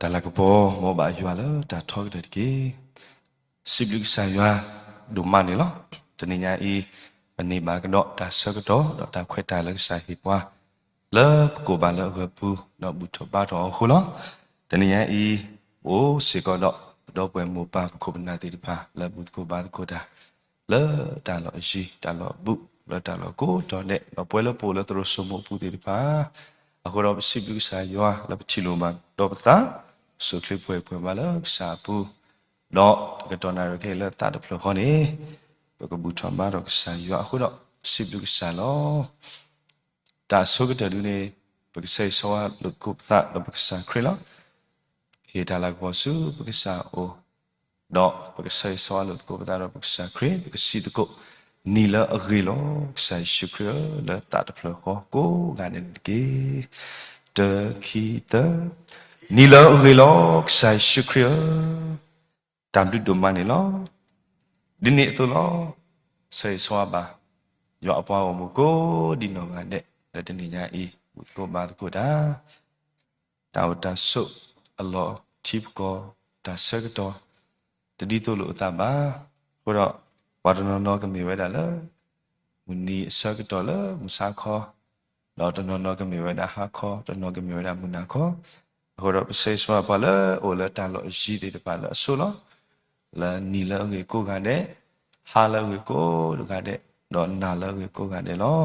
တၢ်လၤကပီၤ မ်ဘၣ်ယွၤလၢတၢ်ထီကတၢၢ်တက့ၢ်. စံးဘျုးကစၢ်ယွၤဒိၣ်မးန့ၣ်လီၤ. တနံၤညါအံၤ ပန့ၢ်ဘၣ်ကဒီးတၢ်ဆၢကတီၢ် ဒီးတၢ်ခွဲးတၢ်ယာ်လၢကစၢ်ဟ့ၣ်ပှၤ လၢပကိးဘၣ်လၢအဂၢၤပူၤ ဒီးဘူၣ်ထီၣ်ဘါထီၣ်အီၤအဃိလီၤ. တနံၤညါအံၤ ပအိၣ်စ့ၢ်ကီးဒီး ပဒီပုၢ်ဝဲၢ်မိၢ်ပၢ် ပခိၣ်ပနၢ်သ့ၣ်တဖၣ် လၢဘူၣ်သကိးဘါသကိးတၢ် လၢတၢ်လီၢ်အယံၤ တၢ်လီၢ်ဘူး လၢတၢ်လီၢ်ကိးတီၤဒဲး ဒီးပဝဲလၢပအိၣ်လၢသရိာ်စိမိးအပူၤသ့ၣ်တဖၣ် အဃိဒီးပစံးဘျုးကစၢ်ယွၤ လၢပထံၣ်လိာ်ဘၣ်ဒီးပသး စိၣ်ချ့ပှဲၤပှဲၤဘၣ်လၢကစၢ်အပူၤ, ဒီးတကတီၢ်နၣ်ရံၣ်ခဲအံၤလၢသးတဖျၢၣ်ဃီန့ၣ် ပကဘူၣ်ထီၣ်ဘါထီၣ်ကစၢ်ယွၤအဃိဒီး ပစံးဘျုးကစၢ်လီၤ. တၢ်အဆိကတၢၢ်ဒုန့ၣ် ပကဆၢဂ့ၤဆၢဝါလိာ်သကိးပသးဒီးပကစၢ်ခရံာ်လီၤ. ဟ့ၣ်တၢ်လၤကပီၤဆူပကစၢ်အအိၣ်, ဒီးပကဆၢဂ့ၤဆၢဝါလိာ်သကိးပသးဒီးပကစၢ်ခရံာ်, ပကစံးသကိး, နံၤလၢအဂ့ၤလီၤ ကစၢ်ယ့ၣ်ၡူးခရံာ်ဧၢ, လၢသးတဖျၢၣ်ဃီကိးဂၤဒဲးန့ၣ်တက့ၢ်. တၢ ခံ သၢ, နံၤလၢအဂ့ၤလီၤ ကစၢ်ယ့ၣ်ၡူးခရံာ်ဧၢ, တၢ်ဘျုးဒိၣ်မးန့ၣ်လီၤ. ဒ်န့ၣ်အသိးလီၤ. ဆၢဂ့ၤဆၢဝါဘၣ် ယွၤအပှၤဂီၢ်မုၢ်ကိးဒံနီၢ်ဂၤဒဲး လၢတနံၤညါအံၤ ဘူၣ်သကိးဘါသကိးတၢ် တၢ်အိၣ်တၢ်ဆိးအလီၢ်ထံပကီၢ် တၢ်ဆၢကတီၢ် တဒ်သိးလိာ်အသးဘၣ်. အဃိဒီး ပှၤတနီၤနီၤကမ့ၢ်ဝဲဒၣ်လၢ မုၢ်နံၤအဆၢကတီၢ်လၢမုၢ်ဆါခီ, ဒီးတနီၤနီၤကမ့ၢ်ဝဲဒၣ်ဟါခီ, တနီၤကမ့ၢ်ဝဲဒၣ်မုၢ်နၤခီ, အဃိဒီးပဆၢဂ့ၤဆၢဝါပှၤလၢအိၣ်လၢတၢ်လီၢ်အယံၤသ့ၣ်တဖၣ်လၢအဆိလီၤ. လၢနံၤလၢအဂ့ၤကိးဂၤဒဲး, ဟါလၢအဂ့ၤကိးဂၤဒဲး, ဒီးနၤလၢအဂ့ၤကိးဂၤဒဲးလီၤ.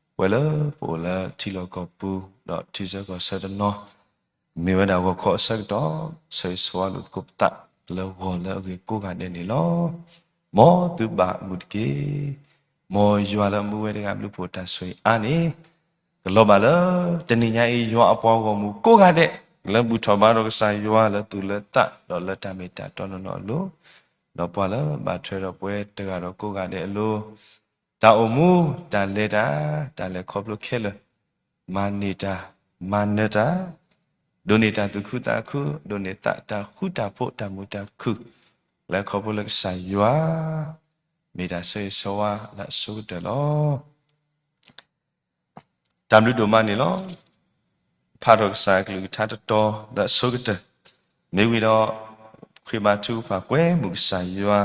ပဝဲလၢပအိၣ်လၢထံလီၢ်ကီၢ်ပူၤ, ဒီးထံဆၢကီၢ်ဆၢတနီၤ, မ့ၢ်ဝဲဒၣ်ဂီၤခီအဆၢကတီၢ်, ဆၢဂ့ၤဆၢဝါလိာ်သကိးပသး လၢဂီၤလၢအဂ့ၤကိးဂၤဒဲးန့ၣ်လီၤ. မ်သုဘၣ်မုာ်တက့ၢ်. မ်ယွၤလၢအမူဝဲတဂၤဘျုးဖှိၣ်တၢ်ဆိၣ်ဂ့ၤအါန့ၣ်, ကလီၤဘၣ်လၢ တနံၤညါအံၤ ယွၤအပှၤဂီၢ်မုၢ်ကိးဂၤဒဲး လၢဘူၣ်ထီၣ်ဘါထီၣ်ကစၢ်ယွၤလၢသူၣ်လၢသး ဒီးလၢတၢ်မ့ၢ်တၢ်တီနီၢ်နီၢ်အလိၤ, ဒီးပှၤလၢဘၣ်ထွဲဒီးပဝဲတဂၤဒီးကိးဂၤဒဲးအလိၤ, တၢ်အိၣ်မူ တၢ်လဲၤတၢ် တၢ်လဲၤခီဖျိခဲလၢာ်, မၤန့ၢ်တၢ် မၤနၢၤတၢ်, ဒိးန့ၢ်တၢ်သူၣ်ခုသးခု, ဒိးန့ၢ်သးတၢ်ဃူတၢ်ဖိး တၢ်မုာ်တၢ်ခုၣ်, လၢခီဖျိလၢကစၢ်ယွၤ မ့ၢ်တၢ်ဆၢဂ့ၤဆၢဝါလၢအဆိကတၢၢ်လီၤ. တၢ်ဘျုးဒိၣ်မးန့ၣ်လီၤ. ဖးထီၣ်ကစၢ်အကလုၢ်ကထါတတီၤလၢအဆိကတၢၢ်, မ့ၢ်ဝံၤဒီး ဃ့ဘါထုကဖၣ်ကွဲမုာ်ကစၢ်ယွၤ,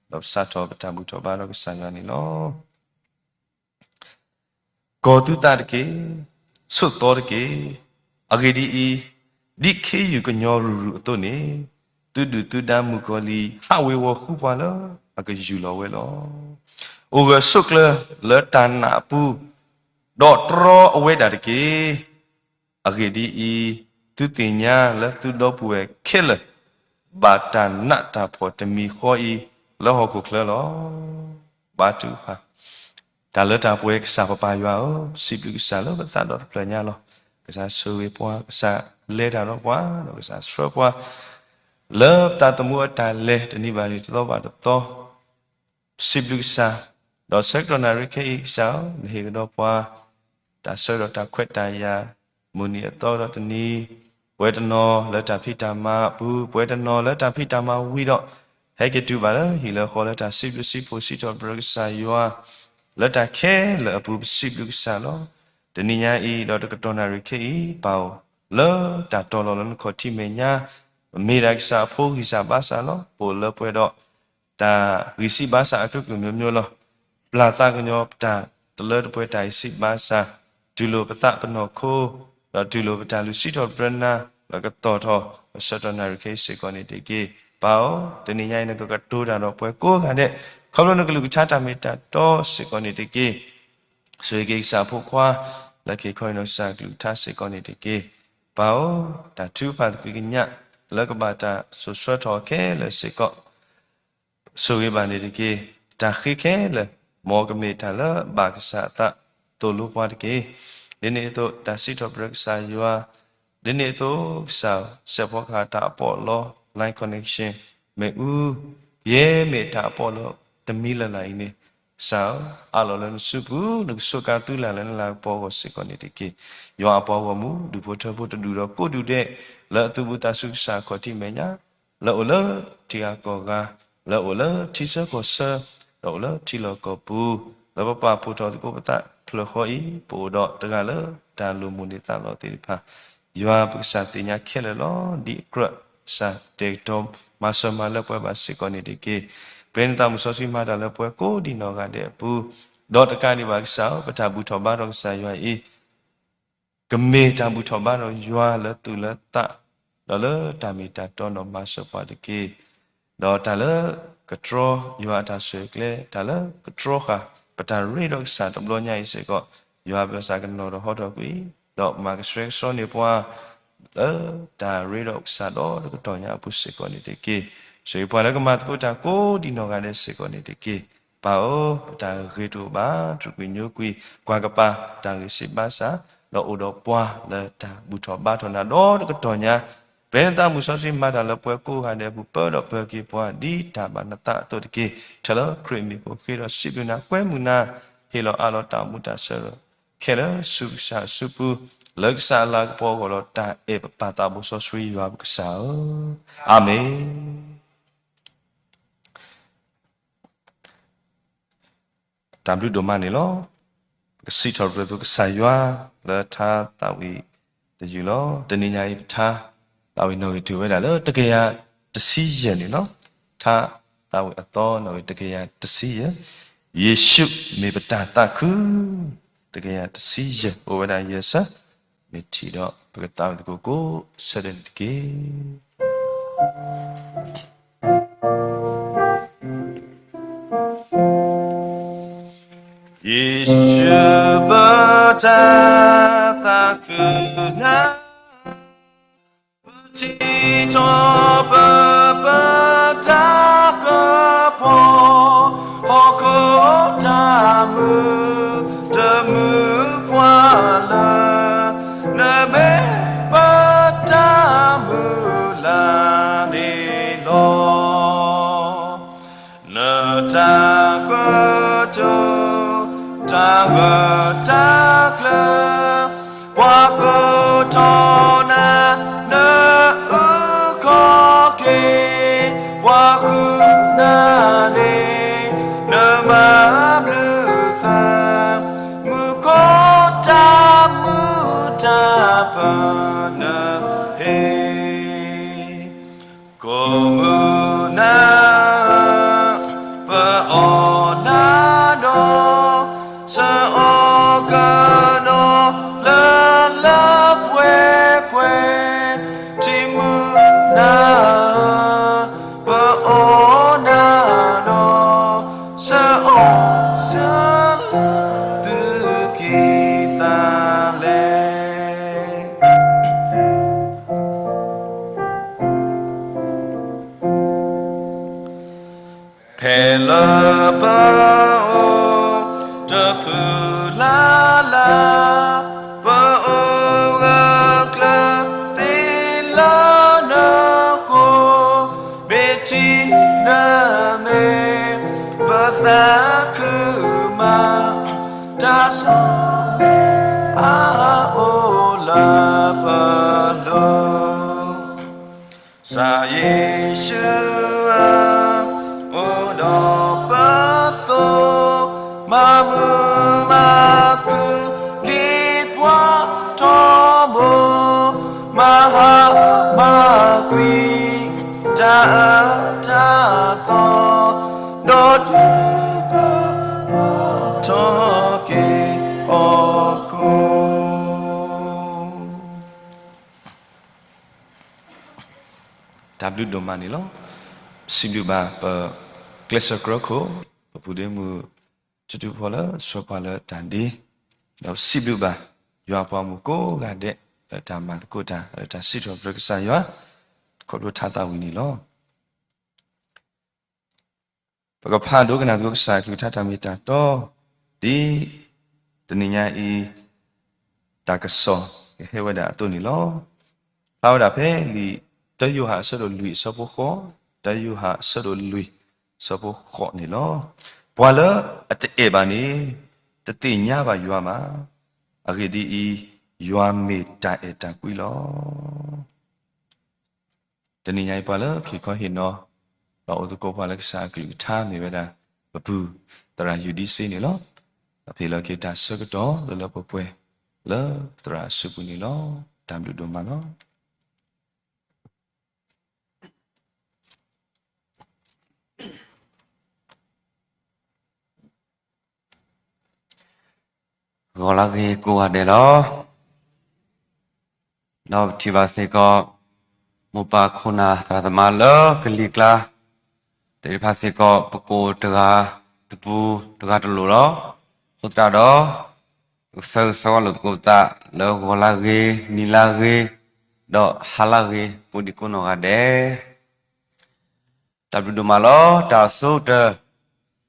ဒီးပစးထီၣ်ပတၢ်ဘူၣ်ထီၣ်ဘါထီၣ်ကစၢ်ယွၤန့ၣ်လီၤ. ကီၤသုသးတက့ၢ်, ဆိးသီတက့ၢ်. အဂ့ၢ်ဒ်အံၤ, ဒ်ခ့ယုၢ်ကညီရူၤရူၤအသိးန့ၣ်, သုဒုၣ်သုဒါမုၣ်ကီၤလံၢ် ဟးဝ့ၤဝီၤဃုပှၤလၢအကယူၢ်လီၤဝဲလီၤ. အိၣ်ဂၢၢ်ဆိးကျၢၤလၢတၢ်နာ်အပူၤ, ဒီးတြီအဝဲဒၣ်တက့ၢ်. အဂ့ၢ်ဒ်အံၤ, သုသ့ၣ်ညါလၢသုဒီပုၢ်ဝဲၢ်ခဲလၢာ် ဘၣ်တၢ်နးတၢ်ဖှီၣ်တမံၤဃီအံၤ လၢဟီၣ်ခိၣ်ချၢလီၤ. ဘါထုကဖၣ်. တၢ်လၢတၢ်ပှဲၤကစၢ်ပပၢ်ယွၤဧၢ, ပစံးဘျုးကစၢ်လၢပသးဒီဖျၢၣ်ညါလီၤ. ကစၢ်ဆိၣ်ဂ့ၤပှၤ, ကစၢ်လဲၤတၢ်ဒီးပှၤ, ဒီးကစၢ်ဆှၢပှၤ လၢပသးသမူအတၢ်လဲၤတနံၤဘၣ်တနံၤ တသီဘၣ်တသီ စံးဘျုးကစၢ်, ဒီးဆၢကတီၢ်နၣ်ရံၣ်ခဲအံၤကစၢ်ဧၢ, နဟ့ၣ်ကဒီးပှၤ တၢ်ဆၢဒီးတၢ်ခွဲးတၢ်ယာ်, မုၢ်နံၤအသီဒီးတနံၤ, ပဝဲတနီၤလၢတၢ်ဖံးတၢ်မၤအပူၤ, ပဝဲတနီၤလၢတၢ်ဖံးတၢ်မၤဝံၤဒီး ဟဲက့ၤတုၤဘၣ်လၢဟံၣ်လၢဃီလၢတၢ်စံးဘျုးစံးဖှိၣ်စံးထီၣ်ပတြၢၤကစၢ်ယွၤ, လၢတၢ်ခဲလၢာ်အပူၤ ပစံးဘျုးကစၢ်လီၤ. တနံၤညါအံၤ ဒီးတကတီၢ်နၣ်ရံၣ်ခဲအံၤ ပအိၣ်လၢတၢ်တီၤလီၤလၢနခီၣ်ထံးမဲာ်ညါ, မ့ၢ်ဒၣ်ကစၢ်အဖိဂံၢ်စၢ်ဘါစၢ်လီၤ. ပအိၣ်လၢပှဲၤဒီး တၢ်ဂံၢ်စၢ်ဘါစၢ်အကျိၤကျိၤမျိုးမျိုးလီၤ. ပျၢ်သးကညီၤပတၢ်တလၢတပှဲၤတၢ်ဂံၢ်စၢ်ဘါစၢ်, တူၢ်လိာ်ပသးပနီၢ်ခိ, ဒီးတူၢ်လိာ်ပတၢ်လုၢ်စံးထီၣ်ပတြၢၤနၤ, ဒီးကသီၣ်ထီၣ်ပဆၢကတီၢ်နၣ်ရံၣ်ခဲအံၤစ့ၢ်ကီးန့ၣ်တက့ၢ်. ပၢ်ဧၢ, တနံၤညါအံၤ နကကတိၤတၢ်ဒီးပှၤကိးဂၤဒဲး, ခီဖျိနကလုၢ်ကထါတၢ်မ့ၢ်တၢ်တီစ့ၢ်ကီးန့ၣ်တက့ၢ်. ဆိၣ်ဂ့ၤက့ၤကစၢ်အဖိခွါ လၢခံခီအံၤဒီးကစၢ်ကလုၢ်ကထါစ့ၢ်ကီးန့ၣ်တက့ၢ်. ပၢ်ဧၢ, တၢ်ထုကဖၣ်သကွံာ်ကညး လၢကဘၣ်တၢ်စိာ်ဆှၢထီၣ်ခဲလၢာ်စ့ၢ်ကီး ဆိၣ်ဂ့ၤဘၣ်န့ၣ်တက့ၢ်. တၢ်ဃ့ခဲလၢာ် မ်ကမ့ၢ်တၢ်လၢအဘၣ်ကစၢ်အသးသိၣ်လိပှၤတက့ၢ်. ဒ်န့ၣ်အသိး တၢ်စံးထီၣ်ပတြၢၤကစၢ်ယွၤ, ဒ်န့ၣ်အသိး ကစၢ် စဲးဖီကဟၣ်တၢ်အပီးအလီ line connection မ့ၣ်အူ ယဲမ့ၢ်တၢ်အပီးအလီတမံၤလၢ်လၢ်အံၤန့ၣ်, ကစၢ်ဧၢ, အးလီၤလၢနစုပူၤ နကစူးကါသုလၢ်လၢနလၤကပီၤအဂီၢ်စ့ၢ်ကီးန့ၣ်တက့ၢ်. ယွၤအပှၤဂီၢ်မုၢ် ဒူၣ်ဖိထၢဖိတဒူၣ်ဒီးကိးဒူၣ်ဒဲး လၢအသူၣ်ဘၣ်သးဆူကစၢ်အခီၣ်ထံးမဲာ်ညါ လၢအိၣ်လၢထံဂၤကီၢ်ဂၤ, လၢအိၣ်လၢထံဆၢကီၢ်ဆၢ, ဒီးအိၣ်လၢထံလီၢ်ကီၢ်ပူၤ, လၢပပာ်ဖှိၣ်ထီၣ်သကိးပသးဖျၢၣ်ဃီအံၤ ပအိၣ်ဒီးတဂၤလၢတၢ်လိၣ်မိၣ်န့ၢ်သးလီသ့ၣ်တဖၣ်, ယွၤပကစၢ်သ့ၣ်ညါခဲလၢာ်လီၤ. ဒ်အကြၢးကစၢ်တဲာ်ကတီၤမၤစၢၤမၤလၢပှဲၤဘၣ်စ့ၢ်ကီးန့ၣ်တက့ၢ်. ပှဲၤနသးမုၢ်စီဆှံမၤတၢ်လၢပှဲၤကိးဒံးနီၢ်ဂၤဒဲးအပူၤ, ဒီးတကးဒံးဘၣ်ကစၢ်ဧၢ, ပတၢ်ဘူၣ်ထီၣ်ဘါထီၣ်ကစၢ်ယွၤအံၤ ကမ့ၢ်တၢ်ဘူၣ်ထီၣ်ဘါထီၣ်ယွၤလၢသူၣ်လၢသး, ဒီးလၢတၢ်မ့ၢ်တၢ်တီဒီးမၤစၢၤပှၤတက့ၢ်. ဒီးတၢ်လၢကတြီယွၤအတၢ်ဆိၣ်ဂ့ၤကျဲ, တၢ်လၢကတြီဃာ်ပတၢ်ရ့ဒီးကစၢ်တဘျီညါအံၤစ့ၢ်ကီး, ယွၤပကစၢ်ကနီၤဒီးဟီထီၣ်ကွံာ်, ဒီးမၤကဆှဲကဆှီန့ၢ်ပှၤ လၢတၢ်ရ့ဒီးကစၢ်ဒီတကတီၢ်ညါအပူၤစ့ၢ်ကီးန့ၣ်တက့ၢ်. ဆိၣ်ဂ့ၤပှၤလၢကမၤသကိးတၢ်ကိးဒံးနီၢ်ဂၤဒဲးစ့ၢ်ကီးန့ၣ်တက့ၢ်. ပၢ်ဧၢ, ပတၢ်ဂ့ၤတအိၣ်ဘၣ်, တြူာ်ကွံာ်ညိကွံာ်, ကွၢ်ကပၤတၢ်ဂ့ၢ်စံးဘၣ်စၢ်, ဒီးအိၣ်ဒီးပှၤလၢတၢ်ဘူၣ်ထီၣ်ဘါထီၣ်နၤဒီတကတီၢ်ညါ, ပှဲၤနသးမုၢ်စီဆှံမၤတၢ်လၢပှဲၤကိးဂၤဒဲးအပူၤ ပၢဒီးပၢၤက့ၤပှၤဒ်တၢ်ဘၣ်နသးအသိးတက့ၢ်. ထဲလၢခရံာ်မံၤဖိဃ့ဒီးစံးဘျုးနၤ, ကွဲမုာ်နၤ, ဟ့ၣ်လီၤအးလီၤတၢ်အိၣ်မူတၢ်ဆၢကတီၢ်ခဲလၢာ်ဆူကစၢ်အစုပူၤ, လၢကစၢ်အလၤကပီၤအဂီၢ်ဒီးတၢ်အဲၣ်ပပၢ်သးဘိစီဆှံယွၤပကစၢ်ဧၢ, အၤမ့ၣ်. တၢ်ဘျုးဒိၣ်မးန့ၣ်လီၤ. ပကစံးထီၣ်ပတြၢၤသကိးကစၢ်ယွၤလၢထါသးဝံၣ်တယုၢ်လီၤ. တနံၤညါအံၤ ပထါသးဝံၣ်နီၣ်ဂံၢ်တုၤဝဲဒၣ်လၢ တကယၤတဆံယဲၢ်န့ၣ်လီၤ. ထါသးဝံၣ်အသီနီၣ်ဂံၢ်တကယၤတဆံယဲၢ်, ယ့ၣ်ၡူးမ့ၢ်ပတၢ်သးခု, တကယၤတဆံယဲၢ် အိၣ်ဝဲဒၣ်ယဲၢ်ဆၢ, မ့ၢ်ထံၣ်ဒီးပကသးဝံၣ်သကိးကိးဆၢဒဲးန့ၣ်တက့ၢ်. ယ့ၣ်ၡူးပတၢ်သးခုနၤ, ပထံၣ်ထီၣ်ပပတၢ်ကပီၤ, ဟီၣ်ခိၣ်တၢ်မုာ်တမုာ်ပှၤလၢ နမ့ၢ်ပတၢ်မုၢ်လၢ်န့ၣ်လီၤ. နတၢ်ကတိၤ, တၢ်ဂၢၢ်တၢ်ကျၢၤ, ပှၤကိးထီၣ်နၤ နအုၣ်ခီၣ်က့ၤ, ပှၤဃုနၤန့ၣ် နမၤဘျုးသး, မူခိၣ်တၢ်မုာ်တၢ်ပၢၤနဟ့ၣ် ကိးမုၢ်နၤ, ပအီၣ်နၤဒီး စအီၣ်ကနီၤလၢလၢပှဲၤပှဲၤ, ထံမုၢ်နၤ, ပအီၣ်နၤဒီး စအီၣ်စၢလၢသုက့ၤသးလဲၣ်. ဖဲလၢပအိၣ်တဖုလၢ်လၢ်, ပအိၣ်ဂၢၢ်ကျၢၤသ့လၢနဃိ, မ့ၢ်ထံၣ်နမ့ၢ်ပသးခုမး, တၢ်ဆိၣ်ဂ့ၤအါအိၣ်လၢပလိၤ ကစၢ်ယ့ၣ်ၡူးဧၢ, အိၣ်ဒီးပသိး, မၤမုာ်မၤခုၣ်က့ၤပှၤထီဘိ, မၤဟါမၤကွံာ် တၢ်အၢတၢ်သီ, ဒီးဒုးကပီၤထီၣ်က့ၤဟီၣ်ခိၣ် တၢ်ဘျုးဒိၣ်မးန့ၣ်လီၤ. စံးဘျုးဘၣ်ပကျဲးစၢးကြၢးခိၣ်, ပပုၢ်ဒ့မုၣ် ထူထူဖီလၢဆှၢပှၤလၢတၢ်ဒ့, ဒီးစံးဘျုးဘၣ်ယွၤအပှၤဂီၢ်မုၢ်ကိးဂၤဒဲး လၢတၢ်မၤသကိးတၢ် လၢတၢ်စံးထီၣ်ပတြၢၤကစၢ်ယွၤ ခီဖျိထါသးဝံၣ်န့ၣ်လီၤ. ပကဖးဒိကနၣ်သကိးကစၢ်အကလုၢ်ကထါတၢ်မ့ၢ်တၢ်တီ, ဒ်တနံၤညါအံၤ တၢ်ကစီၣ်ကဟဲဝဲဒၣ်အသိးန့ၣ်လီၤ. ဖျါဝဲဒၣ်ဖဲလံာ်တၢယိၤဟၣ်အဆၢဒိၣ်လွံၢ်အဆၢဖိဃိး, တၢယိၤဟၣ်အဆၢဒိၣ်လွံၢ်အဆၢဖိဃိးန့ၣ်လီၤ. ပှၤလၢအတအဲၣ်ဘၣ်န့ၣ် တသ့ၣ်ညါဘၣ်ယွၤဘၣ်. အဂ့ၢ်ဒ်အံၤ, ယွၤမ့ၢ်တၢ်အဲၣ်တၢ်ကွံလီၤ. တနံၤညါအံၤပှၤလၢဟ့ၣ်ခီဟ့ၣ်နီၤ ဒီးအိၣ်သကိးပှၤလၢကစၢ်အကလုၢ်ကထါမ့ၢ်ဝဲဒၣ် ပပုၢ်သရၣ်ယူၣ်ဒံစ့န့ၣ်လီၤ. ဒီးပဟ့ၣ်လီၤက့ၤတၢ်ဆၢကတီၢ်လၢလၢပှဲၤပှဲၤ လၢသရၣ်အစုပူၤန့ၣ်လီၤ. တၢ်ဘျုးဒိၣ်မးလီၤ. ဂီၤလၢဂ့ၤကိးဂၤဒဲးလီၤ. ဒီးပထံၣ်ဘၣ်စ့ၢ်ကီး မိၢ်ပၢ်ခိၣ်နၢ်သရၣ်သမါလၢကလံၤကျါ သ့ၣ်တဖၣ်စ့ၢ်ကီး ပကိးတဂၤတပူၤတဂၤတလိၤလီၤ. အဃိသတးဒီး ပကဆၢဂ့ၤဆၢဝါလိာ်သကိးပသး လၢဂီၤလၢဂ့ၤ နံၤလၢဂ့ၤ ဒီးဟါလၢဂ့ၤ ကိးဒံကိးနီၢ်ဂၤဒဲး တၢ်ဘျုးဒိၣ်မးလီၤ. တၢ်ဆိကတၢၢ်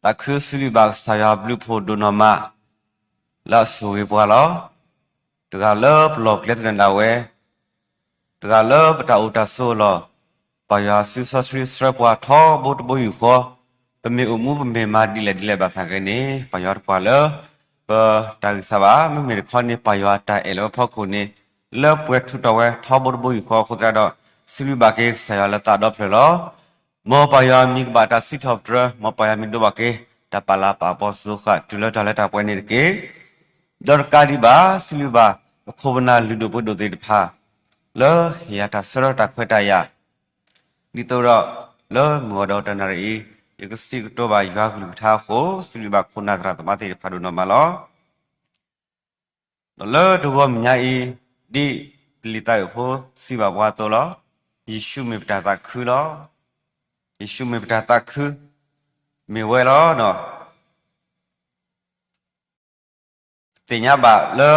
သးခုစံးဘျုးဘၣ်ကစၢ်ယွၤဘျုးဖှိၣ်ဒိၣ်နီၢ်မး လၢအဆိၣ်ဂ့ၤပှၤလီၤ. တဂၤလၢပလီၢ်ပကျဲသနၢၣ်ဒၣ်ဝဲ, တဂၤလၢပတၢ်အိၣ်တၢ်ဆိးအလီၢ်, ပၢ်ယွၤစုစီဆှံဆှၢပှၤထီဘိတဘိယူၢ်ဃီ, ပမ့ၢ်အိၣ်မူပမ့ၢ်မၤဒ်လဲၣ်ဒ်လဲၣ်ဘၣ်ဆၣ်က့န့ၣ် ပၢ်ယွၤတပှၢ်လၢ ပတၢ်ဂံၢ်စၢ်ဘၣ်. မ့မ့ၢ်တခီန့ၣ် ပၢ်ယွၤတၢ်အဲၣ်လၢပဖီခိၣ်န့ၣ် လၢပှဲၤထူးတီၤဝဲထီဘိတဘိယူၢ်ဃီအဃိသတးဒီး စံးဘျုးဘၣ်က့ၤကစၢ်ယွၤလၢသးဒီဖျၢၣ်လီၤ. မ်ပၢ်ယွၤမံၤကဘၣ်တၢ်စံးထီၣ်ပတြၢၤ, မ်ပၢ်ယွၤမံၤဒိၣ်ဘၣ်က့ၤ တၢ်ပာ်လၤပာ်ပီစၢဃာ်တုၤလၢတၢ်လၢတၢ်ပှဲၤန့ၣ်တက့ၢ်. ဒီးတကးဒံးဘၣ် စံးဘျုးဘၣ် ပခိၣ်ပနၢ်လုၢ်ဒိၣ်ပှ့ၤဒိၣ်သ့ၣ်တဖၣ် လၢဟ့ၣ်ယၤတၢ်ဆၢထၢၣ်တၢ်ခွဲးတၢ်ယာ် ဒ်သိးဒီး လၢမုၢ်ဂီၤဒီးတနၣ်ရံၣ်အံၤ ယကစံးကတိၤဘၣ်ယွၤကလုၢ်ကထါအဃိ စံးဘျုးဘၣ်ခိၣ်နၢ်သရၣ်သမါသ့ၣ်တဖၣ်ဒိၣ်နီၢ်မးလီၤ. ဒီးလၢတဂီၤမုၢ်ညါအံၤ ဒ်ပလံာ်သးအုးဖိစံးဘၣ်ပှၤအသိးလီၤ. ယ့ၣ်ၡူးမ့ၢ်ပတၢ်သးခုလီၤ. ယ့ၣ်ၡူးမ့ၢ်ပတၢ်သးခု မ့ၢ်ဝဲလီၤ. ပသ့ၣ်ညါဘၣ်လၢ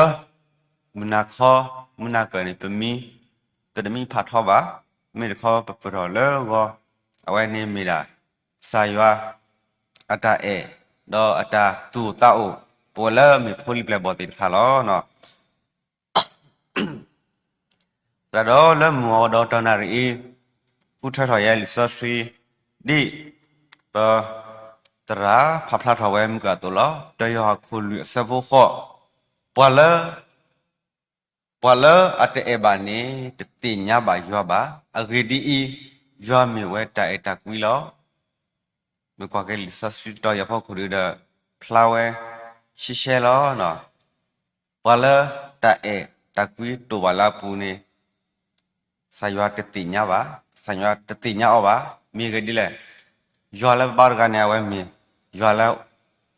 မုၢ်နၤခီ မုၢ်နၤကၢၢ်န့ၣ် ပမံ တတမံဖးထီဘၣ်, မ့ၢ်တခီပပၢၢ်ထီၣ်လၢဂီၤ အဝဲန့ၣ်မ့ၢ်ဒၣ် ကစၢ်ယွၤ အတၢ်အဲၣ် ဒီးအတၢ်သူၣ်အိၣ်သးအိၣ် ပဝဲလၢမ့ၢ်ဖိလံၤပျဲၢ်ဘီၣ်သ့ၣ်တဖၣ်လီၤ. သတးဒီးလၢမုၢ်ဂီၤဒီးတနၣ်ရံၣ်အံၤ ဃုထၢထီၣ်ယဲလံာ်စီဆှံ ဒ်ပသရၣ်ဖးဖျါထီၣ်ဝဲမုၢ်ကၢ်အသိးလီၤ. တယိၤဟၣ်ခိၣ်လွံၢ်အဆၢဖိဃိး, ပှၤလၢ ပှၤလၢအတအဲၣ်ဘၣ်န့ၣ် တသ့ၣ်ညါဘၣ်ယွၤဘၣ်. အဂ့ၢ်ဒ်အံၤ, ယွၤမ့ၢ်ဝဲတၢ်အဲၣ်တၢ်ကွံလီၤ. မ့ၢ်ကွၢ်က့ၤလံာ်စီဆှံတီၤယၤဖီခိၣ်ဒုဒီး ဖျါဝဲရှဲရှဲလီၤ. ပှၤလၢတၢ်အဲၣ်တၢ်ကွံတိာ်ဘၣ်လၢအပူၤန့ၣ် ကစၢ်ယွၤတသ့ၣ်ညါဘၣ်, ကစၢ်ယွၤတသ့ၣ်ညါအီၤဘၣ်. မ့ၢ်ဂ့ၢ်ဒ်လဲၣ်, ယွၤလၢပဘါတဂၤန့ၣ် အဝဲမ့ၢ် ယွၤလၢ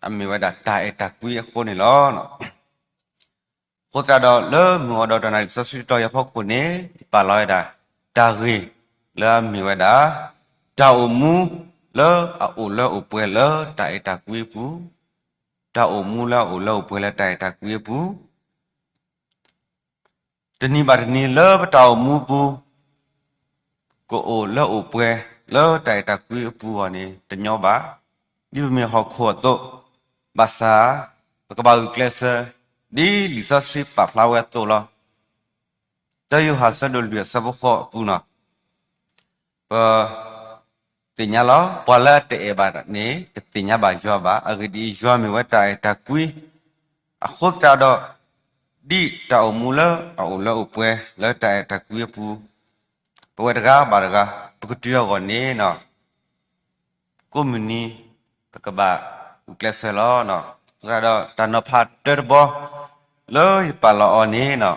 အမ့ၢ်ဝဲဒၣ်တၢ်အဲၣ်တၢ်ကွံအဃိန့ၣ်လီၤ. အဃိသတးဒီးလၢမုၢ်ဂီၤဒီးတနၣ်ရံၣ်စီဆှံတီၤယၤဖီခိၣ်န့ၣ် ယပာ်လီၤဝဲဒၣ် တၢ်ဂ့ၢ်လၢအမ့ၢ်ဝဲဒၣ် တၢ်အိၣ်မူလၢအအိၣ်လၢအိၣ်ပှဲၤလၢတၢ်အဲၣ်တၢ်ကွံအပူၤ, တၢ်အိၣ်မူလၢအအိၣ်လၢအိၣ်ပှဲၤလၢတၢ်အဲၣ်တၢ်ကွံအပူၤ တနံၤဘၣ်တနံၤလၢပတၢ်အိၣ်မူပူၤ ကအိၣ်လၢအိၣ်ပှဲၤလၢတၢ်အဲၣ်တၢ်ကွံအပူၤအဂီၢ်န့ၣ် တညီဘၣ်. ဒ်ပမ့ၢ်ဟီၣ်ခိၣ်အသိး, ဘၣ်ဆၣ် ပကဘၣ်ဂုာ်ကျဲးစၢး ဒ်လံာ်စီဆှံပာ်ဖျါဝဲအသိးလီၤ. တၢယိၤဟၣ်အဆၢဒိၣ်လွံၢ်အဆၢဖိဃိးအပူၤန့ၣ် ပ သ့ၣ်ညါလီၤ. ပှၤလၢအတအဲၣ်ဘၣ်န့ၣ် တသ့ၣ်ညါဘၣ်ယွၤဘၣ်. အဂ့ၢ်ဒ်အံၤ, ယွၤမ့ၢ်ဝဲတၢ်အဲၣ်တၢ်ကွံ အဃိသတးဒီး ဒ်တၢ်အိၣ်မူလၢအအိၣ်လၢအိၣ်ပှဲၤလၢတၢ်အဲၣ်တၢ်ကွံအပူၤ ပဝဲတဂၤဘၣ်တဂၤ ပကတုၤအဂီၢ်န့ၣ် ကိးမုၢ်နံၤ ပကဘၣ်ဂုာ်ကျဲးစၢးလီၤ. အဃိသတးဒီး တၢ်နီၤဖးတၢတဘီ လၢယပာ်လီၤအီၤန့ၣ်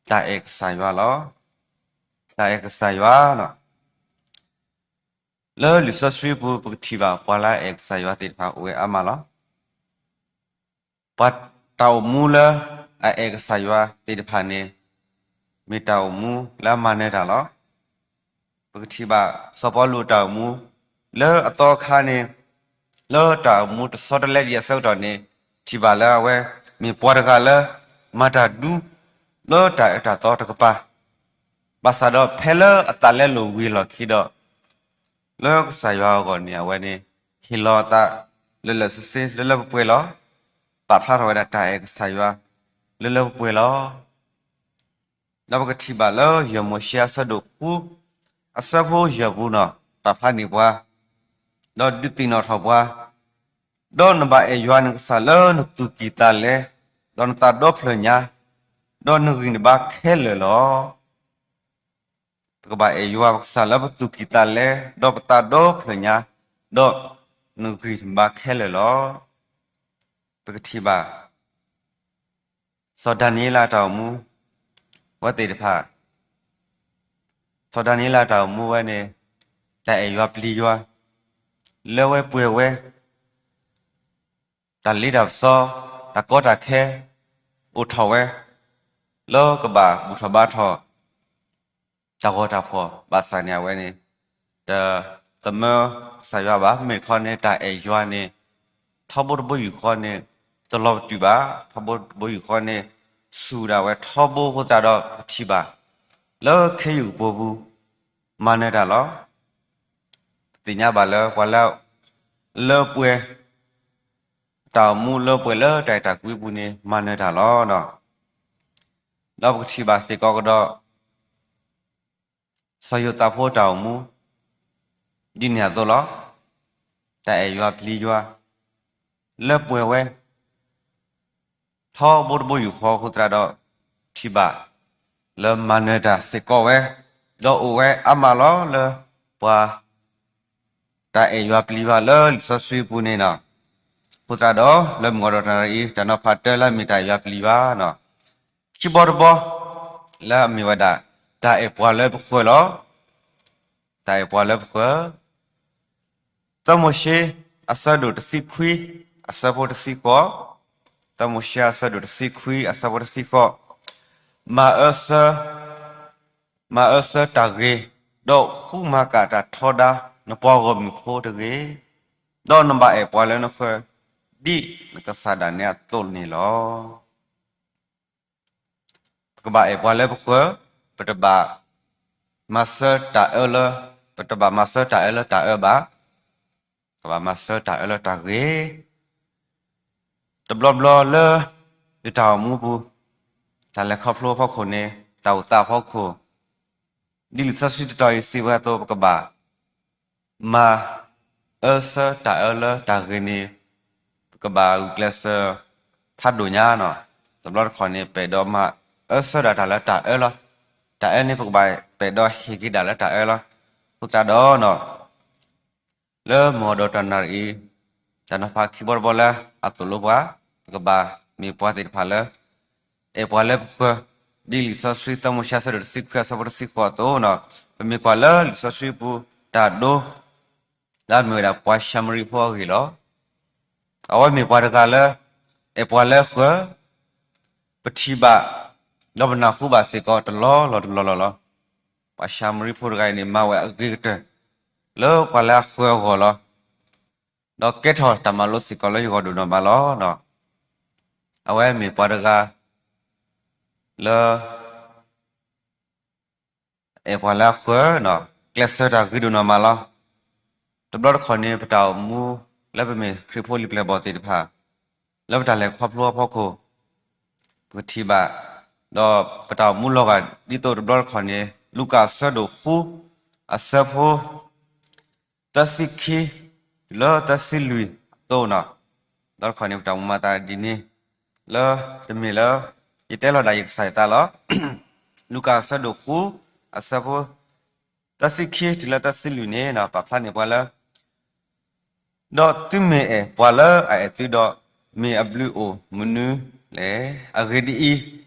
တၢ်အဲၣ်ကစၢ်ယွၤလီၤ. တၢ်အဲၣ်ကစၢ်ယွၤ လၢလံာ်စီဆှံပူၤ ပကထံၣ်ဘၣ်ပှၤလၢအအဲၣ်ကစၢ်ယွၤသ့ၣ်တဖၣ်အိၣ်ဝဲအါမးလီၤ. ပှၤတၢ်အိၣ်မူလၢအအဲၣ်ကစၢ်ယွၤသ့ၣ်တဖၣ်န့ၣ် မ့ၢ်တၢ်အိၣ်မူလၢအမၤနၢၤတၢ်လီၤ. ပကထံၣ်ဘၣ်စီၤပီလူးအတၢ်အိၣ်မူ လၢအသီအခါန့ၣ် လၢတၢ်အိၣ်မူတဆီတလဲဒံးအဆၢကတီၢ်န့ၣ် ထံၣ်ဘၣ်လၢအဝဲ မ့ၢ်ပှၤတဂၤလၢ မၤတၢ်ဒူ လၢတၢ်အၢတၢ်သီတကပၤ ဘၣ်ဆၣ်ဒီးဖဲလၢအသးလဲလိာ်ဝံၤအလီၢ်ခံဒီး လၢကစၢ်ယွၤအဂီၢ်န့ၣ် အဝဲန့ၣ် ဟ့ၣ်လီၤအသးလၢာ်လၢာ်ဆ့ဆ့လၢလၢပှဲၤပှဲၤလီၤ. ပာ်ဖျါထီၣ်ဝဲဒၣ်တၢ်အဲၣ်ကစၢ်ယွၤလၢလၢပှဲၤပှဲၤလီၤ. ဒီးပကထံၣ်ဘၣ်လၢယဲၢ်မိၤၡ့အဆၢဒိၣ်ဃု အဆၢဖိယဲၢ်ပူၤန့ၣ် ပာ်ဖျါန့ၢ်ပှၤ ဒီးဒုးသ့ၣ်နီၣ်ထီၣ်ပှၤ ဒီးနဘၣ်အဲၣ်ယွၤနကစၢ်လၢနသူၣ်ကံၢ်သးလဲ, ဒီးနသးဒီဖျၢၣ်ညါ, ဒီးနဂံၢ်နဘါခဲလၢာ်လီၤ. ပကဘၣ်အဲၣ်ယွၤပကစၢ်လၢပသူၣ်ကံၢ်သးလဲ, ဒီးပသးဒီဖျၢၣ်ညါ, ဒီးနဂံၢ်နဘါခဲလၢာ်လီၤ. ပကထံၣ်ဘၣ် စီၤဒၤနံးယ့လးအတၢ်အိၣ်မူ ဝဲသ့ၣ်တဖၣ် စီၤဒၤနံးယ့လးတၢ်အိၣ်မူဝဲန့ၣ် တၢ်အဲၣ်ယွၤပျံၤယွၤ လၢဝဲပှဲၤဝဲ တၢ်လ့တၢ်ပစီ တၢ်ကီတၢ်ခဲ အိၣ်ထီၣ်ဝဲ လၢကဘၣ်ဘူၣ်ထီၣ်ဘါထီၣ် တၢ်ဂီၤတၢ်ဖှီၣ် ဘၣ်ဆၣ်န့ၣ်အဝဲန့ၣ် တသမၢကစၢ်ယွၤဘၣ်. မ့ၢ်တခီန့ၣ် တၢ်အဲၣ်ယွၤန့ၣ် ထီဘိတဘိယူၢ်ဃီန့ၣ် တလီၤပတုာ်ဘၣ်. ထီဘိတဘိယူၢ်ဃီန့ၣ် စူၢ်ဒၣ်ဝဲထီဘိအဃိသတးဒီး ပထံၣ်ဘၣ် လၢခ့ယုၢ်ကပိာ်ပူၤ မၤနၢၤတၢ်လီၤ. ပသ့ၣ်ညါဘၣ်လၢပှၤလၢ လၢပှဲၤ တၢ်အိၣ်မူလၢပှဲၤလၢတၢ်အဲၣ်တၢ်ကွံပူၤန့ၣ် မၤနၢၤတၢ်လီၤ. ဒီးပကထံၣ်ဘၣ်စ့ၢ်ကီးကဒီး စီၤယိၤသးဖိတၢ်အိၣ်မူ ဒ်န့ၣ်အသိးလီၤ. တၢ်အဲၣ်ယွၤပျံၤယွၤ လၢပှဲၤဝဲ ထီဘိတဘိယူၢ်ဃီအဃိသတးဒီး ထံၣ်ဘၣ် လၢမၤနၢၤတၢ်စ့ၢ်ကီးဝဲ, ဒီးအိၣ်ဝဲအါမးလီၤလၢ ပှၤ တၢ်အဲၣ်ယွၤပျံၤယွၤလၢလံာ်စီဆှံပူၤန့ၣ်လီၤ. အဃိသတးဒီး လၢမုၢ်ဂီၤဒီးတနံၤအံၤ တၢ်နီၤဖးတၢလၢအမ့ၢ်တၢ်အဲၣ်ယွၤပျံၤယွၤန့ၣ် ခံဘီတဘီ လၢအမ့ၢ်ဝဲဒၣ် တၢ်အဲၣ်ပှၤလၢပဃၢၤလီၤ. တၢ်အဲၣ်ပှၤလၢပဃၢၤ သၢမိၤၡ့ အဆၢဒိၣ်တဆံခွံ အဆၢဖိတဆံဃိး, သၢမိၤၡ့ အဆၢဒိၣ်တဆံခွံ အဆၢဖိတဆံဃိး, မၤအၢဆၢ, မၤအၢဆၢတၢ်ဂ့ၤ, ဒီးဃုမၤကၣ်တၢ်ထီဒါ နပှၤဂီၢ်မုၢ်ဖိတဂ့ၤ, ဒီးနဘၣ်အဲၣ်ပှၤလၢနဃၢၤ ဒ်နကစၢ်ဒၣ်နဲအသိးန့ၣ်လီၤ. ပကဘၣ်အဲၣ်ပှၤလၢပဃၢၤ, ပတဘၣ်မၤဆၢတၢ်အၢလၢ, ပတဘၣ်မၤဆၢတၢ်အၢလၢတၢ်အၢဘၣ်, ပကဘၣ်မၤဆၢတၢ်အၢလၢတၢ်ဂ့ၤ. တဘျီဘျီလၢ ယတၢ်အိၣ်မူပူၤ, တၢ်လဲၤခီဖျိအဖီခိၣ်န့ၣ် တၢ်အိၣ်သးအဖီခိၣ်, ဒ်လံာ်စီဆှံတတီၤအံၤစံးဝဲအသိး ပကဘၣ် မၤအၢဆၢတၢ်အၢလၢတၢ်ဂ့ၤန့ၣ် ပကဘၣ်ဂုာ်ကျဲးစၢးဖးဒိၣ်ညါန့ၣ်, တဘျီတခီၣ်န့ၣ် ပအဲၣ်ဒိးမၤအၢဆၢဒၣ်တၢ်လၢတၢ်အၢလီၤ. တၢ်အၢန့ၣ် ပကဘၣ်ပအဲၣ်ဒိးဟ့ၣ်က့ၤဒၣ်လၢတၢ်အၢလီၤ. အဃိသတးဒီး လၢမုၢ်ဂီၤဒီးတနံၤအံၤ တၢ်နီၤဖးခံဘီတဘီလၢအသိၣ်လိပှၤ, ပကဘၣ်မ့ၢ်ပှၤသ့ၣ်တဖၣ်လၢ အဲၣ်ပှၤလၢပဃၢၤ, ဒ်လံာ်စီဆှံသၢမိၤၡ့ အဆၢဒိၣ်တဆံခွံ အဆၢဖိတဆံဃိးအသိးန့ၣ်, ပမ့ၢ်ကွၢ်လၢလံာ်စီဆှံပူၤ တၢ်ဒိ လၢအမ့ၢ်ဝဲဒၣ်ပှၤၡၤမရံဖိအဂ့ၢ်လီၤ. အဝဲမ့ၢ်ပှၤတဂၤလၢ အဲၣ်ပှၤလၢအဃၢၤ, ပထံၣ်ဘၣ် ဒီးပနၢ်ဟူဘၣ်စ့ၢ်ကီးတလီၢ်လီၢ်တလီၢ်လီၢ်လီၤ. ပှၤၡၤမရံဖိတဂၤအံၤန့ၣ် မၤဝဲအဂ့ၤကတၢၢ် လၢပှၤလၢအဃၢၤအဂီၢ်လီၤ. ဒီးကဲထီၣ်တၢ်မၤလိစ့ၢ်ကီးလၢယဂီၢ်ဒိၣ်နီၢ်မးလီၤ. အဝဲမ့ၢ်ပှၤတဂၤ လၢ အဲၣ်ပှၤလၢအဃၢၤန့ၣ် ကျဲးစၢးတၢ်ဂ့ၤဒိၣ်နီၢ်မးလီၤ. တဘျီတခီၣ်န့ၣ် ပတၢ်အိၣ်မူ လၢပမ့ၢ်ခရံာ်ဖိလံာ်ပျဲၢ်ဘီၣ်သ့ၣ်တဖၣ် လၢပတၢ်လဲၤခီဖျိအဖီခိၣ် ပကထံၣ်ဘၣ် ဒီးပတၢ်အိၣ်မူလီၤဂာ်ဒ်သိးတဘျီတခီၣ်န့ၣ် လူၤကၣ်အဆၢဒိၣ်ဃု အဆၢဖိ သၢဆံခံ တုၤလၢသၢဆံလွံၢ်အသိးန့ၣ်, ဒီးတခီန့ၣ် ပတၢ်မူမၤသးဒ်န့ၣ် လၢတမ့ၢ်လၢ ယတဲလီၤဒၣ်ယကစၢ်ယသးလီၤ. လူၤကၣ်အဆၢဒိၣ်ဃု အဆၢဖိ သၢဆံခံ တုၤလၢသၢဆံလွံၢ်န့ၣ် ပာ်ဖျါန့ၢ်ပှၤလၢ ဒီးသုမ့ၢ်အဲၣ်ပှၤလၢအအဲၣ်သုဒီး မ့ၢ်အဘျုးအိၣ်မနုၤလဲၣ်. အဂ့ၢ်ဒ်အံၤ,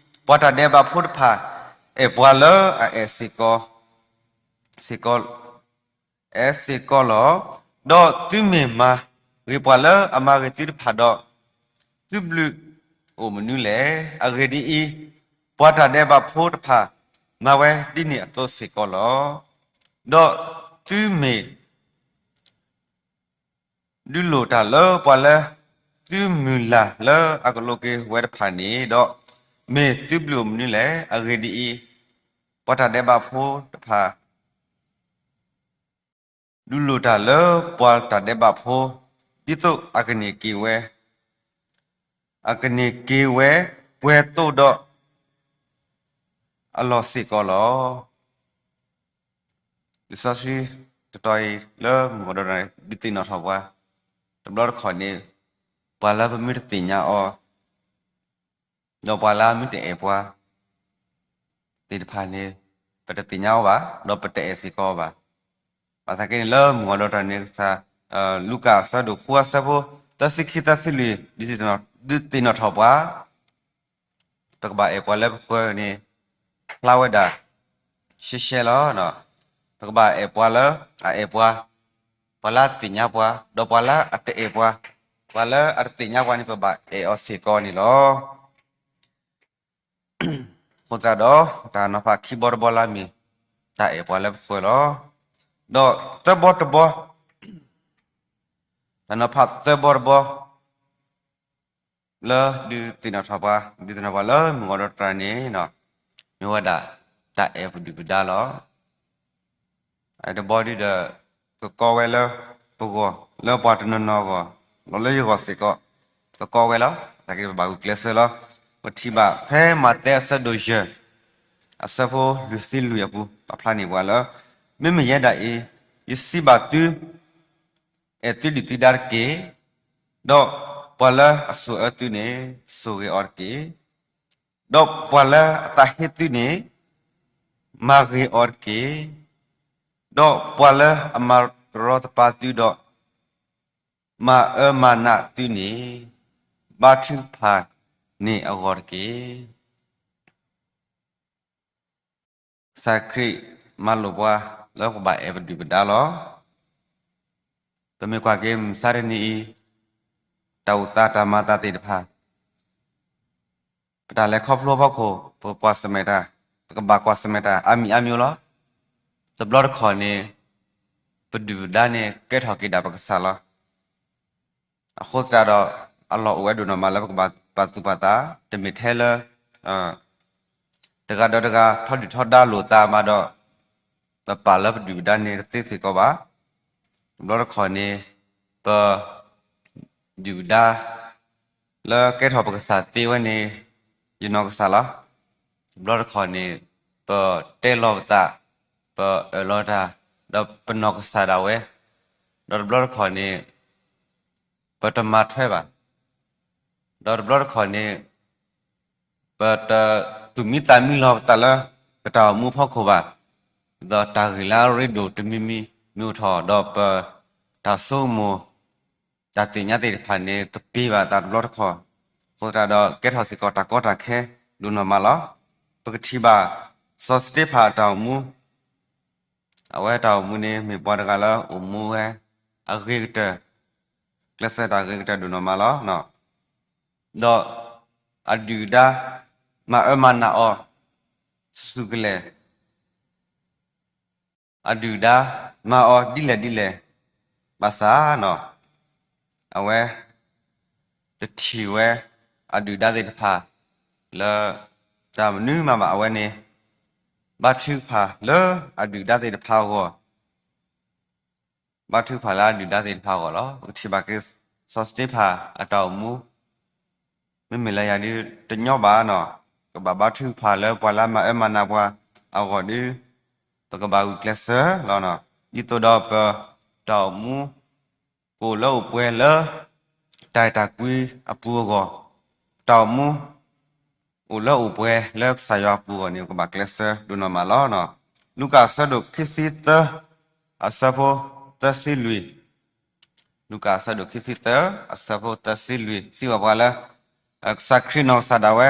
ပှၤတၢ်ဒဲးဘးဖိတဖၣ် အဲၣ်ပှၤလၢအအဲၣ်စ့ၢ်ကီး စ့ၢ်ကီး အဲၣ်စ့ၢ်ကီးလီၤ. ဒီးသုမ့ၢ်မၤဂ့ၤပှၤလၢအမၤဂ့ၤသုတဖၣ်ဒီး သုဘျုးအိၣ်မနုၤလဲၣ်. အဂ့ၢ်ဒ်အံၤ, ပှၤတၢ်ဒဲးဘးဖိတဖၣ် မၤဝဲဒ်န့ၣ်အသိးစ့ၢ်ကီးလီၤ. ဒီးသုမ့ၢ် ဒုးလိၢ်တၢ်လၢပှၤလၢသုမုၢ်လၢ်လၢအကလိးက့ၤဝဲတဖၣ်န့ၣ်ဒီး, မ့ၢ်သုဘျုးအိၣ်မနုၤလဲၣ်. အဂ့ၢ်ဒ်အံၤ, ပှၤတၢ်ဒဲးဘးဖိတဖၣ် ဒုးလိၢ်တၢ်လၢပှၤတၢ်ဒဲးဘးဖိ ဒ်သိးအကန့ၢ်က့ၤဝဲ, အကန့ၢ်က့ၤဝဲ ပှဲၤသိးဒီး အလီၢ်စ့ၢ်ကီးလီၤ. လံာ်စီဆှံတတီၤအံၤလၢမုၢ်ဂီၤဒီးတနံၤ ဒုးသ့ၣ်နီၣ်ထီၣ်ပှၤ, တဘျီတခီၣ်န့ၣ် ပှၤလၢပမ့ၢ်တသ့ၣ်ညါအီၤ ဒီးပှၤလၢအမ့ၢ်တအဲၣ်ပှၤသ့ၣ်တဖၣ်န့ၣ် ပတသ့ၣ်ညါအီၤဘၣ်, ဒီးပတအဲၣ်စ့ၢ်ကီးအီၤဘၣ်. ဘၣ်ဆၣ်က့န့ၣ်လၢမုၢ်ဂီၤဒီးတနံၤကစၢ် လူၤကၣ်အဆၢဒိၣ်ဃုအဆၢဖိ သၢဆံခံ သၢဆံလွံၢ် ဒုးသ့ၣ်နီၣ်ထီၣ်ပှၤ ပကဘၣ်အဲၣ်ပှၤလၢပဃၢၤန့ၣ် ပကဘၣ်ဖျါဝဲဒၣ် ရှဲရှဲလီၤ. ပကဘၣ်အဲၣ်ပှၤလၢအအဲၣ်ပှၤ, ပှၤလၢအသ့ၣ်ညါပှၤ, ဒီးပှၤလၢအတအဲၣ်ပှၤ, ပှၤလၢအတသ့ၣ်ညါပှၤန့ၣ် ပဘၣ်အဲၣ်အီၤစ့ၢ်ကီးန့ၣ်လီၤ. အဃိသတးဒီး တၢ်နီၤဖးခံဘီတဘီလၢအမ့ၢ် တၢ်အဲၣ်ပှၤလၢပဃၢၤလီၤ. ဒီးသၢဘီတဘီ, တၢ်နီၤဖးသၢဘီတဘီ လၢဒုးသ့ၣ်နီၣ်ထီၣ်ပှၤ, ဒုးသ့ၣ်နီၣ်ပှၤလၢမုၢ်ဂီၤဒီးတြၢ်န့ၣ် မ့ၢ်ဝဲဒၣ် တၢ်အဲၣ်ပဒုၣ်ပဒါလီၤ. အတဘီဒုဒီး ကကီဝဲလၢပဂီၢ်, လၢပှၤတနီၤနီၤအဂီၢ်, ဒီးလၢယဂီၢ်စ့ၢ်ကီး ကကီဝဲလီၤ. တၢ်က့ၤပဘၣ်ဂုာ်ကျဲးစၢးလီၤ. ပထံၣ်ဘၣ်ဖဲမးသဲအဆၢဒိၣ်ယဲၢ် အဆၢဖိလွံၢ်ဆံလွံၢ်အပူၤ ပာ်ဖျါန့ၢ်ပှၤလၢ မ့မ့ၢ်ယဲဒၣ်အံၤ ယစံးဘၣ်သု အဲၣ်သုဒုၣ်သုဒါတက့ၢ်. ဒီးပှၤလၢအဆိၣ်အၢသုန့ၣ် ဆိၣ်ဂ့ၤအီၤတက့ၢ်. ဒီးပှၤလၢအသးဟ့သုန့ၣ် မၤဂ့ၤအီၤတက့ၢ်. ဒီးပှၤလၢအမၤတရီတပါသုဒီး မၤအၢမၤနးသုန့ၣ် ဘါထုကဖၣ်န့ၢ်အဂီၢ်တက့ၢ်. ကစၢ်ခရံာ်မၤလိာ်ပှၤလၢပကဘၣ်အဲၣ်ပဒုၣ်ပဒါလီၤ. ပမ့ၢ်ကွၢ်က့ၤမုၢ်မဆါတနံၤအံၤ တၢ်အိၣ်သးတၢ်မၤသးသ့ၣ်တဖၣ် ပတၢ်လဲၤခီဖျိအဖီခိၣ် ပကွၢ်ဆၢၣ်မဲာ်တၢ်, ပကဘၣ်ကွၢ်ဆၢၣ်မဲာ်တၢ်အါမံၤအါမံၤလီၤ. တဘျီတခီၣ်န့ၣ် ပဒုၣ်ပဒါန့ၣ် ကဲထီၣ်က့ၤဒၣ်ပကစၢ်လီၤ. အဃိသတးဒီး အလီၢ်အိၣ်ဝဲဒိၣ်နီၢ်မးလၢပကဘၣ်ပာ်သူၣ်ပာ်သး, တမ့ၢ်ထဲလၢ တဂၤဒီးတဂၤ ထီဒုၣ်ထီဒါလိာ်သးမးဒီး ပပာ်လၢပဒုၣ်ပဒါန့ၣ်တသ့စ့ၢ်ကီးဘၣ်. တဘျီတခီၣ်န့ၣ် ပဒုၣ်ပဒါ လၢကဲထီၣ်ပကစၢ်သ့ဝဲန့ၣ် ယနီၢ်ကစၢ်လီၤ. တဘျီတခီၣ်န့ၣ် ပတဲလီၤပသး, ပအၢၣ်လီၤတၢ်, ဒီးပနီၢ်ကစၢ်ဒၣ်ဝဲ, ဒီးတဘျီတခီၣ်န့ၣ် ပတမၤထွဲဘၣ်, ဒီးတဘျီတခီၣ်န့ၣ် ပတသူၣ်မံသးမံလီၤပသးလၢ ပတၢ်အိၣ်မူဖီခိၣ်ဘၣ်, ဒီးတၢ်ဂ့ၢ်လၢအရ့ဒိၣ်တမံၤမံၤမ့ၢ်အိၣ်ထီၣ်ဒီး ပတၢ်ဆိကမိၣ် တၢ်သ့ၣ်ညါသ့ၣ်တဖၣ်န့ၣ် တပ့ၤဘၣ်သးတဘျီတခီၣ်, အဃိသတးဒီးကဲထီၣ်စ့ၢ်ကီးတၢ်ကီတၢ်ခဲဒိၣ်နီၢ်မးလီၤ. ပကထံၣ်ဘၣ် စီၤစတ့ဖၣ်အတၢ်အိၣ်မူ, အဝဲတၢ်အိၣ်မူန့ၣ် မ့ၢ်ပှၤတဂၤလၢအိၣ်မူဝဲ အဂ့ၤကတၢၢ်, ကျဲးစၢးတၢ်ဂ့ၤကတၢၢ်ဒိၣ်နီၢ်မးလီၤ. ဒီးအဒုၣ်အဒါ မၤအၢမၤနးအီၤ ဆူၣ်ဆူၣ်ကလဲာ်, အဒုၣ်အဒါမၤအီၤဒ်လဲၣ်ဒ်လဲၣ်, ဘၣ်ဆၣ် အဝဲ တထံၣ်ဝဲ အဒုၣ်အဒါသ့ၣ်တဖၣ် လၢ တၢ်မနုၤမးဘၣ် အဝဲန့ၣ် ဘါထုကဖၣ်လၢအဒုၣ်အဒါသ့ၣ်တဖၣ်အဂီၢ်, ဘါထုကဖၣ်လၢအဒုၣ်အဒါသ့ၣ်တဖၣ်အဂီၢ်လီၤ. ပကထံၣ်ဘၣ်က့ၤ စီၤစတ့ဖၣ်အတၢ်အိၣ်မူ, မ့မ့ၢ်လၢယၤဒုးတညီဘၣ်နီၤ, ကဘၣ်ဘါထုကဖၣ်လၢပှၤလၢအမၤအၢမၤနးပှၤအဂီၢ်ဒုး, ပကဘၣ်ဂုာ်ကျဲးစၢးလီၤ. ဒ်သိးဒီးပတၢ်အိၣ်မူ ကအိၣ်လၢအိၣ်ပှဲၤလၢ တၢ်အဲၣ်တၢ်ကွံအပူၤအဂီၢ်, ပတၢ်အိၣ်မူ အိၣ်လၢအိၣ်ပှဲၤလၢကစၢ်ယွၤအပူၤအဂီၢ်န့ၣ် ပကဘၣ်ကျဲးစၢးဒိၣ်နီၢ်မးလီၤ. လူၤကၣ်အဆၢဒိၣ်ခံဆံသၢ အဆၢဖိသၢဆံလွံၢ်, လူၤကၣ်အဆၢဒိၣ်ခံဆံသၢ အဆၢဖိသၢဆံလွံၢ် စံးဘၣ်ပှၤလၢ ကစၢ်ခရံာ်နီၢ်ကစၢ်ဒၣ်ဝဲ,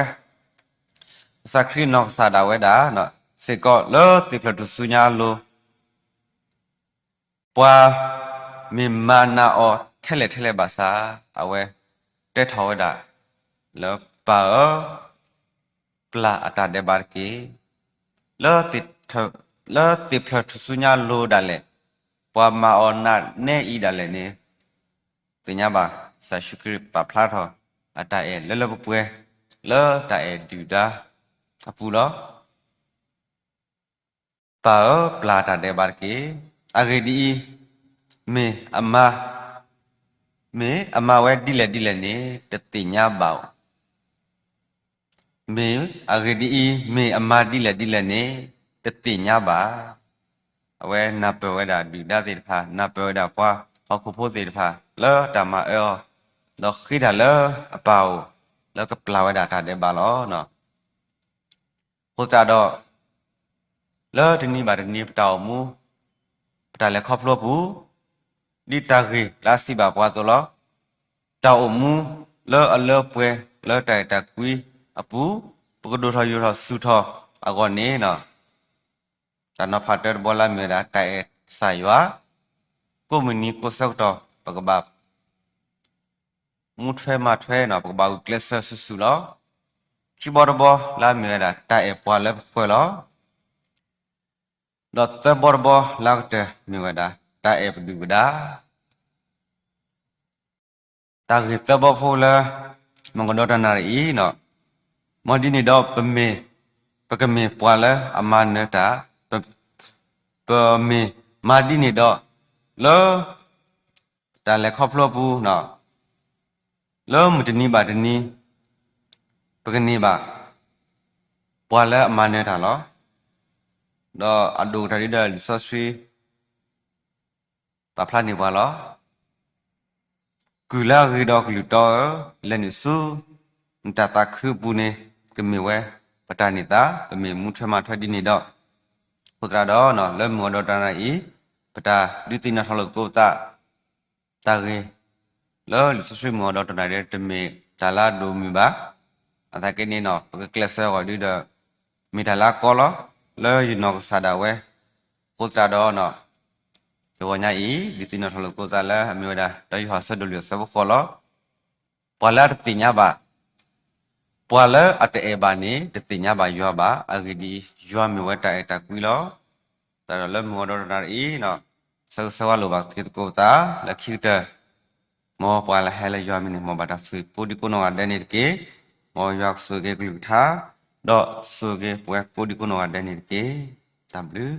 ကစၢ်ခရံာ်နီၢ်ကစၢ်ဒၣ်ဝဲဒၣ် စ့ၢ်ကီးလၢသ့ၣ်ဖျၢၣ်ထူၣ်စုညါအလိၤ ပှၤမ့ၢ်မၤနးအီၤထဲလဲၣ်ထဲလဲၣ်ဘၣ်ဆၣ်, အဝဲတဲထီၣ်ဝဲဒၣ် လၢပၢ်ဧၢ, ပျၢ်အတၢ်ဒဲးဘးတက့ၢ်. လၢသ့ၣ်ဖျၢၣ်ထူၣ်စုညါအလိၤဒၣ်လဲာ်, ပှၤမၤအီၤနးနဲအံၤဒၣ်လဲာ်န့ၣ်, သ့ၣ်ညါဘၣ် ကစၢ်ယ့ၣ်ၡူးခရံာ်ပာ်ဖျါထီၣ် အတၢ်အဲၣ်လၢလၢပှဲၤပှဲၤ လၢတၢ်အဲၣ်ဒုၣ်ဒါအပူၤလီၤ. ပၢ်ဧၢ, ပျၢ်တၢ်ဒဲးဘးတက့ၢ်. အဂ့ၢ်ဒ်အံၤ, မ့ၢ်အမၤ, မ့ၢ်အမၤဝဲဒ်လဲၣ်ဒ်လဲၣ်န့ၣ် တသ့ၣ်ညါဘၣ်. မ့ၢ်အဂ့ၢ်ဒ်အံၤ, မ့ၢ်အမၤဒ်လဲၣ်ဒ်လဲၣ်န့ၣ် တသ့ၣ်ညါဘၣ်. အဝဲနၢ်ပၢၢ်ဝဲဒၣ်ဒုၣ်ဒါသ့ၣ်တဖၣ်, နၢ်ပၢၢ်ဝဲဒၣ်ပှၤဟီၣ်ခိၣ်ဖိသ့ၣ်တဖၣ် လၢတၢ်မၤအၢအီၤ, ဒီးဃ့တၢ်လၢအပၢ်အအိၣ် လၢကပျၢ်ဝဲဒၣ်တၢ်ဒဲးဘးလီၤ. အဃိသတးဒီး လၢတနံၤဘၣ်တနံၤပတၢ်အိၣ်မူ, ပတၢ်လဲၤခီဖျိအပူၤ, ဒ်တၢ်ဂ့ၢ်လၢအစံးဘၣ်ပှၤအသိးလီၤ. တၢ်အိၣ်မူလၢအလၢပှဲၤလၢတၢ်အဲၣ်တၢ်ကွံအပူၤ, ပကဒိၣ်ထီၣ်ယိာ်ထီၣ်ဆူၣ်ထီၣ် အဂီၢ်န့ၣ် တၢ်နီၤဖးတၢတဘီလၢအမ့ၢ်ဝဲဒၣ် တၢ်အဲၣ်ကစၢ်ယွၤ, ကိးမုၢ်နံၤကိးဆၢကတီၢ် ပကဘၣ် မူထွဲမၤထွဲန့ၣ် ပကဘၣ်ဂုာ်ကျဲးစၢးစုာ်စုာ်လီၤ. ခံဘီတဘီလၢအမ့ၢ်ဝဲဒၣ် တၢ်အဲၣ်ပှၤလၢပဃၢၤလီၤ. ဒီးသၢဘီတဘီလၢအကတၢၢ်မ့ၢ်ဝဲဒၣ် တၢ်အဲၣ်ပဒုၣ်ပဒါ တၢ်ဂ့ၢ်သၢဘီဖိလၢ မုၢ်ကဒီးတနၣ်ရံၣ်အံၤန့ၣ်, မ်ဒ်န့ၣ်ဒီး ပမ့ၢ်, ပကမ့ၢ်ပှၤလၢအမၤနၢၤတၢ်, ပမ့ၢ်မၤဒ်န့ၣ်ဒီး လၢ တၢ်လဲၤခီဖျိအပူၤန့ၣ်, လၢမုၢ်တနံၤဘၣ်တနံၤ ပကန့ၢ်ဘၣ် ပှၤလၢအမၤနၢၤတၢ်လီၤ. ဒီးအဒိၣ်ကတၢၢ်ဒ်ဒီးလံာ်စီဆှံ ပာ်ဖျါန့ၢ်ပှၤလီၤ. ကုၢ်လၢအဂ့ၤဒီးကလုၢ်တီဧၢ, လဲၤနုာ်ဆူ နတၢ်သးခုအပူၤန့ၣ် ကမ့ၢ်ဝဲ ပတၢ်န့ၢ်သါ, ပမ့ၢ်မူထွဲမၤထွဲဒ်န့ၣ်ဒီး, အဃိသတးဒီး လၢမုၢ်ကဒီးတနၣ်ရံၣ်အံၤ ပတၢ်ဒုးသ့ၣ်နီၣ်ထီၣ်လိာ်သကိးပသး တၢ်ဂ့ၢ် လၢလံာ်စီဆှံမုၢ်ကဒီးတနၣ်ရံၣ် တမ့ၢ်တၢ်လၢအဒိၣ်မုၢ်ဘၣ်. အသးက့န့ၣ် ပကကျဲးစၢးအဂီၢ်ဒ်ဒီး မ့ၢ်တၢ်လၢအကီလီၤ လၢယနီၢ်ကစၢ်ဒၣ်ဝဲ. အဃိသတးဒီး တဂီၤညါအံၤ ဒုးသ့ၣ်နီၣ်ထီၣ်လိာ်သကိးသးလၢအမ့ၢ်ဝဲဒၣ် တၢယိၤဟၣ်အဆၢဒိၣ်လွံၢ်အဆၢဖိဃိးလီၤ. ပှၤလၢအတသ့ၣ်ညါဘၣ်, ပှၤလၢအတအဲၣ်ဘၣ်န့ၣ် တသ့ၣ်ညါဘၣ်ယွၤဘၣ်. အဂ့ၢ်ဒ်အံၤ, ယွၤမ့ၢ်ဝဲတၢ်အဲၣ်တၢ်ကွံလီၤ. သတးဒီးလၢမုၢ်ကဒီးတနၣ်ရံၣ်အံၤ ဆၢဂ့ၤဆၢဝါလိာ်ဘၣ်က့ၤသကိးပသး လၢခံကတၢၢ် မ်ပှၤလၢဟဲလၢယွၤအမံၤန့ၣ် မ်ဘၣ်တၢ်ဆိၣ်ဂ့ၤကိးဒံကိးနီၢ်ဂၤဒဲးန့ၣ်တက့ၢ်. မ်ယွၤကဆိၣ်ဂ့ၤက့ၤကလုၢ်ကထါ, ဒီးဆိၣ်ဂ့ၤက့ၤပဝဲကိးဒံကိးနီၢ်ဂၤဒဲးန့ၣ်တက့ၢ်. တၢ်ဘျုး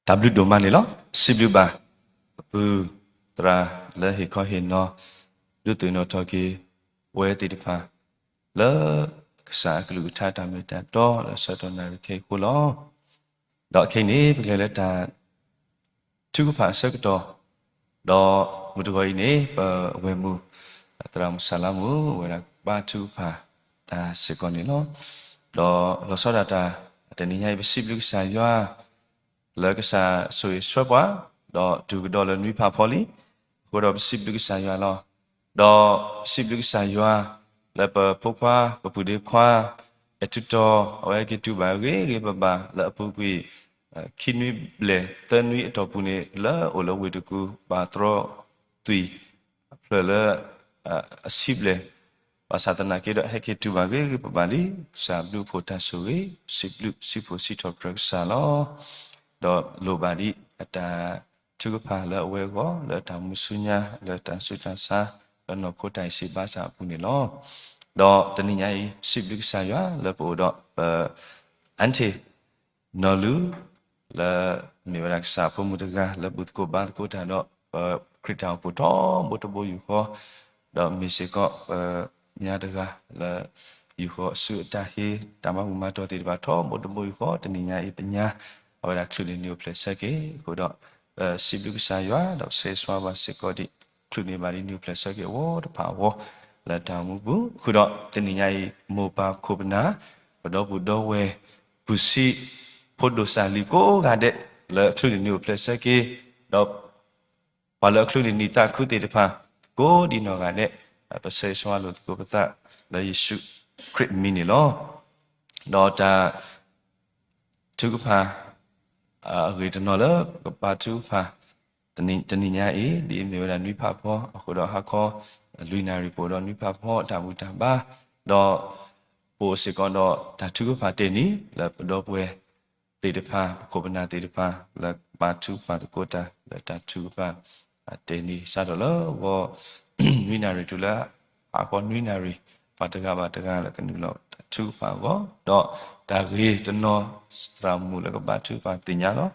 တၢ်ဘျုးဒိၣ်မးန့ၣ်လီၤ. စံးဘျုးဘၣ် ပပုၢ်သရၣ်လၢဟ့ၣ်ခီဟ့ၣ်နီၤ ဒုးသ့ၣ်နီၣ်ထီၣ်က့ၤ ပဝဲသ့ၣ်တဖၣ် လၢကစၢ်အကလုၢ်ကထါတၢ်မ့ၢ်တၢ်တီ လၢဆၢကတီၢ်နၣ်ရံၣ်ခဲအံၤအဃိလီၤ. ဒီးခဲအံၤန့ၣ် ပကလဲၤလၢတၢ် ထုကဖၣ်အဆၢကတီၢ်, ဒီးမုၢ်တဂီၤအံၤန့ၣ် ပဝဲၢ်မုၢ် သရၣ်မုၣ်စၢ်လါမုၣ် ဝဲဒၣ်ဘါထုကဖၣ်တၢ်စ့ၢ်ကီးန့ၣ်လီၤ. ဒီးလီၤဆီဒၣ်တၢ် တနံၤညါအံၤ ပစံးဘျုးကစၢ်ယွၤ လၢကစၢ်ဆိၣ်ဂ့ၤဆှၢပှၤ, ဒီးတုၤကဒီးလၢနွံဖးဖီလံ, အဃိဒီးပစံးဘျုးကစၢ်ယွၤလီၤ. ဒီးပစံးဘျုးကစၢ်ယွၤ လၢပဖိခွါ ပပုၢ်ဒ့ခွါ အဲၣ်ထူတီၤ အဝဲဟဲက့ၤတူၢ်ဘၣ်ဂ့ၤဂ့ၤဘၣ်ဘၣ် လၢအပူၤကွံာ် ခံနွံဘျဲၣ်သၢနွံအတီၢ်ပူၤန့ၣ် လၢအအိၣ်လၢဝ့ၢ်တကူၣ် ဘၣ်တြီသွံၣ် အဖျၢၣ်လၢ အဆံဘျဲၣ်, ဘၣ်ဆၣ်သနာ်က့ဒီး ဟဲက့ၤတူၢ်ဘၣ်ဂ့ၤဂ့ၤဘၣ်ဘၣ်လံ. ကစၢ်ဘျုးဖှိၣ်တၢ်ဆိၣ်ဂ့ၤ, စံးဘျုးစံးဖှိၣ်စံးထီၣ်ပတြၢၤကစၢ်လီၤ. ဒီးလိၣ်ဘၣ်ဒံးအတၢ်ထုကဖၣ်လၢအဝဲအဂီၢ် လၢတၢ်မူဆူညါ လၢတၢ်ဆူးတၢ်ဆါ လၢနီၢ်ခိတၢ်အံၤစံးဘၣ်ဆၣ်အပူၤန့ၣ်လီၤ. ဒီးတနံၤညါအံၤ စံးဘျုးကစၢ်ယွၤလၢပအိၣ်ဒီး ပ aunty နီၢ်လူၤ လၢမ့ၢ်ဝဲဒၣ်ကစၢ်အဖိမုၣ်တဂၤ လၢဘူၣ်သကိးဘါသကိးတၢ်ဒီး ပခရံာ်တၢ်အိၣ်ဖှိၣ်ထီဘိတဘိယူၢ်ဃီ, ဒီးမ့ၢ်စ့ၢ်ကီးပညါတဂၤလၢ ယူၢ်ဃီအစုအတၢ်ဟ့ၣ် တၢ်မၤဘူၣ်မၤတီၢ်သ့ၣ်တဖၣ်ထီဘိတဘိယူၢ်ဃီ, တနံၤညါအံၤပညါ အဝဲဒၣ်ချုးန့ၢ်နံၣ်အိၣ်ဖျဲၣ်ဆၢက့ၤအဃိဒီး ပစံးဘျုးကစၢ်ယွၤ ဒီးပဆၢဂ့ၤဆၢဝါဘၣ်စ့ၢ်ကီးဒံး ချုးန့ၢ်ဘၣ်ဒံးနံၣ်အိၣ်ဖျဲၣ်ဆၢက့ၤအဝီတဖၣ်အဂီၢ် လၢတၢ်အိၣ်မူပူၤ အဃိဒီးတနံၤညါအံၤ မိၢ်ပၢ်ခိၣ်ပနၢ် ပဒီပုၢ်ဒီဝဲၢ် ပုၢ်ဆံး ဖိဒိၣ်စၢ်လံၤကိးဂၤဒဲး လၢအချုးန့ၢ်နံၣ်အိၣ်ဖျဲၣ်ဆၢက့ၤ ဒီး ပှၤလၢအချုးန့ၢ်နံၣ်သးခုသ့ၣ်တဖၣ် ကိးဒံးနီၢ်ဂၤဒဲး ပဆၢဂ့ၤဆၢဝါလိာ်သကိးပသး လၢယ့ၣ်ၡူးခရံာ်အမံၤန့ၣ်လီၤ. ဒီးတၢ် ထုကဖၣ် အဂ့ၢ်တနီၤလၢပကဘါထုကဖၣ် တနံၤညါအံၤ ဒ်အမ့ၢ်ဝဲဒၣ်နွံဖးဖီ အဃိဒီးဟါခီ လွံၢ်နၣ်ရံၣ်ပအိၣ်ဒီးနွံဖးဖီ တၢ်ဘူၣ်တၢ်ဘါ ဒီး ပအိၣ်စ့ၢ်ကီးဒီးတၢ်ထုကဖၣ်တဲာ်နံၤ လၢပဒီပုၢ်ဝဲၢ်သ့ၣ်တဖၣ် ပခိၣ်ပနၢ်သ့ၣ်တဖၣ် လၢဘါထုကဖၣ်သကိးတၢ် လၢတၢ်ထုကဖၣ် တဲာ်နံၤစးထီၣ်လၢဂီၤ နွံနၣ်ရံၣ်တုၤလၢ ဟါခီနွံနၣ်ရံၣ် ပှၤတဂၤဘၣ်တဂၤလၢကနုာ်လီၤတၢ်ထုကဖၣ်အဂီၢ် ဒီးတၢ်ဂ့ၢ်တနီၤ သရၣ်မုၣ်လၢကဘါထုကဖၣ်သ့ၣ်ညါလီ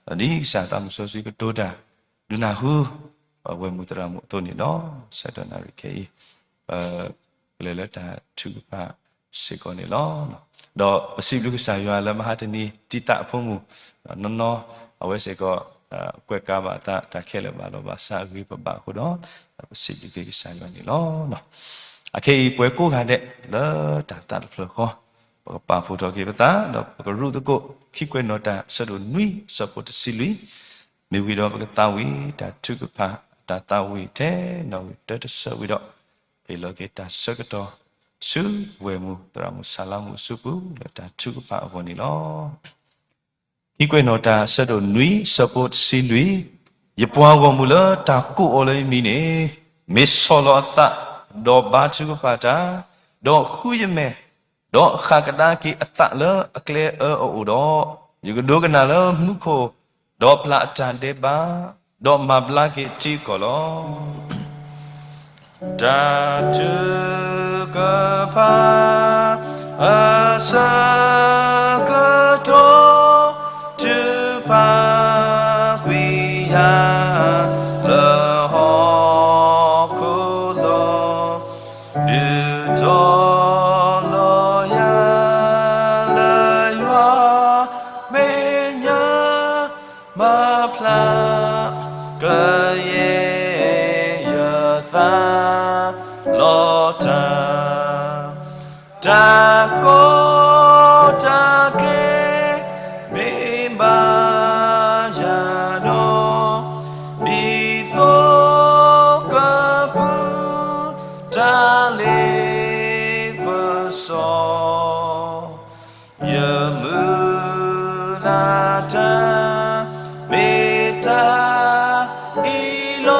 ၤ. ဒီးဒ်ကစၢ်သးမုၢ်စီဆှံကတိၤတၢ် ဒုးနၢ်ဟူ ပဝဲၢ်မုၢ်သရၣ်မုၣ်အသိးန့ၣ်ဒီး ဆၢကတီၢ်နၣ်ရံၣ်ခဲအံၤ ပကလဲၤလၢတၢ်ထုကဖၣ်စ့ၢ်ကီးန့ၣ်လီၤ. ဒီးပစံးဘျုးကစၢ်ယွၤလၢမဟါတနံၤ တံၤသးအဖိမုၣ် နီၢ်နီၢ် အဝဲစ့ၢ်ကီး ကွဲးကါဘၣ်အသး တၢ်ခဲလၢာ်ဘၣ်လီၤဘၣ်စးအဂ့ၤပဘၣ်အဃိဒီး ပစံးဘျုးက့ၤကစၢ်ယွၤန့ၣ်လီၤ. အခဲအံၤပဝဲကိးဂၤဒဲး လၢတၢ်သးတဖျၢၣ်ဃီ ပကပာ်ဖှိၣ်ထီၣ်က့ၤပသး ဒီးပကရူၢ်သကိး ခံကွဲးနီၣ်တၢ် အဆၢဒိၣ်နွံ ဆၢဖိတဆံလွံၢ်, မ့ၢ်ဝံၤဒီးပကသးဝံၣ်တၢ်ထုကဖၣ် အတၢ်သးဝံၣ်ထဲနီၣ်ဂံၢ်တၢတဆၢဝံၤဒီး ဟ့ၣ်လီၤက့ၤတၢ်ဆၢကတီၢ် ဆူဝဲၢ်မုၢ်သရၣ်မုၣ်ဆၣ်လါမုၣ်အစုပူၤ လၢတၢ်ထုကဖၣ်အဂီၢ်န့ၣ်လီၤ. ခံကွဲးနီၣ်တၢ် အဆၢဒိၣ်နွံ ဆၢဖိတဆံလွံၢ်, ယပှၤဂီၢ်မုၢ်လၢတၢ်ကိးအီၤလၢယမံၤန့ၣ်, မ့ၢ်ဆီၣ်လီၤအသး, ဒီးဘါထုကဖၣ်တၢ်, ဒီးဃုယမဲာ်, ဒီးဃၣ်ကဒါက့ၤအသးလၢအကျဲအၢအအိၣ်ဒီး, ယကဒိကနၣ်လၢမူခိၣ်, ဒီးပျၢ်အတၢ်ဒဲးဘး, ဒီးမၤဘျါက့ၤအထံအကီၢ်လီၤ. တၢ်ထုကဖၣ်အဆၢကတီၢ် ထုကဖၣ်ကွံာ်ယၤလၢဟီၣ်ခိၣ်လီၤ. ဒုးတီၤလီၤယၤ လၢယွၤမဲာ်ညါ မၤဖျါကယဲၢ် ယသးလီၤတၢ်, တၢ်ကီတၢ်ခဲ မ့ၢ်ဘၣ်ယၤဒီး, ဒ်သိးကပူၤ တၢ်လ့ပစီ ယမုၢ်လၢ်တၢ် မ့ၢ်တၢ်အံၤလီၤ.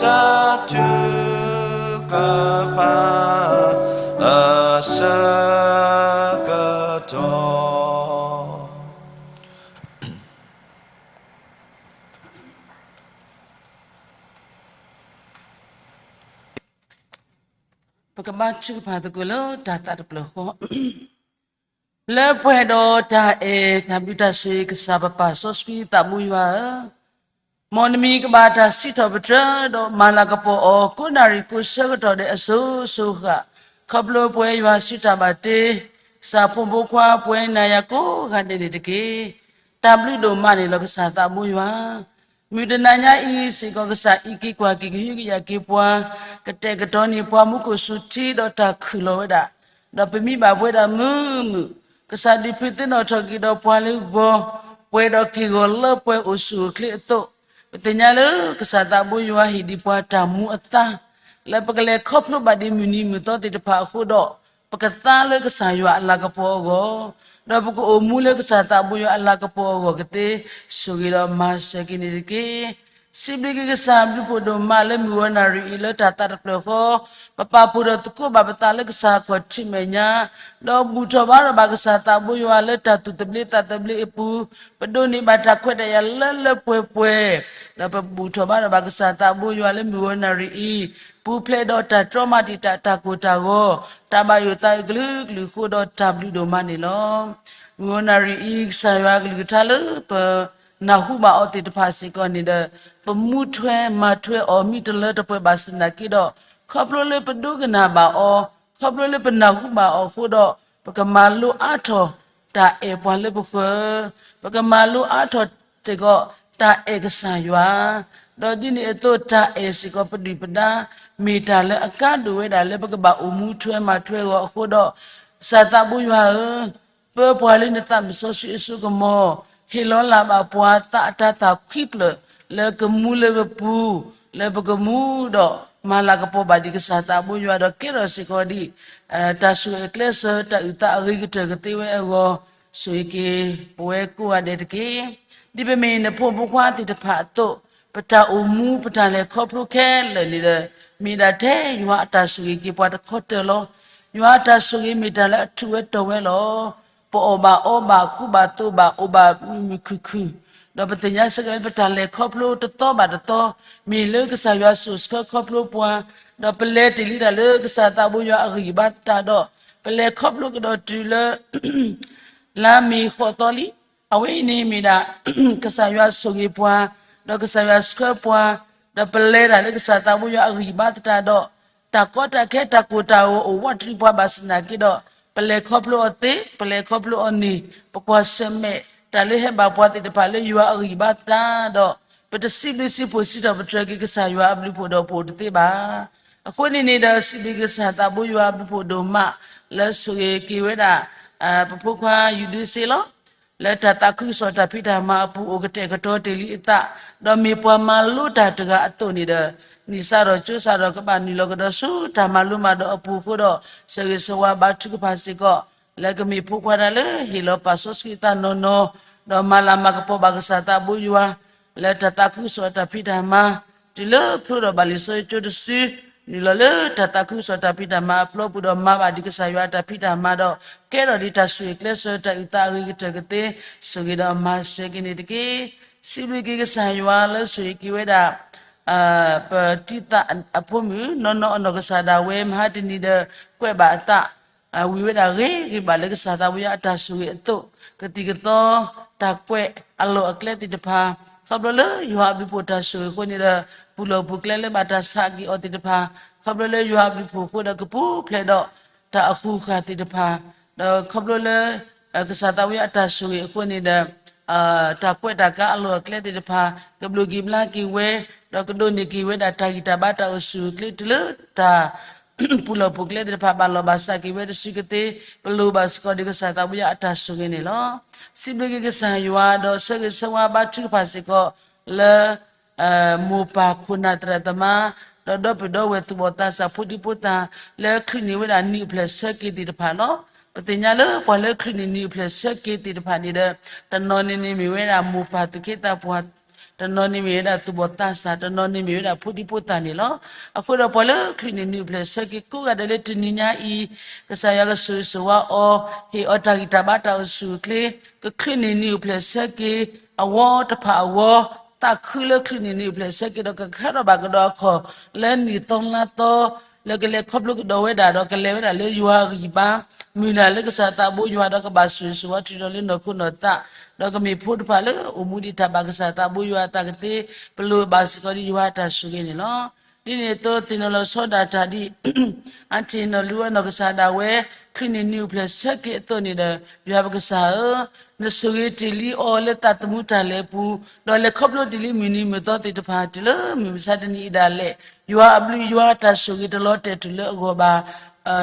တၢ်ထုကဖၣ်အဆၢကတီၢ် ပကဘါထုကဖၣ်သကိးလၢတၢ်သးတဖျၢၣ်ဃီ, လၢပှဲၤဒီးတၢ်အဲၣ်တၢ်ဘျုးတၢ်ဆိၣ်ဂ့ၤကစၢ်ပပၢ်စီဆှံသးဘိယွၤဧၢ, မ်နမံၤကဘၣ်တၢ်စံးထီၣ်ပတြၢၤဒီးမၤလၤကပီၤအီၤ ကိးနၣ်ရံၣ်ကိးဆၢကတီၢ်ဒဲးအစိၤစိၤဃၣ်, ခီဖျိပဝဲယွၤစုတၢ်ဘၣ်တ့, ကစၢ်ဖိမုၣ်ဖိခွါပဝဲနၤယၤကိးဂၤဒဲးန့ၣ်တက့ၢ်. တၢ်ဘျုးဒိၣ်မးန့ၣ်လီၤကစၢ်သးဘိယွၤ မုၢ်တနၤညါအံၤစ့ၢ်ကီး ကစၢ်အံးက့ၤကွၢ်က့ၤကဟုကယာ်က့ၤပှၤ, ကတဲာ်ကတီၤန့ၢ်ပှၤမူခိၣ်စူၤထံဒီးတၢ်ခုၣ်လီၤဝဲဒၣ်, ဒီးပမံဘၣ်ပဝဲဒၣ်မုာ်မုာ်, ကစၢ်ဒုးဖုးသ့ၣ်နီၣ်ထီၣ်က့ၤဒီးပှၤလၢဂီၤ, ပှဲၤဒီးက့ၢ်ဂီၤလၢပှဲၤအိၣ်ဆူၣ်အိၣ်ချ့အသိး, ပသ့ၣ်ညါလၢကစၢ်သးဘိယွၤဟ့ၣ်ဒံးပှၤတၢ်မူအသါ, လၢပကလဲၤခီဖျိဘၣ်ဒံးမုၢ်နံၤမုၢ်သီသ့ၣ်တဖၣ်အဃိဒီး, ပကသါလၢကစၢ်ယွၤအလၤကပီၤအဂီၢ်, ဒီးပကအိၣ်မူလၢကစၢ်သးဘိယွၤအလၤကပီၤအဂီၢ်ကသ့, ဆိၣ်ဂ့ၤဒီးမၤစၢၤက့ၤန့ၣ်တက့ၢ်. စံးဘျုးက့ၤကစၢ်ဘျုးဖှိၣ်ဒိၣ်မးလၢမုၢ်ဂီၤနၣ်ရံၣ်အံၤလၢတၢ်သးတဖျၢၣ်ဃီ, ပပာ်ဖှိၣ်ဒီးသကိးဘၣ်ပသးလၢကစၢ်ခီၣ်ထံးမဲာ်ညါ, ဒီးဘူၣ်ထီၣ်ဘါထီၣ်ဘၣ်ကစၢ်သးဘိယွၤလၢတၢ်သူၣ်သဘျ့သးသဘျ့အပူၤ, ပဒိးန့ၢ်ဘၣ်တၢ်ခွဲးတၢ်ယာ်လၢလၢပှဲၤပှဲၤ, ဒီးပဘူၣ်ထီၣ်ဘါထီၣ်ဘၣ်ကစၢ်သးဘိယွၤလၢမုၢ်ဂီၤနၣ်ရံၣ်အံၤ, ပူၤဖျဲးဒီးတၢ်တြီမၤတံာ်တာ်တၢ်ကိၢ်တၢ်ဂီၤ, တၢ်ဘၣ်ယိၣ်သးအုးကလုာ်ကလုာ်အဃိဒီးတၢ်ဘျုးဒိၣ်မးန့ၣ်လီၤ. မုၢ်ဂီၤနၣ်ရံၣ်အံၤ ကစၢ်ယွၤအကလုၢ်ကထါလၢပ နၢ်ဟူဘၣ်အီၤသ့ၣ်တဖၣ်စ့ၢ်ကီးန့ၣ်ဒီး, ပမူထွဲမၤထွဲအီၤမ့ၢ်တလၢတပှဲၤဘၣ်ဆၣ်သနာ်က့ဒီး, ခီဖျိလၢပဒိကနၣ်ဘၣ်အီၤ, ခီဖျိလၢပနၢ်ဟူဘၣ်အီၤအဃိဒီး, ပကမၤလိအါထီၣ်တၢ်အဲၣ်ပှၤလၢပဃၢၤ, ပကမၤလိအါထီၣ်စ့ၢ်ကီးတၢ်အဲၣ်ကစၢ်ယွၤ, ဒီးဒ်န့ၣ်အသိးတၢ်အဲၣ်စ့ၢ်ကီးပဒုၣ်ပဒါ, မ့ၢ်တၢ်လၢအကါဒိၣ်ဝဲဒၣ်လၢပကဘၣ်အိၣ်မူထွဲမၤထွဲအီၤအဃိဒီး, ကစၢ်သးဘိယွၤဧၢ, ပၢပှၤလၢနသးစီဆှံအစိကမီၤ, ဟ့ၣ်လီၤလၢ်ဘၣ်ပှၤသးအတၤသၣ်ခွံဖျၢၣ်, လၢကမူလၢပပူၤ, လၢပကမူဒီးမၤလၤကပီၤဘၣ်ဒံးကစၢ်သးဘိယွၤဒီးကဲထီၣ်စ့ၢ်ကီးဒံး, တၢ်ဆိၣ်ဂ့ၤအကျဲစၢၤ တၢ်အုၣ်သးအဂ့ၤကတၢၢ်ကသ့ဝဲအဂီၢ်, ဆိၣ်ဂ့ၤက့ၤပဝဲကိးဂၤဒဲးတက့ၢ်. ဒ်ပမ့ၢ်နဖိမုၣ်ဖိခွါသ့ၣ်တဖၣ်အသိး, ပတၢ်အိၣ်မူပတၢ်လဲၤခီဖျိခဲလၢာ်န့ၣ်ဒီး, မ့ၢ်ဒၣ်ထဲယွၤအတၢ်ဆိၣ်ဂ့ၤက့ၤပှၤတခီတၢၢ်လီၤ. ယွၤအတၢ်ဆိၣ်ဂ့ၤမ့ၢ်တၢ်လၢအထူးဝဲတီၤဝဲလီၤ. ပအီၣ်ဘၣ်အီဘၣ်ကူဘၣ်သိးဘၣ်အိၣ်ဘၣ်မုာ်မုာ်ခုၣ်ခုၣ်, ဒီးပသ့ၣ်ညါစ့ၢ်ကီးလၢပတၢ်လဲၤခီဖျိတသီဘၣ်တသီ, မ့ၢ်လၢကစၢ်ယွၤစိာ်ဆှၢခီဖျိပှၤ, ဒီးပလဲၤတ့ၢ်လံတၢ်လၢကစၢ်သးဘိယွၤအဂံၢ်ဘါသတးဒီး, ပလဲၤခီဖျိကဒီးတုၤလၢ လါမ့ၤဃိးသီလံ. အဝဲအံၤန့ၣ်မ့ၢ်ဒၣ် ကစၢ်ယွၤဆိၣ်ဂ့ၤပှၤ, ဒီးကစၢ်ယွၤဆှၢပှၤ, ဒီးပလဲၤတၢ်လၢကစၢ်သးဘိယွၤအဂံၢ်ဘါသတးဒီး, တၢ်ကီတၢ်ခဲတၢ်ကိၢ်တၢ်ဂီၤအိၣ်ဝးတရံးပှၤဘၣ်ဆၣ်သနာ်က့ဒီး, ပလဲၤခီဖျိအီၤသ့, ပလဲၤခီဖျိအီၤန့ၣ်, ပကွၢ်ဆၢၣ်မဲာ်တၢ်လၢဟဲဘၣ်ပှၤသ့ၣ်တဖၣ်လၢယွၤအဂံၢ်ဘါသတးဒီး, ပတစံးဘျုးစံးဖှိၣ်စံးထီၣ်ပတြၢၤက့ၤကစၢ်ယွၤအဘျုးဖှိၣ်ဒီးပအိၣ်တသ့ဘၣ်. အဃိန့ၣ်န့ၣ်ဒီး စံးဘျုးက့ၤကစၢ်သးဘိယွၤအဘျုးဖှိၣ်ဒိၣ်မး လၢဆိၣ်ဂ့ၤက့ၤဝဲဒၣ် ပဖိခွါယူၤဒုစ့လီၤ. လၢတၢ်သးခုကစီၣ်တၢ်ဖံးတၢ်မၤအပူၤ အိၣ်ကတဲာ်ကတီၤတ့ၢ်လံအသး, ဒီးမ့ၢ်ပှၤမၤလိတၢ်တဂၤအသိးန့ၣ်ဒီး နံၣ်စးထီၣ်ကၠိစးထီၣ်ကဘၣ်နုာ်လီၤကဒီးဆူတၢ်မၤလိမၤဒိးအပူၤအဃိဒီး ဆၢဂ့ၤဆၢဝါဘါထုကဖၣ်စ့ၢ်ကီး လၢကမ့ၢ်ဖိခွါတၢ်လၢဟ့ၣ်လီၤပာ်စီဆှံအသးနီၢ်နီၢ်, ဒီးမၤလၤမၤကပီၤဘၣ်ကစၢ်သးဘိယွၤ လၢတၢ်သးခုကစီၣ်တၢ်ဖံးတၢ်မၤ တုၤလၢဖျိဒီးဘၣ်လံာ်စီဆှံကၠိတစု, နုာ်လီၤလၢတၢ်သးခုကစီၣ်တၢ်ဖံးတၢ်မၤအဖျိပူၤဒီး မၤဘၣ်ဒံးကစၢ်ယွၤအတၢ်ဖံးတၢ်မၤဒီး ကဲထီၣ်ဒံးတၢ်ဆိၣ်ဂ့ၤကျဲးစၢးတၢ်အုၣ်သးအဂ့ၤကတၢၢ်ကသ့, ဆိၣ်ဂ့ၤဒီးမၤစၢၤက့ၤန့ၣ်တက့ၢ်. စံးဘျုးက့ၤကစၢ်ယွၤလၢဆိၣ်ဂ့ၤက့ၤဝဲဒၣ် ပတံၤသးအဖိမုၣ် နီၢ်နီၢ်အနီၢ်ကစၢ်ဒၣ်ဝဲ မဟါတနံၤဒီး ကွဲးဘၣ်အသး ဝံၤဝဲဒၣ်ဂ့ၤဂ့ၤဘၣ်လၢကစၢ်သးဘိယွၤအတၢ်ဆိၣ်ဂ့ၤအသိး, ကသံၣ်ကသီ တၢ်ကွဲးအလီၢ်အကျဲသ့ၣ်တဖၣ်, ခီဖျိလၢယွၤအဘျုးဖှိၣ်တၢ်ဆိၣ်ဂ့ၤအဃိန့ၣ်ဒီး ပူၤလီၢ်ပူၤကျဲလၢဘၣ်တၢ်ဆးက့ၤအီၤသ့ၣ်တဖၣ်, ခီဖျိလၢယွၤအဘျုးဖှိၣ်အဃိဒီးကပူၤဖျဲးဒီး တၢ်အဃူဃာ်သ့ၣ်တဖၣ်, ဒီးခီဖျိလၢ ကစၢ်သးဘိယွၤအတၢ်ဆိၣ်ဂ့ၤအဃိန့ၣ်ဒီး တၢ်ကွဲးတၢ်ကါအလီၢ်အကျဲသ့ၣ်တဖၣ် ကဘျုးက့ၤဘျါက့ၤဝဲ, ဒီးကဒိးန့ၢ်က့ၤဝဲဒၣ်တၢ်ဂံၢ်တၢ်ဘါတၢ်အိၣ်ဆူၣ်အိၣ်ချ့တုၤလၢတၢ် ပူၤလီၢ်ပူၤကျဲသ့ၣ်တဖၣ် ဘၣ်လီၢ်ဘၣ်စးက့ၤဝဲတစုကသ့, ပလိၣ်ဘၣ်စ့ၢ်ကီးဒံးကစၢ်သးဘိယွၤအတၢ်ဆိၣ်ဂ့ၤန့ၣ်လီၤ. စံးဘျုးက့ၤကစၢ်ယွၤဒီးဆၢဂ့ၤဆၢဝါဘါထုကဖၣ်စ့ၢ်ကီးလၢ မိၢ်ပၢ်ခိၣ်နၢ်သရၣ်သမါ ဒီးဒီပုၢ်ဒီဝဲၢ်သူၣ်ဘီၣ်သးစၢ်ဖိဒံဖိသၣ် လၢချုးန့ၢ်ဝဲဒၣ်နံၣ်အိၣ်ဖျဲၣ်ဆၢက့ၤသ့ၣ်တဖၣ်လီၤ. ပသ့ၣ်ညါလၢပှၤလၢချုးန့ၢ်နံၣ်အိၣ်ဖျဲၣ်ဆၢက့ၤသ့ၣ်တဖၣ်န့ၣ်ဒီး တနီၤန့ၣ်န့ၣ်မ့ၢ်ဝဲဒၣ်မိၢ်ပၢ်သူၣ်က့သးပှၢ်, တနီၤန့ၣ်မ့ၢ်ဝဲဒၣ်သူၣ်ဘီၣ်သးစၢ်, တနီၤန့ၣ်မ့ၢ်ဝဲဒၣ်ဖိဒံဖိသၣ်န့ၣ်လီၤ. အဃိဒီးပှၤလၢချုးန့ၢ်နံၣ်အိၣ်ဖျဲၣ်ဆၢက့ၤကိးဂၤဒဲးလၢတနံၤညါအံၤ ကစၢ်ယွၤကဆိၣ်ဂ့ၤဆိၣ်ဝါအီၤ, ဟ့ၣ်အီၤတၢ်ဂံၢ်တၢ်ဘါတၢ်အိၣ်ဆူၣ်အိၣ်ချ့, ကချုးန့ၢ်နံၣ်အိၣ်ဖျဲၣ်ဆၢက့ၤ အဝီတဖၣ်အဝီ, သးခုလၢချုးန့ၢ်နံၣ်အိၣ်ဖျဲၣ်ဆၢက့ၤဒီးကကဟဲထီၣ်ဘၣ်ကဒီးအခီၣ် လၢနံၣ်သီလါသီ လၢကလဲၤခီဖျိကဒီးဝဲဒၣ်ဒီးကလဲၤဝဲဒၣ်လၢယွၤအဂံၢ်ဘါ, မုၢ်လၢ်လၢကစၢ်သးဘိယွၤဒီးကဘၣ်ဆိၣ်ဂ့ၤဆိၣ်ဝါထုးထီၣ်လၢနီၢ်ခိနီၢ်သး, ဒီးကမ့ၢ်ဖိတဖၣ်လၢအိၣ်မူဒံးတၢ်ဘၣ်ကစၢ်သးဘိယွၤအသးကသ့, ပလိၣ်ဘၣ်စ့ၢ်ကီးဒံးယွၤအတၢ်ဆိၣ်ဂ့ၤန့ၣ်လီၤ. ဒ်န့ၣ်အသိးသ့ၣ်နီၣ်လီၤဆီဒၣ်တၢ်ဒ် အါတ့ၢ်နီၢ်လူၤအနီၢ်ကစၢ်ဒၣ်ဝဲ ချုးန့ၢ်နံၣ်အိၣ်ဖျဲၣ်ဆၢက့ၤအသိးန့ၣ်ဒီး ယွၤပကစၢ်ဧၢ, နဆိၣ်ဂ့ၤတ့ၢ်လံအီၤလၢသးသမူတၢ်လဲၤအပူၤ, ဒီးလဲၤခီဖျိတ့ၢ်လံမုၢ်နံၤမုၢ်သီသ့ၣ်တဖၣ် တုၤလၢမုၢ်မဆါတနံၤအံၤဒၣ်လဲာ်, ယွၤအဘျုးယွၤတၢ်ဆိၣ်ဂ့ၤတလီၤတဲာ်တုၤလၢအဂီၢ်ဘၣ်,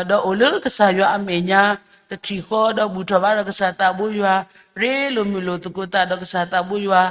ဒီးအိၣ်လၢကစၢ်ယွၤအမဲာ်ညါ တထံၣ်ဃီဒီးဘူၣ်ထီၣ်ဘါဒီးကစၢ်သးဘိယွၤ, ရ့လိာ်မုာ်လိာ်သကိးသးဒီးကစၢ်သးဘိယွၤ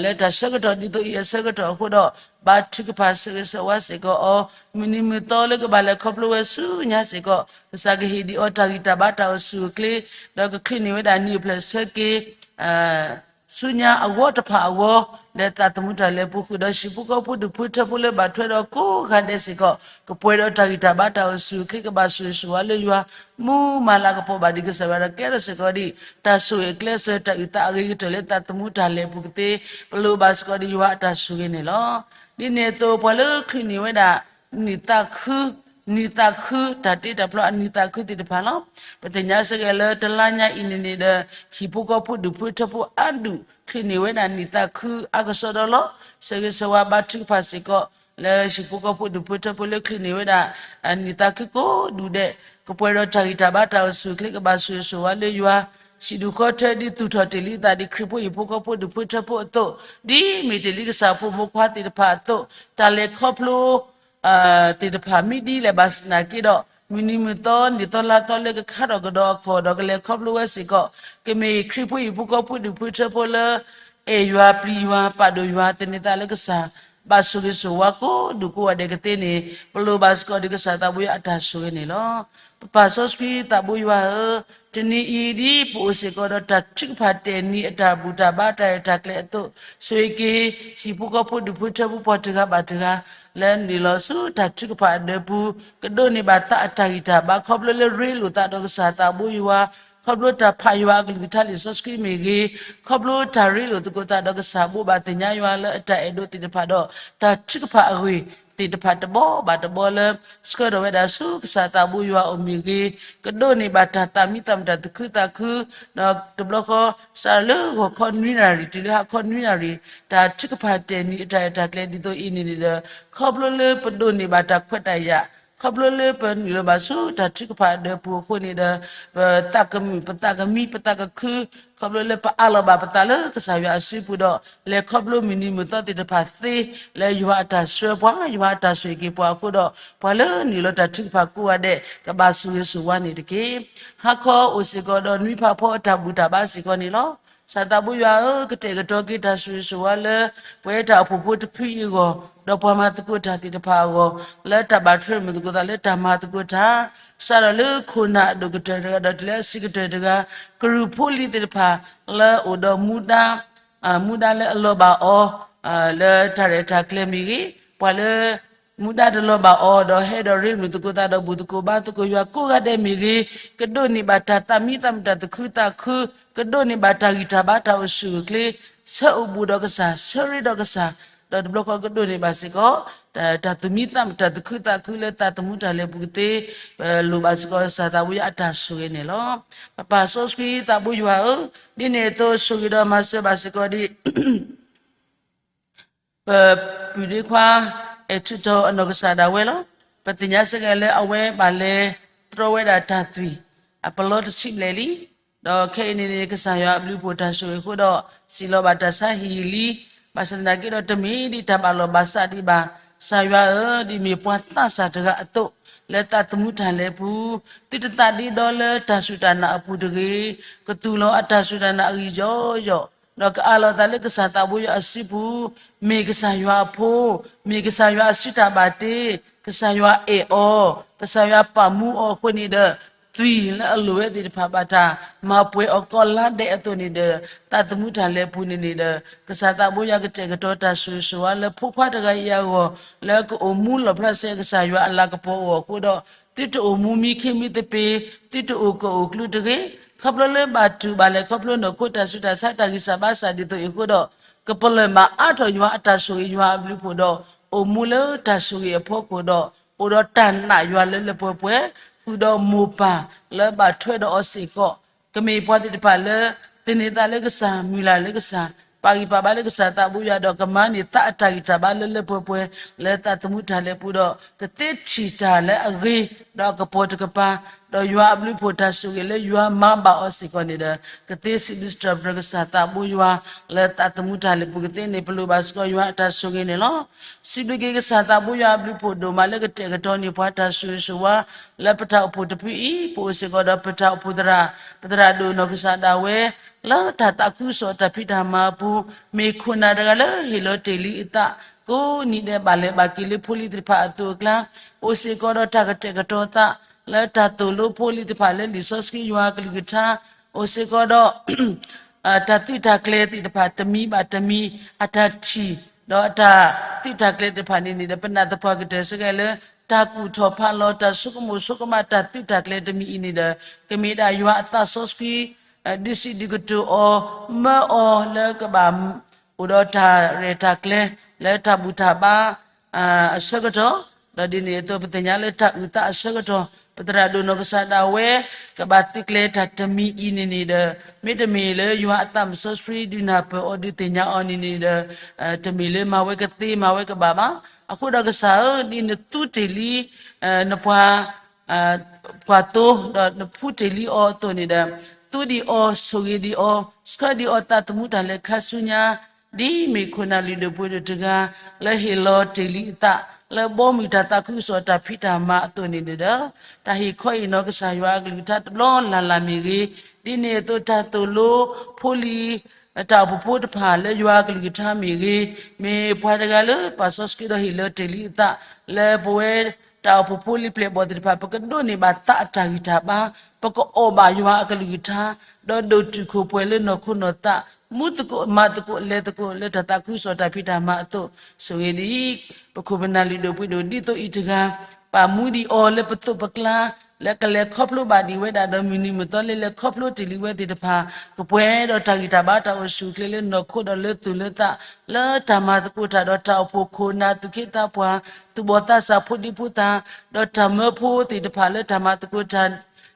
လၢတၢ်ဆၢကတီၢ်ဒ်သိးအံၤအဆၢကတီၢ်အဃိဒီး ဘါထုကဖၣ်ဆိၣ်ဂ့ၤဆိၣ်ဝါစ့ၢ်ကီးအီၤ, မုၢ်နံၤမုၢ်သီလၢကဘၣ်လဲၤခီဖျိဝဲဆူညါစ့ၢ်ကီး ကစၢ်ကဟ့ၣ်ဒံးအီၤတၢ်ဂံၢ်တၢ်ဘါတၢ်အိၣ်ဆူၣ်အိၣ်ချ့, ဒီးကချုးန့ၢ်ဝဲဒၣ်နံၣ်အိၣ်ဖျဲၣ်ဆၢက့ၤ ဆူညါအဂီၢ်တဖၣ်အဂီၢ်, လၢသးသမူတၢ်လဲၤပူၤဃုာ်ဒီးဟံၣ်ဖိဃီဖိဒူၣ်ဖိထၢဖိလၢဘၣ်ထွဲဒီးကိးဂၤဒဲးစ့ၢ်ကီး ကပှဲၤဒီးတၢ်ဂံၢ်တၢ်ဘါတၢ်အိၣ်ဆူၣ်အိၣ်ချ့ ကဘၣ်ဆိၣ်ဂ့ၤဆိၣ်ဝါလၢယွၤ မူမၤလၤကပီၤဘၣ်ဒံးကစၢ်ယွၤဒီးကဲထီၣ်စ့ၢ်ကီးဒံး တၢ်ဆိၣ်ဂ့ၤအကျဲးစၢးတၢ်အုၣ်သးအဂ့ၤကတၢၢ်လၢသးသမူတၢ်လဲၤအပူၤကသ့, ပလိၣ်ဘၣ်စ့ၢ်ကီးဒံးယွၤအတၢ်ဆိၣ်ဂ့ၤန့ၣ်လီၤ. ဒ်န့ၣ်အသိးပှၤလၢချုးန့ၢ်ဝဲဒၣ် နံၣ်သးခု, နံၣ်သးခု တၢ်တ့တၢ်ဖျီအနံၣ်သးခုသ့ၣ်တဖၣ်လီၤ. ပသ့ၣ်ညါစ့ၢ်ကီးလၢတလါညါအံၤန့ၣ်န့ၣ်ဒီး ဟံၣ်ဖိဃီဖိဒူၣ်ဖိထၢဖိအါဒူၣ် ချုးန့ၢ်ဝဲဒၣ်နံၣ်သးခုအါကစီဒီလီၤ. ဆၢဂ့ၤဆၢဝါဘါထုကဖၣ်စ့ၢ်ကီး လၢဟံၣ်ဖိဃီဖိဒူၣ်ဖိထၢဖိလၢချုးန့ၢ်ဝဲဒၣ် နံၣ်သးခုကိးဒူၣ်ဒဲး ကပှဲၤဒီးတၢ်ဂံၢ်တၢ်ဘါတၢ်အိၣ်ဆူၣ်အိၣ်ချ့ ကဘၣ်ဆိၣ်ဂ့ၤဆိၣ်ဝါလၢယွၤ ဟံၣ်ဒူၣ်ဃီထၢဒ်သူၣ်ထီၣ်တ့ၢ်လံအသးဒ်ခရံာ်ဖိဟံၣ်ဖိဃီဖိဒူၣ်ဖိထၢဖိအသိး, ဒ်မ့ၢ်တ့ၢ်လံကစၢ်ဖိမုၣ်ဖိခွါသ့ၣ်တဖၣ်အသိး, တၢ်လဲၤခီဖျိ သ့ၣ်တဖၣ်မ့ၢ်ဒ်လဲၣ်ဘၣ်ဆၣ်သနာ်က့ဒီး, မုၢ်နံၤမုၢ်သီနံၣ်သီလါသီလၢကခါထီၣ်ကဒီးအခီၣ်ဒီး ကလဲၤခီဖျိဝဲစ့ၢ်ကီး, ကမ့ၢ်ခရံာ်ဖိဟံၣ်ဖိဃီဖိဒူၣ်ဖိထၢဖိလၢ အဲၣ်ယွၤပျံၤယွၤပာ်ဒိၣ်ယွၤသန့ၤသးလၢကစၢ် ဘၣ်ဆိၣ်ဂ့ၤဆိၣ်ဝါကိးဒူၣ်ကိးဂၤဒဲးကသ့န့ၣ်, ပလိၣ်ဘၣ်စ့ၢ်ကီးဒံးကစၢ်သးဘိယွၤအတၢ်ဆိၣ်ဂ့ၤန့ၣ်လီၤ. ပပၢ်စီဆှံသးဘိယွၤဧၢ, တနံၤအံၤဒ်ပအိၣ်စ့ၢ်ကီးဒီးတၢ်ထုကဖၣ်တဲာ်နံၤအတၢ်ဘူၣ်တၢ်ဘါတၢ်ရဲၣ်တၢ်ကျဲၤအသိး, ဆိၣ်ဂ့ၤက့ၤ ဟံၣ်ဖိဃီဖိဒူၣ်ဖိထၢဖိပှၤတဂၤဘၣ်တဂၤ လၢနုာ်လီၤဆူတၢ်ထုကဖၣ်အဒၢးပူၤ, ကဒိးန့ၢ်ဘၣ်သးအတၢ်ဂံၢ်တၢ်ဘါ ခီဖျိလၢရ့လိာ်သးဒီးကစၢ်သးဘိယွၤ, ခီဖျိတၢ်ဖးယွၤအကလုၢ်ကထါလံာ်စီဆှံမ့ၢ်ဂ့ၤ, ခီဖျိတၢ်ရ့လိာ်သကိးသးဒီးကစၢ်ဘိးဘၣ်သ့ၣ်ညါယွၤလၢအတၢ်အဲၣ်ဒိးသ့ၣ်တဖၣ်ဒီး တၢ်ထုကဖၣ်အဂ့ၢ်သ့ၣ်တဖၣ်တဘီဘၣ်တဘီလၢ ဆှၢထီၣ်ဝဲဒၣ်ဆူကစၢ်သးဘိယွၤအအိၣ်မ့ၢ်ဂ့ၤ, ကဒိးန့ၢ်ဘၣ်တၢ်သးမံသးမုာ်တၢ်သူၣ်ခုသးခု, ဒီးတဘျီဃီ စးထီၣ်လၢဂီၤခီနွံနၣ်ရံၣ် တုၤလၢဟါခီနွံနၣ်ရံၣ် တၢ်ထုကဖၣ်တဲာ်နံၤအတၢ်ရဲၣ်တၢ်ကျဲၤဒ်သိးအံၤန့ၣ်န့ၣ်ဒီး ခီဖျိလၢပဒိးန့ၢ်ဘၣ်တၢ်ခွဲးတၢ်ယာ်, ခီ ခီဖျိလၢပနုာ်လီၤဘၣ်ဆူတၢ်ထုကဖၣ်အဒၢးပူၤအဃိန့ၣ်ဒီး ပသးကမုာ် ပသးကမံ ပသးကခု ခီဖျိလၢပအးလီၤဘၣ်ပသးလၢကစၢ်ယွၤအစုပူၤဒီး လဲၤခီဖျိမုၢ်နံၤမုၢ်သီသ့ၣ်တဖၣ်သ့ လၢယွၤအတၢ်ဆှၢပှၤ ယွၤအတၢ်ဆိၣ်ဂ့ၤက့ၤပှၤအဃိဒီး ပှၤလၢနုာ်လီၤတၢ်ထုကဖၣ်ကိးဂၤဒဲး ကဘၣ်ဆိၣ်ဂ့ၤဆိၣ်ဝါန့ၣ်တက့ၢ်. ဟါခီအိၣ်စ့ၢ်ကီးဒီးနွံဖးဖီအတၢ်ဘူၣ်တၢ်ဘါစ့ၢ်ကီးန့ၣ်လီၤ. ကစၢ်သးဘိယွၤဧၢ, ကတဲာ်ကတီၤက့ၤတၢ်ဆိၣ်ဂ့ၤဆိၣ်ဝါလၢ ပဝဲတၢ်အိၣ်ဖှိၣ်ဖိတဖုအံၤအဂီၢ်, ဒီးပှၤမၤသကိးတၢ်သ့ၣ်တဖၣ်အဂီၢ်, လၢတၢ်ဘၣ်ထွဲမုၢ်သကိးသးလၢတၢ်မၤသကိးတၢ်, စးထီၣ်လၢခိၣ်နၢ်အဒိၣ်ကတၢၢ်တဂၤဒီးတုၤလၢအဆံးကတၢၢ်တဂၤ, ကရူၢ်ဖိလံၤသ့ၣ်တဖၣ် လၢအိၣ်ဒီးမူဒါ မူဒါလၢအလီၤဘၣ်အီၤ လၢတၢ်ရဲၣ်တၢ်ကျဲၤမ့ၢ်ဂ့ၤ, ပှၤလၢ မူဒါတလီၤဘၣ်အီၤဒီးဟဲဒီးရ့မုၢ်သကိးသးဒီးဘူၣ်သကိးဘါသကိးယွၤကိးဂၤဒဲးမ့ၢ်ဂ့ၤ, ကဒိးန့ၢ်ဘၣ်တၢ်သူၣ်မံသးမုာ်တၢ်သူၣ်ခုသးခု, ကဒိးန့ၢ်ဘၣ်တၢ်ဂံၢ်တၢ်ဘါတၢ်အိၣ်ဆူၣ်အိၣ်ချ့, ဆၢအိၣ်ဘူးဒီးကစၢ်, ဆၢရ့ဒီးကစၢ်, ဒီးတဘျီဃီကဒိးန့ၢ်ဘၣ်စ့ၢ်ကီး တၢ်သူၣ်မံသးမုာ်တၢ်သူၣ်ခုသးခုလၢသးသမူတၢ်လဲၤပူၤကသ့, လိၣ်ဘၣ်စ့ၢ်ကီးကစၢ်သးဘိယွၤအတၢ်ဆိၣ်ဂ့ၤန့ၣ်လီၤ. ပပၢ်စီဆှံသးဘိယွၤဧၢ, ဒ်န့ၣ်အသိးဆိၣ်ဂ့ၤဒီးမၤစၢၤဘၣ်စ့ၢ်ကီးဒ် ပပုၢ်ဒ့ခွါ အဲၣ်ထူးထီၣ်အနီၢ်ကစၢ်ဒၣ်ဝဲလီၤ. ပသ့ၣ်ညါစ့ၢ်ကီးလၢအဝဲဘၣ်လဲၤတြီဝဲဒၣ်တၢ်သွံၣ် အပလီတဆံဘျဲၣ်လံ. ဒီးခဲအံၤန့ၣ်န့ၣ် ကစၢ်ယွၤအဘျုးအဖှိၣ်တၢ်ဆိၣ်ဂ့ၤအဃိဒီး စံးလီၤဘၣ်တၢ်ဆါဟံၣ်လံ. ဘၣ်ဆၣ်သနာ်က့ဒီးတမ့ၢ်ဒ်တၢ်ဘၣ်လီၢ်ဘၣ်စးဒံးဘၣ်. ကစၢ်ယွၤဧၢ, ဒ်မ့ၢ်ပှၤသးစၢ်တဂၤအသိး လၢသးသမူတၢ်လဲၤပူၤ, သုတသးဒ့ဒီလၢတၢ်စူၢ်တၢ်နာ်အပူၤတဂ့ၤ, ကသူၣ်လီၤအတၢ်စူၢ်တၢ်နာ်အဂံၢ်ယီယီ ဒီးကအးလီၤသးလၢကစၢ်သးဘိယွၤအစုပူၤ, မ့ၢ်ကစၢ်ယွၤအဖိ, မ့ၢ်ကစၢ်ယွၤအစုတၢ်ဘၣ်တ့, ကစၢ်ယွၤအဲၣ်အီၤ, ကစၢ်ယွၤပာ်မူအီၤအဃိန့ၣ်ဒီး သွံၣ်လၢအလိၣ်ဝဲသ့ၣ်တဖၣ်ဘၣ်တၢ်မၤပှဲၤအီၤကီးလါဒဲးအသိးန့ၣ်ဒီး သးသမူတၢ်လဲၤပူၤန့ၣ်န့ၣ်ဒီး ကစၢ်သးဘိယွၤကတဲာ်ကတီၤတၢ်ဆိၣ်ဂ့ၤဆိၣ်ဝါလၢဖိခွါတဂၤအံၤအဂီၢ် လၢကအိၣ်မူလီၢ်ဖျါဆဲကစၢ်ယွၤအလၤကပီၤအဂီၢ်အဃိဒီး သုတအိၣ်မူမံခ့မံသပ့ၤ, သုတအိၣ်ကၢၣ်အိၣ်ကျူတဂ့ၤ. ခီဖျိလၢဘၣ်တူၢ်ဘၣ်လဲၤခီဖျိနီၢ်ခိတၢ်ဆူးတၢ်ဆါတၢ်ဂံၢ်စၢ်ဘါစၢ်ဒ်သိးအံၤအဃိဒီး ကပလၢၢ်မၤအါထီၣ်ယွၤအတၢ်ဆိၣ်ဂ့ၤယွၤအဘျုးအဖှိၣ်ဒီး အိၣ်မူလၢတၢ်ဆိၣ်ဂ့ၤအဖီခိၣ်ဒီး အိၣ်ဒီးတၢ်နာ်ယွၤလၢလၢပှဲၤပှဲၤ, ဃုာ်ဒီးမိၢ်ပၢ်လၢဘၣ်ထွဲဒီးအီၤစ့ၢ်ကီး, ကမ့ၢ်ပှၤသ့ၣ်တဖၣ်လၢ သန့ၤသးလၢကစၢ်, မုၢ်လၢ်လၢကစၢ်, ပာ်ဂံၢ်ပာ်ဘါလၢကစၢ်သးဘိယွၤဒီး ကမၤန့ၢ်သးအတၢ်ဂံၢ်တၢ်ဘါလၢလၢပှဲၤပှဲၤ လၢသးသမူတၢ်လဲၤပူၤဒီး ကသ့ထံၣ်တၢ်လၢအဂ့ၤ ဒီးအကပီၤတကပၤ, ဒီးယွၤအဘျုးအဖှိၣ်တၢ်ဆိၣ်ဂ့ၤလၢယွၤမၤဘၣ်အီၤစ့ၢ်ကီးန့ၣ်ဒီး ကသ့စံးဘျုးစံးထီၣ်ပတြၢၤကစၢ်သးဘိယွၤ လၢသးသမူတၢ်လဲၤပူၤကသ့န့ၣ် ပလိၣ်ဘၣ်စ့ၢ်ကီးယွၤအတၢ်ဆိၣ်ဂ့ၤန့ၣ်လီၤ. စံးဘျုးက့ၤကစၢ်သးဘိယွၤအဘျုးအဖှိၣ်ဒိၣ်မးလၢကတဲာ်ကတီၤန့ၢ်ပှၤတၢ်ဆိၣ်ဂ့ၤဆိၣ်ဝါ လၢပတၢ်အိၣ်ဖှိၣ်တဖုအံၤ, ပအိၣ်စ့ၢ်ကီးဒီးပတၢ်အိၣ်ဖှိၣ်သရၣ်, ပသရၣ်ဒိၣ်နီၢ်ကစၢ်ဒၣ်ဝဲ လၢတၢ်သးခုကစီၣ်တၢ်ဖံးတၢ်မၤအပူၤ, မ့ၢ်ခိၣ်နၢ်တဂၤလၢဟ့ၣ်လီၤတ့ၢ်လံအသး, ကိးနံၤဒဲးဘၣ်လဲၤဘၣ်က့ၤလၢဖိလံၤသ့ၣ်တဖၣ်အသိးအကျါ, အိၣ်စ့ၢ်ကီးဒီးတၢ်ကတဲာ်ကတီၤသး လၢတၢ်သိၣ်လိဖိလံၤသ့ၣ်တဖၣ်လၢလံာ်စီဆှံယွၤအကလုၢ်ကထါ, အိၣ်စ့ၢ်ကီးဒီး တၢ်သုးတၢ်ကျဲၤသ့ၣ်တဖၣ် တမံၤဘၣ်တမံၤ အတၢ်ထံၣ်, ဒီးအတၢ်သုးတၢ်ကျဲၤသ့ၣ်တဖၣ်န့ၣ်န့ၣ်ဒီး ပနာ်သပှၢ်ကတၢၢ်စ့ၢ်ကီးလၢ တၢ်ကူၣ်ထီၣ်ဖးလီၤ တၢ်ဆိကမိၣ်ဆိကမး တၢ်သုးတၢ်ကျဲၤတမံၤအံၤန့ၣ်ဒီး ကမ့ၢ်ဒၣ်ယွၤအသးစီဆှံ ဒုးစံးဒုးကတိၤအီၤ, မၢအီၤလၢကဘၣ် အိၣ်ဒီးတၢ်ရဲၣ်တၢ်ကျဲၤ လၢတၢ်ဘူၣ်တၢ်ဘါ အဆၢကတီၢ်, ဒီးဒ်န့ၣ်အသိး ပသ့ၣ်ညါလၢတၢ်အုၣ်သးအဆၢကတီၢ် ပသရၣ်ဒိၣ်နီၢ်ကစၢ်ဒၣ်ဝဲ ကဘၣ်သုးကျဲၤတၢ်တမံၤအံၤန့ၣ်န့ၣ်ဒီး မ့တမ့ၢ်လၢယွၤအသးစီဆှံဒုးနၢ်ပၢၢ်အီၤဒုးသ့ၣ်ညါအီၤန့ၣ်န့ၣ်ဒီး တမ့ၢ်လၢမၤဝဲကသ့မၤဝဲကဘၣ်ဘၣ်. အဃိဒီးကစၢ်ဧၢ, ဒ်နသူတ့ၢ်လံ နပှၤ ပှၤသိ ဒီးနဖှူတ့ၢ်လံအီၤအသိးန့ၣ်ဒီး သူဒံးအီၤ, ဆိၣ်ဂ့ၤဒံးအီၤ, ဆှၢဒံးအီၤသးသမူတၢ်လဲၤခါဆူညါ, ဒ်မ့ၢ်ခိၣ်နၢ်လုၢ်ဒိၣ်ပှ့ၤဒိၣ်တဂၤ လၢဟ့ၣ်လီၤတ့ၢ်လံအသး လၢဘီမုၢ်တၢ်သးခုကစီၣ်တၢ်ဖံးတၢ်မၤအသိးန့ၣ်န့ၣ်ဒီး တၢ်ဟ့ၣ်ခီဟ့ၣ်နီၤကစၢ်ယွၤအကလုၢ်ကထါတဘျီလၢ်လၢ်မ့ၢ်ဂ့ၤ, ဒ်န့ၣ်အသိးတၢ်သိၣ်လိဖိလံၤ တၢ်အိၣ်ဖှိၣ်ဖိတဖၣ်လၢယွၤအကလုၢ်ကထါမ့ၢ်ဂ့ၤ, မ့ၢ်ပှၤတဂၤလၢပာ်စီဆှံဒီးဟ့ၣ်လီၤတ့ၢ်လံအသး လၢပဝဲတၢ်အိၣ်ဖှိၣ်ဖိလံၤပျဲၢ်ဘီၣ်သ့ၣ်တဖၣ် ပကဒိးန့ၢ်ဘၣ်သးအတၢ်ဂံၢ်တၢ်ဘါ, ပကအီၣ်ဘၣ်ယွၤအကလုၢ်ကထါ, ဒီးဒိၣ်တုာ်ခိၣ်ပှဲၤလၢနီၢ်ခိနီၢ်သး, မူသကိးမၤသကိးလဲၤသကိးလၢတၢ်သးခုကစီၣ်တၢ်ဖံးတၢ်မၤအသိး, ဆိၣ်ဂ့ၤဒံး ပခိၣ်ပနၢ်လုၢ်ဒိၣ်ပှ့ၤဒိၣ်ဒ်သိးအံၤတဂၤ, ပာ်မူဒံးအီၤလၢပသိးပကျါ လၢကလဲၤခီဖျိဘၣ်ဒံးဝဲဒၣ်ဒီးမုၢ်နံၤမုၢ်သီလၢလဲၤခီဖျိတ့ၢ်လံဝဲသ့ၣ်တဖၣ်, ကပှဲၤဒီးတၢ်ဂံၢ်တၢ်ဘါတၢ်အိၣ်ဆူၣ်အိၣ်ချ့လၢနီၢ်ခိဒီးလၢသူၣ်လၢသး, လၢတၢ်မၤသကိးတၢ်ဒီးတၢ်အိၣ်ဖှိၣ်ခိၣ်နၢ်သူၣ်က့သးပှၢ်, သူၣ်ဘီၣ်သးစၢ်ဖိဒံဖိသၣ်, ဒီးတၢ်မၢဖိသ့ၣ်တဖၣ်လၢတၢ်မၤသကိးတၢ်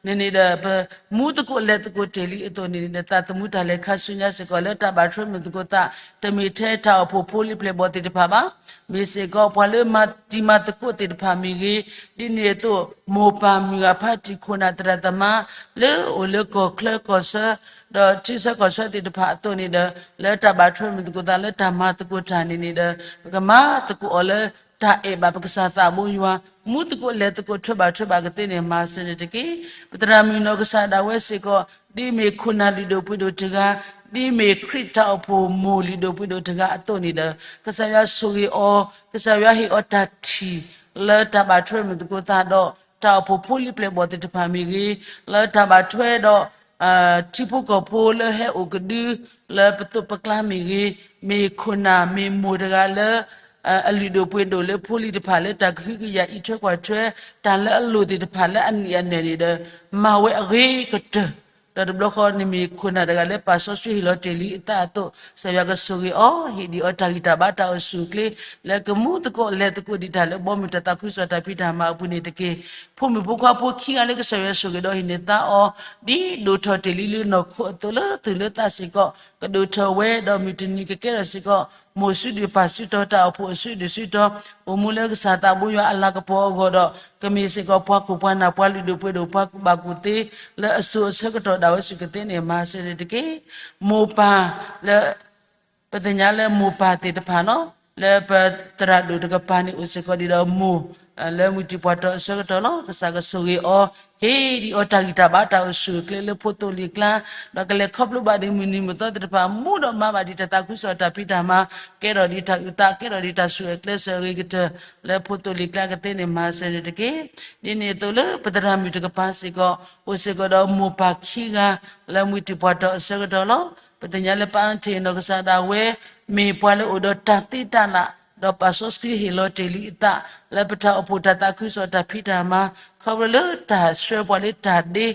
န့ၣ်န့ၣ်ဒီး ပမူသကိးလဲၤသကိးတ့ၢ်လံအသိးန့ၣ်န့ၣ်ဒီး သးသမူတၢ်လဲၤခါဆူညါစ့ၢ်ကီးလၢတၢ်ဘၣ်ထွဲမုာ်သကိးသး တမ့ၢ်ထဲတၢ်အိၣ်ဖှိၣ်ဖိလံၤပျဲၢ်ဘီၣ်သ့ၣ်တဖၣ်ဘၣ်. မ့ၢ်စ့ၢ်ကီးပှၤလၢမၤတံၤမၤသကိးသ့ၣ်တဖၣ်မ့ၢ်ဂ့ၤ, ဒ်န့ၣ်အသိး မိၢ်ပၢ်မုၢ်ဂၤဖးတံၢ်ခိၣ်နၢ်သရၣ်သမါ လၢအိၣ်လၢကီၢ်ချၢကီၢ်ဆၢ ဒီးထံဆၢကီၢ်ဆၢသ့ၣ်တဖၣ်အသိးန့ၣ်ဒီး လၢတၢ်ဘၣ်ထွဲမုာ်သကိးသးလၢတၢ်မၤသကိးတၢ်န့ၣ်န့ၣ်ဒီး ပကမၤသကိးအီၤလၢတၢ်အဲၣ်ဘၣ်ပကစၢ်သးဘိယွၤ, မူသကိးလဲၤသကိးထွဲဘၣ်ထွဲဘၣ်ကသ့န့ၢ်မၤစၢၤန့ၣ်တက့ၢ်. ပသရၣ်မုၣ်နီၢ်ကစၢ်ဒၣ်ဝဲစ့ၢ်ကီး ဒ်မ့ၢ်ခိၣ်နၢ်လုၢ်ဒိၣ်ပှ့ၤဒိၣ်တဂၤ, ဒ်မ့ၢ်ခရံာ်တၢ်အိၣ်ဖှိၣ်မိၢ်လုၢ်ဒိၣ်ပှ့ၤဒိၣ်တဂၤအသိးန့ၣ်ဒီး ကစၢ်ယွၤဆိၣ်ဂ့ၤအီၤ, ကစၢ်ယွၤဟ့ၣ်အီၤတၢ်ထံၣ် လၢတၢ်ဘၣ်ထွဲမုာ်သကိးသးဒီး တၢ်အိၣ်ဖှိၣ်ဖိလံၤပျဲၢ်ဘီၣ်သ့ၣ်တဖၣ်မ့ၢ်ဂ့ၤ, လၢတၢ်ဘၣ်ထွဲဒီး ထံဖိကီၢ်ဖိလၢဟဲအိၣ်ကဒု လၢပသိးပကျါမ့ၢ်ဂ့ၤ, မ့ၢ်ခိၣ်နၢ်မ့ၢ်မိၢ်တဂၤလၢ အလုၢ်ဒိၣ်ပှ့ၤဒိၣ်လၢဖိလံၤတဖၣ်လၢတၢ်ကဟုကယာ်အံးထွဲကွၢ်ထွဲ တၢ်လၢအလိၣ်သ့ၣ်တဖၣ်လၢအနံၣ်အနၢၣ်န့ၣ်ဒီး မၤဝဲအဂ့ၤကတၢၢ် ဒီးတဘျီဃီန့ၣ်မ့ၢ်ခိၣ်နၢ်တဂၤလၢပာ်စီဆှံဟ့ၣ်လီၤတ့ၢ်လံအသးအသိး ကစၢ်ယွၤကဆိၣ်ဂ့ၤအီၤ ဟ့ၣ်ဒံးအီၤတၢ်ဂံၢ်တၢ်ဘါတၢ်အိၣ်ဆူၣ်အိၣ်ချ့ လၢကမူသကိးလဲၤသကိးဒံးတၢ်လၢဘီမုၢ်တၢ်သးခုကစီၣ်တၢ်ဖံးတၢ်မၤအပူၤန့ၣ်တက့ၢ်. ဖိမုၣ်ဖိခွါဖိခံဂၤလၢကစၢ်ယွၤဆိၣ်ဂ့ၤဒီးဟ့ၣ်န့ၢ်သါအီၤ ဒ်ဒိၣ်ထီၣ်တ့ၢ်လံလၢနီၢ်ခိအသိးလၢသူၣ်လၢသးစ့ၢ်ကီး ကဒိၣ်ထီၣ်ဝဲဒီးမုၢ်တနံၤကကဲထီၣ်စ့ၢ်ကီး မိၢ်စုဒုၣ်ပၢ်စုတီၤတၢ်အိၣ်ဖှိၣ်အစုဒုၣ်စုတီၤ အိၣ်မူလၢကစၢ်သးဘိယွၤအလၤကပီၤအဂီၢ်ဒီး ကမ့ၢ်စ့ၢ်ကီးပှၤခိၣ်ပှၤနၢ်ပှၤလုၢ်ဒိၣ်ပှ့ၤဒိၣ်ပှၤကူၣ်ဘၣ်ကူၣ်သ့ လၢအစိၤအဆၢကတီၢ်ဒၣ်ဝဲဆူၣ်ကသ့န့ၣ်မၤစၢၤန့ၣ်တက့ၢ်. မိၢ်ပၢ်လၢ ပသ့ၣ်ညါလၢမိၢ်ပၢ်သ့ၣ်တဖၣ်လီၤ. လၢပသရၣ်ဒိၣ်တကပၤန့ၣ်အိၣ်စ့ၢ်ကီးဒံးဒီးမိၢ် လၢမုၢ်တံၢ်ပှၢ်တီၢ်အဆၢကတီၢ်လီၤ. ကစၢ်ကဆိၣ်ဂ့ၤအီၤ ဟ့ၣ်ဒံးအီၤတၢ်ဂံၢ်တၢ်ဘါတၢ်အိၣ်ဆူၣ်အိၣ်ချ့လၢဖိသိလံၤကျါ ဒီးကလဲၤခီဖျိဘၣ်ဒံးမုၢ်နံၤမုၢ်သီသ့ၣ်တဖၣ် မူဒီးမၤဘၣ်ဒံးတၢ်သးခုကစီၣ်တၢ်ဖံးတၢ်မၤ ကဲထီၣ်ဒံးတၢ်အုၣ်သး ကဲထီၣ်ဒံးတၢ်ဆူၣ်အကျဲစၢၤအဂ့ၤကတၢၢ် လၢဖိသိလံၤကျါကသ့န့ၣ်မၤစၢၤန့ၣ်တက့ၢ်. ဒ်န့ၣ်အသိးလၢပသရၣ်မုၣ်တကပၤစ့ၢ်ကီး အိၣ်စ့ၢ်ကီးဒီးမိၢ်ပၢ်ခံဂၤ လၢမုၢ်တံၢ်ပှၢ်တီၢ်အဆၢကတီၢ်လီၤ. ပသ့ၣ်ညါလၢပၢ်အထ့ၣ်နီၢ်ကစၢ်ဒၣ်ဝဲ မ့ၢ်ပှၤလၢအိၣ်ဒီးတၢ်သ့တၢ်လၢ် ဒီးပာ်စီဆှံဟ့ၣ်လီၤတ့ၢ်လံအသး လၢပတၢ်အိၣ်ဖှိၣ်တၢ်သးခုကစီၣ်တၢ်ဖံးတၢ်မၤ ခီဖျိလၢတၢ်ဆှၢပှၤလၢတၢ်ဒ့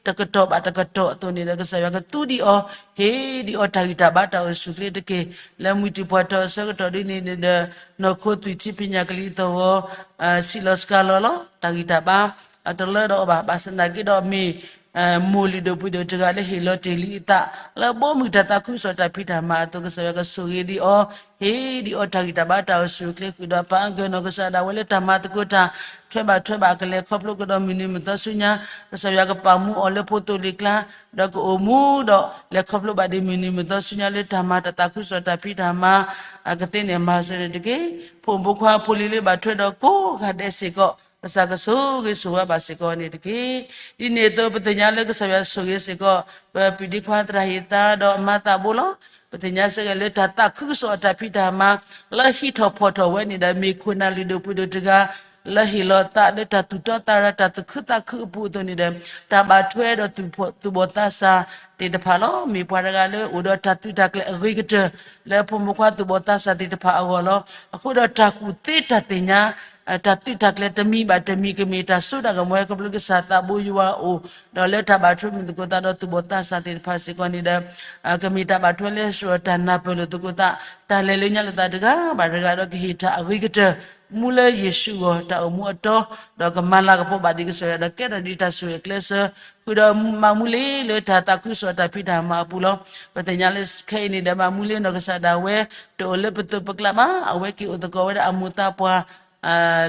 တကတီၢ်ဘၣ်တကတီၢ်အသိးန့ၣ်ဒီး ကစၢ်ယွၤကသူဒံးအီၤ ဟ့ၣ်ဒံးအီၤတၢ်ဂံၢ်တၢ်ဘါတၢ်အိၣ်ဆူၣ်အိၣ်ချ့တက့ၢ်. လၢမုၢ်တံၢ်ပှၢ်တီၢ်အဆၢကတီၢ်ဒ်န့ၣ်ဒီး နီၢ်ခိသွံၣ်ထံဖံးညၣ်ကလံၤသဝီ စံးလီၤစှၤလီၤလီၤ. တၢ်ဂံၢ်တၢ်ဘါ အတလၢဒီးအီၤဘၣ်. ဘၣ်ဆၣ်သနာ်က့ဒီးမ့ၢ် မိၢ်လုၢ်ဒိၣ်ပှ့ၤဒိၣ်တဂၤလၢဟ့ၣ်လီၤတ့ၢ်လံအသး လၢဘီမုၢ်တၢ်သးခုကစီၣ်တၢ်ဖံးတၢ်မၤအသိး ကစၢ်ယွၤကဆိၣ်ဂ့ၤဒံးအီၤ ဟ့ၣ်ဒံးအီၤတၢ်ဂံၢ်တၢ်ဘါတၢ်အိၣ်ဆူၣ်အိၣ်ချ့ ဃုာ်ဒီးပၢ်အၢၣ်နီၢ်ကစၢ်ဒၣ်ဝဲလၢတၢ်မၤသကိးတၢ် ထွဲဘၣ်ထွဲဘၣ်ကလဲၤခီဖျိကဒီးမုၢ်နံၤမုၢ်သီဆူညါ ကစၢ်ယွၤကပာ်မူအီၤလၢဖိသိလံၤကျါ ဒီးကအိၣ်မူဒီးလဲၤခီဖျိဘၣ်ဒံးမုၢ်နံၤမုၢ်သီဆူညါလၢတၢ်မၤတၢ်သးခုကစီၣ်တၢ်ဖံးတၢ်မၤ အကသ့န့ၣ်မၤစၢၤန့ၣ်တက့ၢ်. ဖိမုၣ်ဖိခွါဖိလံၤလၢဘၣ်ထွဲဒီးကိးဂၤဒဲးစ့ၢ်ကီး ကစၢ်ကဆိၣ်ဂ့ၤဆိၣ်ဝါဘၣ်စ့ၢ်ကီးန့ၣ်တက့ၢ်. ဒ်န့ၣ်အသိးပသ့ၣ်ညါလၢကစၢ်ယွၤဆိၣ်ဂ့ၤစ့ၢ်ကီး ပပုၢ်ဒ့ခွါသရၣ်ဟ့ၣ်သါဒီးအမါသးဘိလီၤ. ပသ့ၣ်ညါစ့ၢ်ကီးလၢတၢ်သးခုကစီၣ်အတၢ်ဖံးတၢ်မၤ လၢဟံးထီၣ်ဖီၣ်ထီၣ်ဝဲန့ၣ်ဒီး မ့ၢ်ခိၣ်နၢ်လုၢ်ဒိၣ်ပှ့ၤဒိၣ်တဂၤ လၢဟ့ၣ်လီၤသးလၢတၢ်သူၣ်တီသးရၤ တၢ်သူၣ်ခုသးခုအပူၤအသိးန့ၣ်ဒီး တၢ်ဘၣ်ထွဲဒီးသူၣ်ဘီၣ်သးစၢ်သ့ၣ်တဖၣ်လီၤ. မ့ၢ်ပှၤတဂၤလၢအိၣ်ဒီးတၢ်သုးတၢ်ကျဲၤအဂ့ၤကတၢၢ် လၢဖိမုၣ်ဖိခွါသူၣ်ဘီၣ်သးစၢ်သ့ၣ်တဖၣ်အဂီၢ်လီၤ. အဃိဒီးတၢ်ကူၣ်သ့တၢ်သ့ၣ်ညါ တၢ်သုးတၢ်ကျဲၤတမံၤဘၣ်တမံၤ ကမ့ၢ်တၢ်စိတၢ်ကမီၤဝဲခီဖျိကစၢ်သးဘိယွၤအအိၣ် ဒီးလၢတၢ်ဘၣ်ထွဲမုာ်သကိးသးဒီးသူၣ်ဘီၣ်သးစၢ်သ့ၣ်တဖၣ်စ့ၢ်ကီးန့ၣ်ဒီး ကမ့ၢ်တၢ်ဘၣ်ထွဲလၢစ့ၢ်ကီးတၢ်နၢ်ပၢၢ်လိာ်သကိးသး တၢ်လဲၤလၢညါလိာ်သးတဂၤဘၣ်တဂၤဒီးကဟ့ၣ်တၢ်အဂ့ၤကတၢၢ် မူလၢယ့ၣ်ၡူးအဂီၢ် တၢ်အိၣ်မူအတီ ဒီးကမၤလၤကပီၤဘၣ်ဒံးကစၢ်ယွၤဒီးကဲထီၣ်ဒံးတၢ်ဆိၣ်ဂ့ၤအကျဲဆၢ ဃုာ်ဒီးမၤမူလ့လၢတၢ်သးခုကစီၣ်တၢ်ဖံးတၢ်မၤအပူၤလီၤ. ပသ့ၣ်ညါလၢခဲအံၤန့ၣ်ဒီး မၤမူလ့နီၢ်ကစၢ်ဒၣ်ဝဲ တအိၣ်လၢပသိးပကျါဘၣ် အဝဲက့ၤအိၣ်သကိးဝဲဒၣ်အမိၢ်သးပှၢ်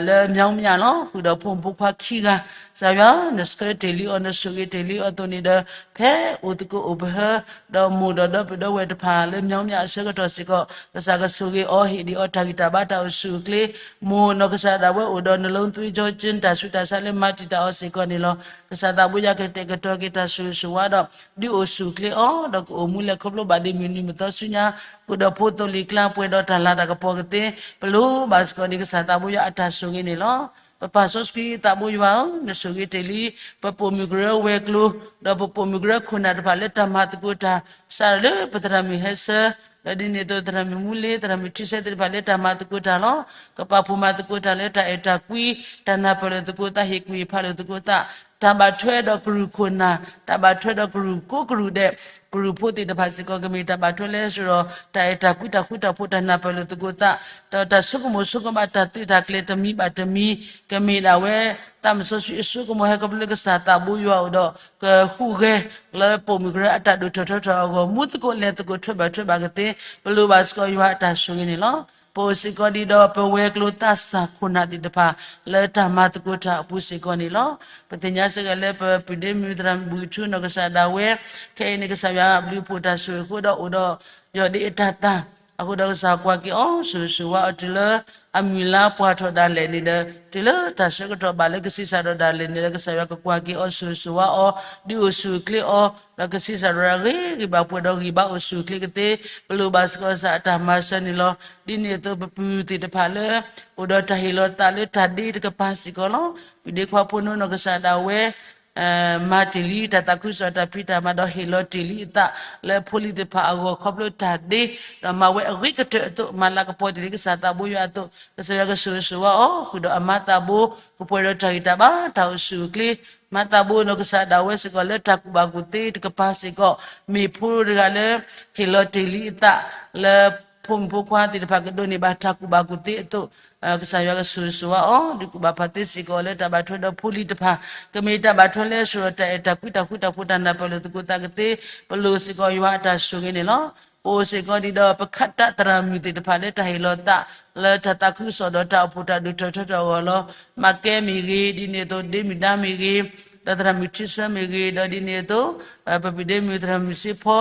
လၢမၠီမၠၣ်လီၤ. ဃုာ်ဒီးဖိမုၣ်ဖိခွါခံဂၤ ကစၢ်ယွၤ နဆှၢတ့ၢ်လံအီၤ နဆိၣ်ဂ့ၤတ့ၢ်လံအီၤအသိးန့ၣ်ဒီး ဖဲအိၣ်သကိးအိၣ်ပဟၢ ဒီးမိၢ်ဒီးဒီပုၢ်ဒီဝဲၢ်တဖၣ်လၢမၠီမၠၣ်အဆၢကတီၢ်စ့ၢ်ကီး ကစၢ်ကဆိၣ်ဂ့ၤအီၤ ဟ့ၣ်ဒံးအီၤတၢ်ဂံၢ်တၢ်ဘါတၢ်အိၣ်ဆူၣ်အိၣ်ချ့ မိၢ်နီၢ်ကစၢ်ဒၣ်ဝဲအိၣ်ဒီး နလုံးသွေးကြောချင်း တၢ်ဆူးတၢ်ဆါလၢမၤတံာ်တာ်အီၤစ့ၢ်ကီးန့ၣ်လီၤ. ကစၢ်သးဘိယွၤကတဲာ်ကတီၤက့ၤတၢ်ဆိၣ်ဂ့ၤဆိၣ်ဝါဒီး ဒုးအိၣ်ဆူၣ်အိၣ်ချ့အီၤ ဒီးကအိၣ်မူလဲၤခီဖျိဘၣ်ဒံးမုၢ်နံၤမုၢ်သီဆူညါ ဃုာ်ဒီးဖိသိလံၤကျါပှဲၤဒီးတၢ်လၤတၢ်ကပီၤကသ့ ပလိၣ်ဘၣ်စ့ၢ်ကီးဒံးကစၢ်သးဘိယွၤအတၢ်ဆိၣ်ဂ့ၤန့ၣ်လီၤ. ပပၢ်စီဆှံသးဘိယွၤဧၢ, နဆိၣ်ဂ့ၤတ့ၢ်လံ ပပိာ်မုၣ်ကရၢဝဲၤကျိၤ ဒီးပပိာ်မုၣ်ကရၢခိၣ်နၢ်တဖၣ်လၢတၢ်မၤသကိးတၢ် စးထီၣ်လၢပသရၣ်မုၣ်ဟဲဆၢ ဒီးဒ်န့ၣ်အသိးသရၣ်မုၣ်မူလ့ သရၣ်မုၣ်ထံဆၢသ့ၣ်တဖၣ်လၢတၢ်မၤသကိးတၢ်လီၤ. ကပာ်ဖှိၣ်မၤသကိးတၢ်လၢတၢ်အဲၣ်တၢ်ကွံ တၢ်နၢ်ပၢၢ်လိာ်သကိးသး ဟ့ၣ်ကူၣ်ဟ့ၣ်ဖးလိာ်သကိးသး တၢ်ဘၣ်ထွဲဒီးကရူၢ်ခိၣ်နၢ် တၢ်ဘၣ်ထွဲဒီးကရူၢ်ကိးကရူၢ်ဒဲး ကရူၢ်ဖိသ့ၣ်တဖၣ်စ့ၢ်ကီး ကမ့ၢ်တၢ်ဘၣ်ထွဲလၢစရီၤ တၢ်အဲၣ်တၢ်ကွံ တၢ်ဃူတၢ်ဖိး တၢ်နၢ်ပၢၢ်လိာ်သကိးသး ဒီးတၢ်ဆိကမိၣ်ဆိကမး တၢ်သုးတၢ်ကျဲၤတမံၤဘၣ်တမံၤ ကမ့ၢ်ဒၣ်ဝဲ သးမစီဆှံအဆိကမိၣ် ဟဲခီဖျိလၢကစၢ်သးဘိယွၤအိၣ်ဒီး ကဟူးဂဲၤလၢပိာ်မုၣ်ကရၢအတၢ်ဒိၣ်ထီၣ်ထီထီၣ်အဂီၢ် မူသကိးလဲၤသကိးထွဲဘၣ်ထွဲဘၣ်ကသ့ ပလိၣ်ဘၣ်စ့ၢ်ကီးယွၤအတၢ်ဆိၣ်ဂ့ၤန့ၣ်လီၤ. ပအိၣ်စ့ၢ်ကီးဒ်ဒီး ပဝဲၤကျိၤသးစၢ်ခိၣ်နၢ်သ့ၣ်တဖၣ် လၢတၢ်မၤသကိးတၢ်အပူၤစ့ၢ်ကီးန့ၣ်လီၤ. ပသ့ၣ်ညါစ့ၢ်ကီးလၢပပုၢ်ဒ့မုၣ်သရၣ်မုၣ်ဘူၣ်ထူနီၢ်ကစၢ်ဒၣ်ဝဲ ခဲအံၤန့ၣ် ကစၢ်ယွၤအဘျုးအဖှိၣ်တၢ်ဆိၣ်ဂ့ၤအဃိဒီးအိၣ်ဒီး ယီၢ်ဒ့အတၢ်သၣ် အဃိဒီးကစၢ်ကွၢ်က့ၤအီၤ ဆိၣ်ဂ့ၤဆိၣ်ဝါအီၤတုၤလၢ အမုၢ်လါပှၢ်ထီၣ်ဒၣ်လဲာ်န့ၣ်ဒီး တုၤလၢတၢ်ဆၢကတီၢ်ဘၣ်လၢကဆံးစၢ်ဒီးဒၣ်လဲာ်န့ၣ်ဒီး ကစၢ်ယွၤကကွၢ်က့ၤအီၤ ဆိၣ်ဂ့ၤဆိၣ်ဝါအီၤ ဒုးအိၣ်ဆူၣ်အိၣ်ချ့အီၤ ဒီးကဆံးစၢ်ဒီးဂ့ၤဂ့ၤဘၣ်ပှဲၤဒီးဂံၢ်ဘါအိၣ်ဆူၣ်အိၣ်ချ့ကသ့ ပလိၣ်ဘၣ်စ့ၢ်ကီးကစၢ်အတၢ်မၤစၢၤန့ၣ်လီၤ. ဒ်န့ၣ်အသိးပပုၢ်သ့ၣ်တဖၣ်လၢ အိၣ်ဒီးတၢ်ဟ့ၣ်လီၤသးလၢတၢ်ဒ့တကပၤစ့ၢ်ကီးလီၤ. ပုၢ်ဒ့ခွါဖိနီၢ်နီၢ်ကစၢ်ဒၣ်ဝဲ မၤတ့ၢ်လံတၢ်သးခုကစီၣ်တၢ်ဖံးတၢ်မၤ ဒီးဟ့ၣ်လီၤတ့ၢ်လံအသးလၢဖိလံၤသ့ၣ်တဖၣ်အဂီၢ် ခီဖျိတၢ်ဒ့ ဒီးမၤဝဲအဂ့ၤကတၢၢ်အသိး မၤလၤကပီၤတ့ၢ်လံကစၢ်သးဘိယွၤအသိး ကစၢ်ယွၤကဆိၣ်ဂ့ၤဆိၣ်ဝါအီၤ ဃုာ်ဒီးအမါသးဘိ ကပှဲၤဒီးတၢ်ဂံၢ်တၢ်ဘါတၢ်အိၣ်ဆူၣ်အိၣ်ချ့ မါသးဘိနီၢ်ကစၢ်ဒၣ်ဝဲစ့ၢ်ကီးလၢတၢ်ကူၣ်ဘၣ်ကူၣ်သ့တကပၤစ့ၢ်ကီး မ့ၢ်ဖိတဂၤလၢ ဟ့ၣ်လီၤတ့ၢ်လံအသးလၢ ဖိမုၣ်ဖိခွါသ့ၣ်တဖၣ်ကဒိးန့ၢ်ဘၣ်တၢ်ကူၣ်ဘၣ်ကူၣ်သ့အသိး ကစၢ်ယွၤကဆိၣ်ဂ့ၤဆိၣ်ဝါအီၤ ဒုးကူၣ်ဘၣ်ဖးသ့စ့ၢ်ကီးလၢတၢ်ဘၣ်ထွဲဒီးဖိလံၤတဖၣ် ကမ့ၢ်တၢ်ဘၣ်ထွဲလၢစရီၤတၢ်အဲၣ်တၢ်ကွံတၢ်ဃူတၢ်ဖိးတၢ်နၢ်ပၢၢ်လိာ်သကိးသးကသ့ ပလိၣ်စ့ၢ်ကီးယွၤအတၢ်ဆိၣ်ဂ့ၤန့ၣ်လီၤ. ပအိၣ်စ့ၢ်ကီးဒ်ဒီး ပခးတးသရၣ်မုၣ်သ့ၣ်တဖၣ်လၢတၢ်ဟ့ၣ်လီၤသး လၢတၢ်သးခုကစီၣ်ဒီးတၢ်အိၣ်ဖှိၣ်တၢ်ဒိၣ်ထီၣ်ထီထီၣ်အဂီၢ်လီၤ. မၤကဲမ့ၢ်ဂ့ၤ ဒ်န့ၣ်အသိး ဒ့မုၢ်ဒါမ့ၢ်ဂ့ၤ ဒီးသရၣ်မုၣ်ထံဆၢမ့ၢ်ဂ့ၤ ဒီးဒ်န့ၣ်အသိး ပပုၢ်ဒ့မုၣ်သရၣ်မုၣ်စ့ဖီ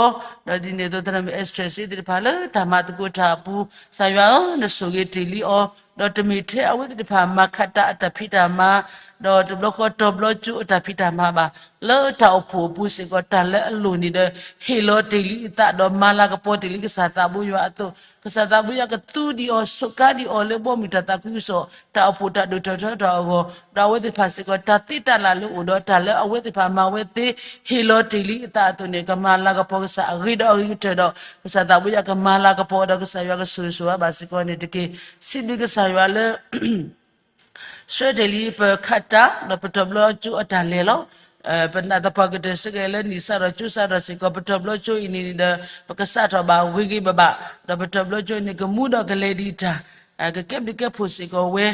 ဒီးဒ်န့ၣ်အသိးသရၣ်မုၣ်အဲစထြဲးစ့သ့ၣ်တဖၣ်လၢတၢ်မၤသကိးတၢ်အပူၤ ကစၢ်ယွၤဧၢ နဆိၣ်ဂ့ၤတ့ၢ်လံအီၤ ဒီးတမ့ၢ်ထဲအဝဲသ့ၣ်တဖၣ်မၤခးတးအတၢ်ဖံးတၢ်မၤ ဒီးတဘျီဃီတီၤဘျီကၠိအတၢ်ဖံးတၢ်မၤဘၣ် လၢတၢ်အိၣ်ဖှိၣ်အပူၤစ့ၢ်ကီး တၢ်လၢအလိၣ်န့ၣ်ဒီး ဟ့ၣ်လီၤတ့ၢ်လံအသး ဒီးမၤလၤကပီၤတ့ၢ်လံကစၢ်သးဘိယွၤအသိး ကစၢ်သးဘိယွၤကသူဒံးအီၤ ဆိးကါဒံးအီၤလၢဘီမုၢ်တၢ်သးခုကစီၣ် တၢ်အိၣ်ဖှိၣ်တၢ်ဒိၣ်ထီၣ်ထီထီၣ်အဂီၢ် ဒီးအဝဲသ့ၣ်တဖၣ်စ့ၢ်ကီး တၢ်သ့တၢ်လၢ်လၢအိၣ်ဒီးတၢ်လၢအဝဲသ့ၣ်တဖၣ်မၤဝဲသ့ ဟ့ၣ်လီၤတ့ၢ်လံအသးအသိးန့ၣ် ကမၤလၤကပီၤကစၢ်အဂ့ၤဒီးအဂ့ၤကတၢၢ်ဒီး ကစၢ်သးဘိယွၤကမၤလၤကပီၤဒီး ကစၢ်ယွၤကဆိၣ်ဂ့ၤဆိၣ်ဝါဘၣ်စ့ၢ်ကီးန့ၣ်တက့ၢ်. စံးဘျုးကစၢ်ယွၤလၢ ဆှၢတ့ၢ်လံပခးတး ဒီးပတီၢ်ဘျီကၠိအတၢ်လဲၤလီၤ. ပနာ်သပှၢ်ကတၢၢ်စ့ၢ်ကီးလၢနံၣ်စးထီၣ်ကၠိစးထီၣ်စ့ၢ်ကီး ပတီၢ်ဘျီကၠိအံၤန့ၣ်ဒီး ပကစးထီၣ်ဘၣ်ဂ့ၤဂ့ၤဘၣ်ဘၣ် ဒီးပတီၢ်ဘျီကၠိအံၤန့ၣ် ကမူဒီးကလဲၤဒံးတၢ် ကကဲဘျုးကဲဖှိၣ်စ့ၢ်ကီးဝဲ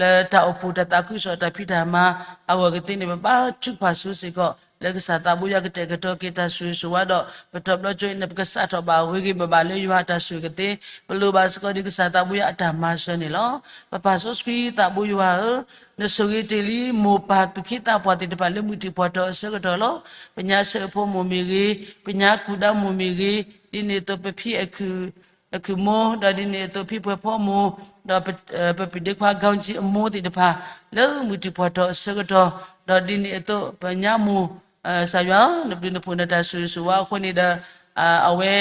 လၢတၢ်အိၣ်ဖှိၣ်တၢ်သးခုကစီၣ်တၢ်ဖံးတၢ်မၤ အဂီၢ်ကသ့န့ၣ် ပဘါထုကဖၣ်ဆိစ့ၢ်ကီး လၢကစၢ်သးဘိယွၤကတဲာ်ကတီၤက့ၤတၢ်ဆိၣ်ဂ့ၤဆိၣ်ဝါဒီး ပတီၢ်ဘျီကၠိအံၤန့ၣ် ပကစးထီၣ်ဘၣ်ဂ့ၤဂ့ၤဘၣ်ဘၣ်လၢယွၤအတၢ်ဆိၣ်ဂ့ၤကသ့ ပလိၣ်ဘၣ်စ့ၢ်ကီးဒ်ကစၢ်သးဘိယွၤအတၢ်မၤစၢၤန့ၣ်လီၤ. ပပၢ်စီဆှံသးဘိယွၤဧၢ, နဆိၣ်ဂ့ၤတ့ၢ်လံ မိၢ်ပၢ်သူၣ်က့သးပှၢ်သ့ၣ်တဖၣ်လၢမုၢ်တံၢ်ဖှီၣ်ထီၣ်အဆၢကတီၢ်လီၤ. ပညါဆၢအဖိမိၢ်မ့ၢ်ဂ့ၤ, ပညါကူၣ်ဒါမိၢ်မ့ၢ်ဂ့ၤ, ဒ်န့ၣ်အသိးပဖံ အခုၣ်မိၢ်, ဒီးဒ်န့ၣ်အသိးဖံပှဲၤဖီမိၢ်, ဒီးပပုၢ်ဒ့ခွါ ခေါင်းကြီး အမိၢ်သ့ၣ်တဖၣ် လၢမုၢ်တံၢ်ဖှီၣ်ထီၣ်အဆၢကတီၢ်, ဒီးဒ်န့ၣ်အသိးပညါမိၢ်, ကစၢ်ယွၤဧၢ, နဘျုးနဖှိၣ်နတၢ်ဆိၣ်ဂ့ၤဆိၣ်ဝါအဃိန့ၣ်ဒီး အဝဲ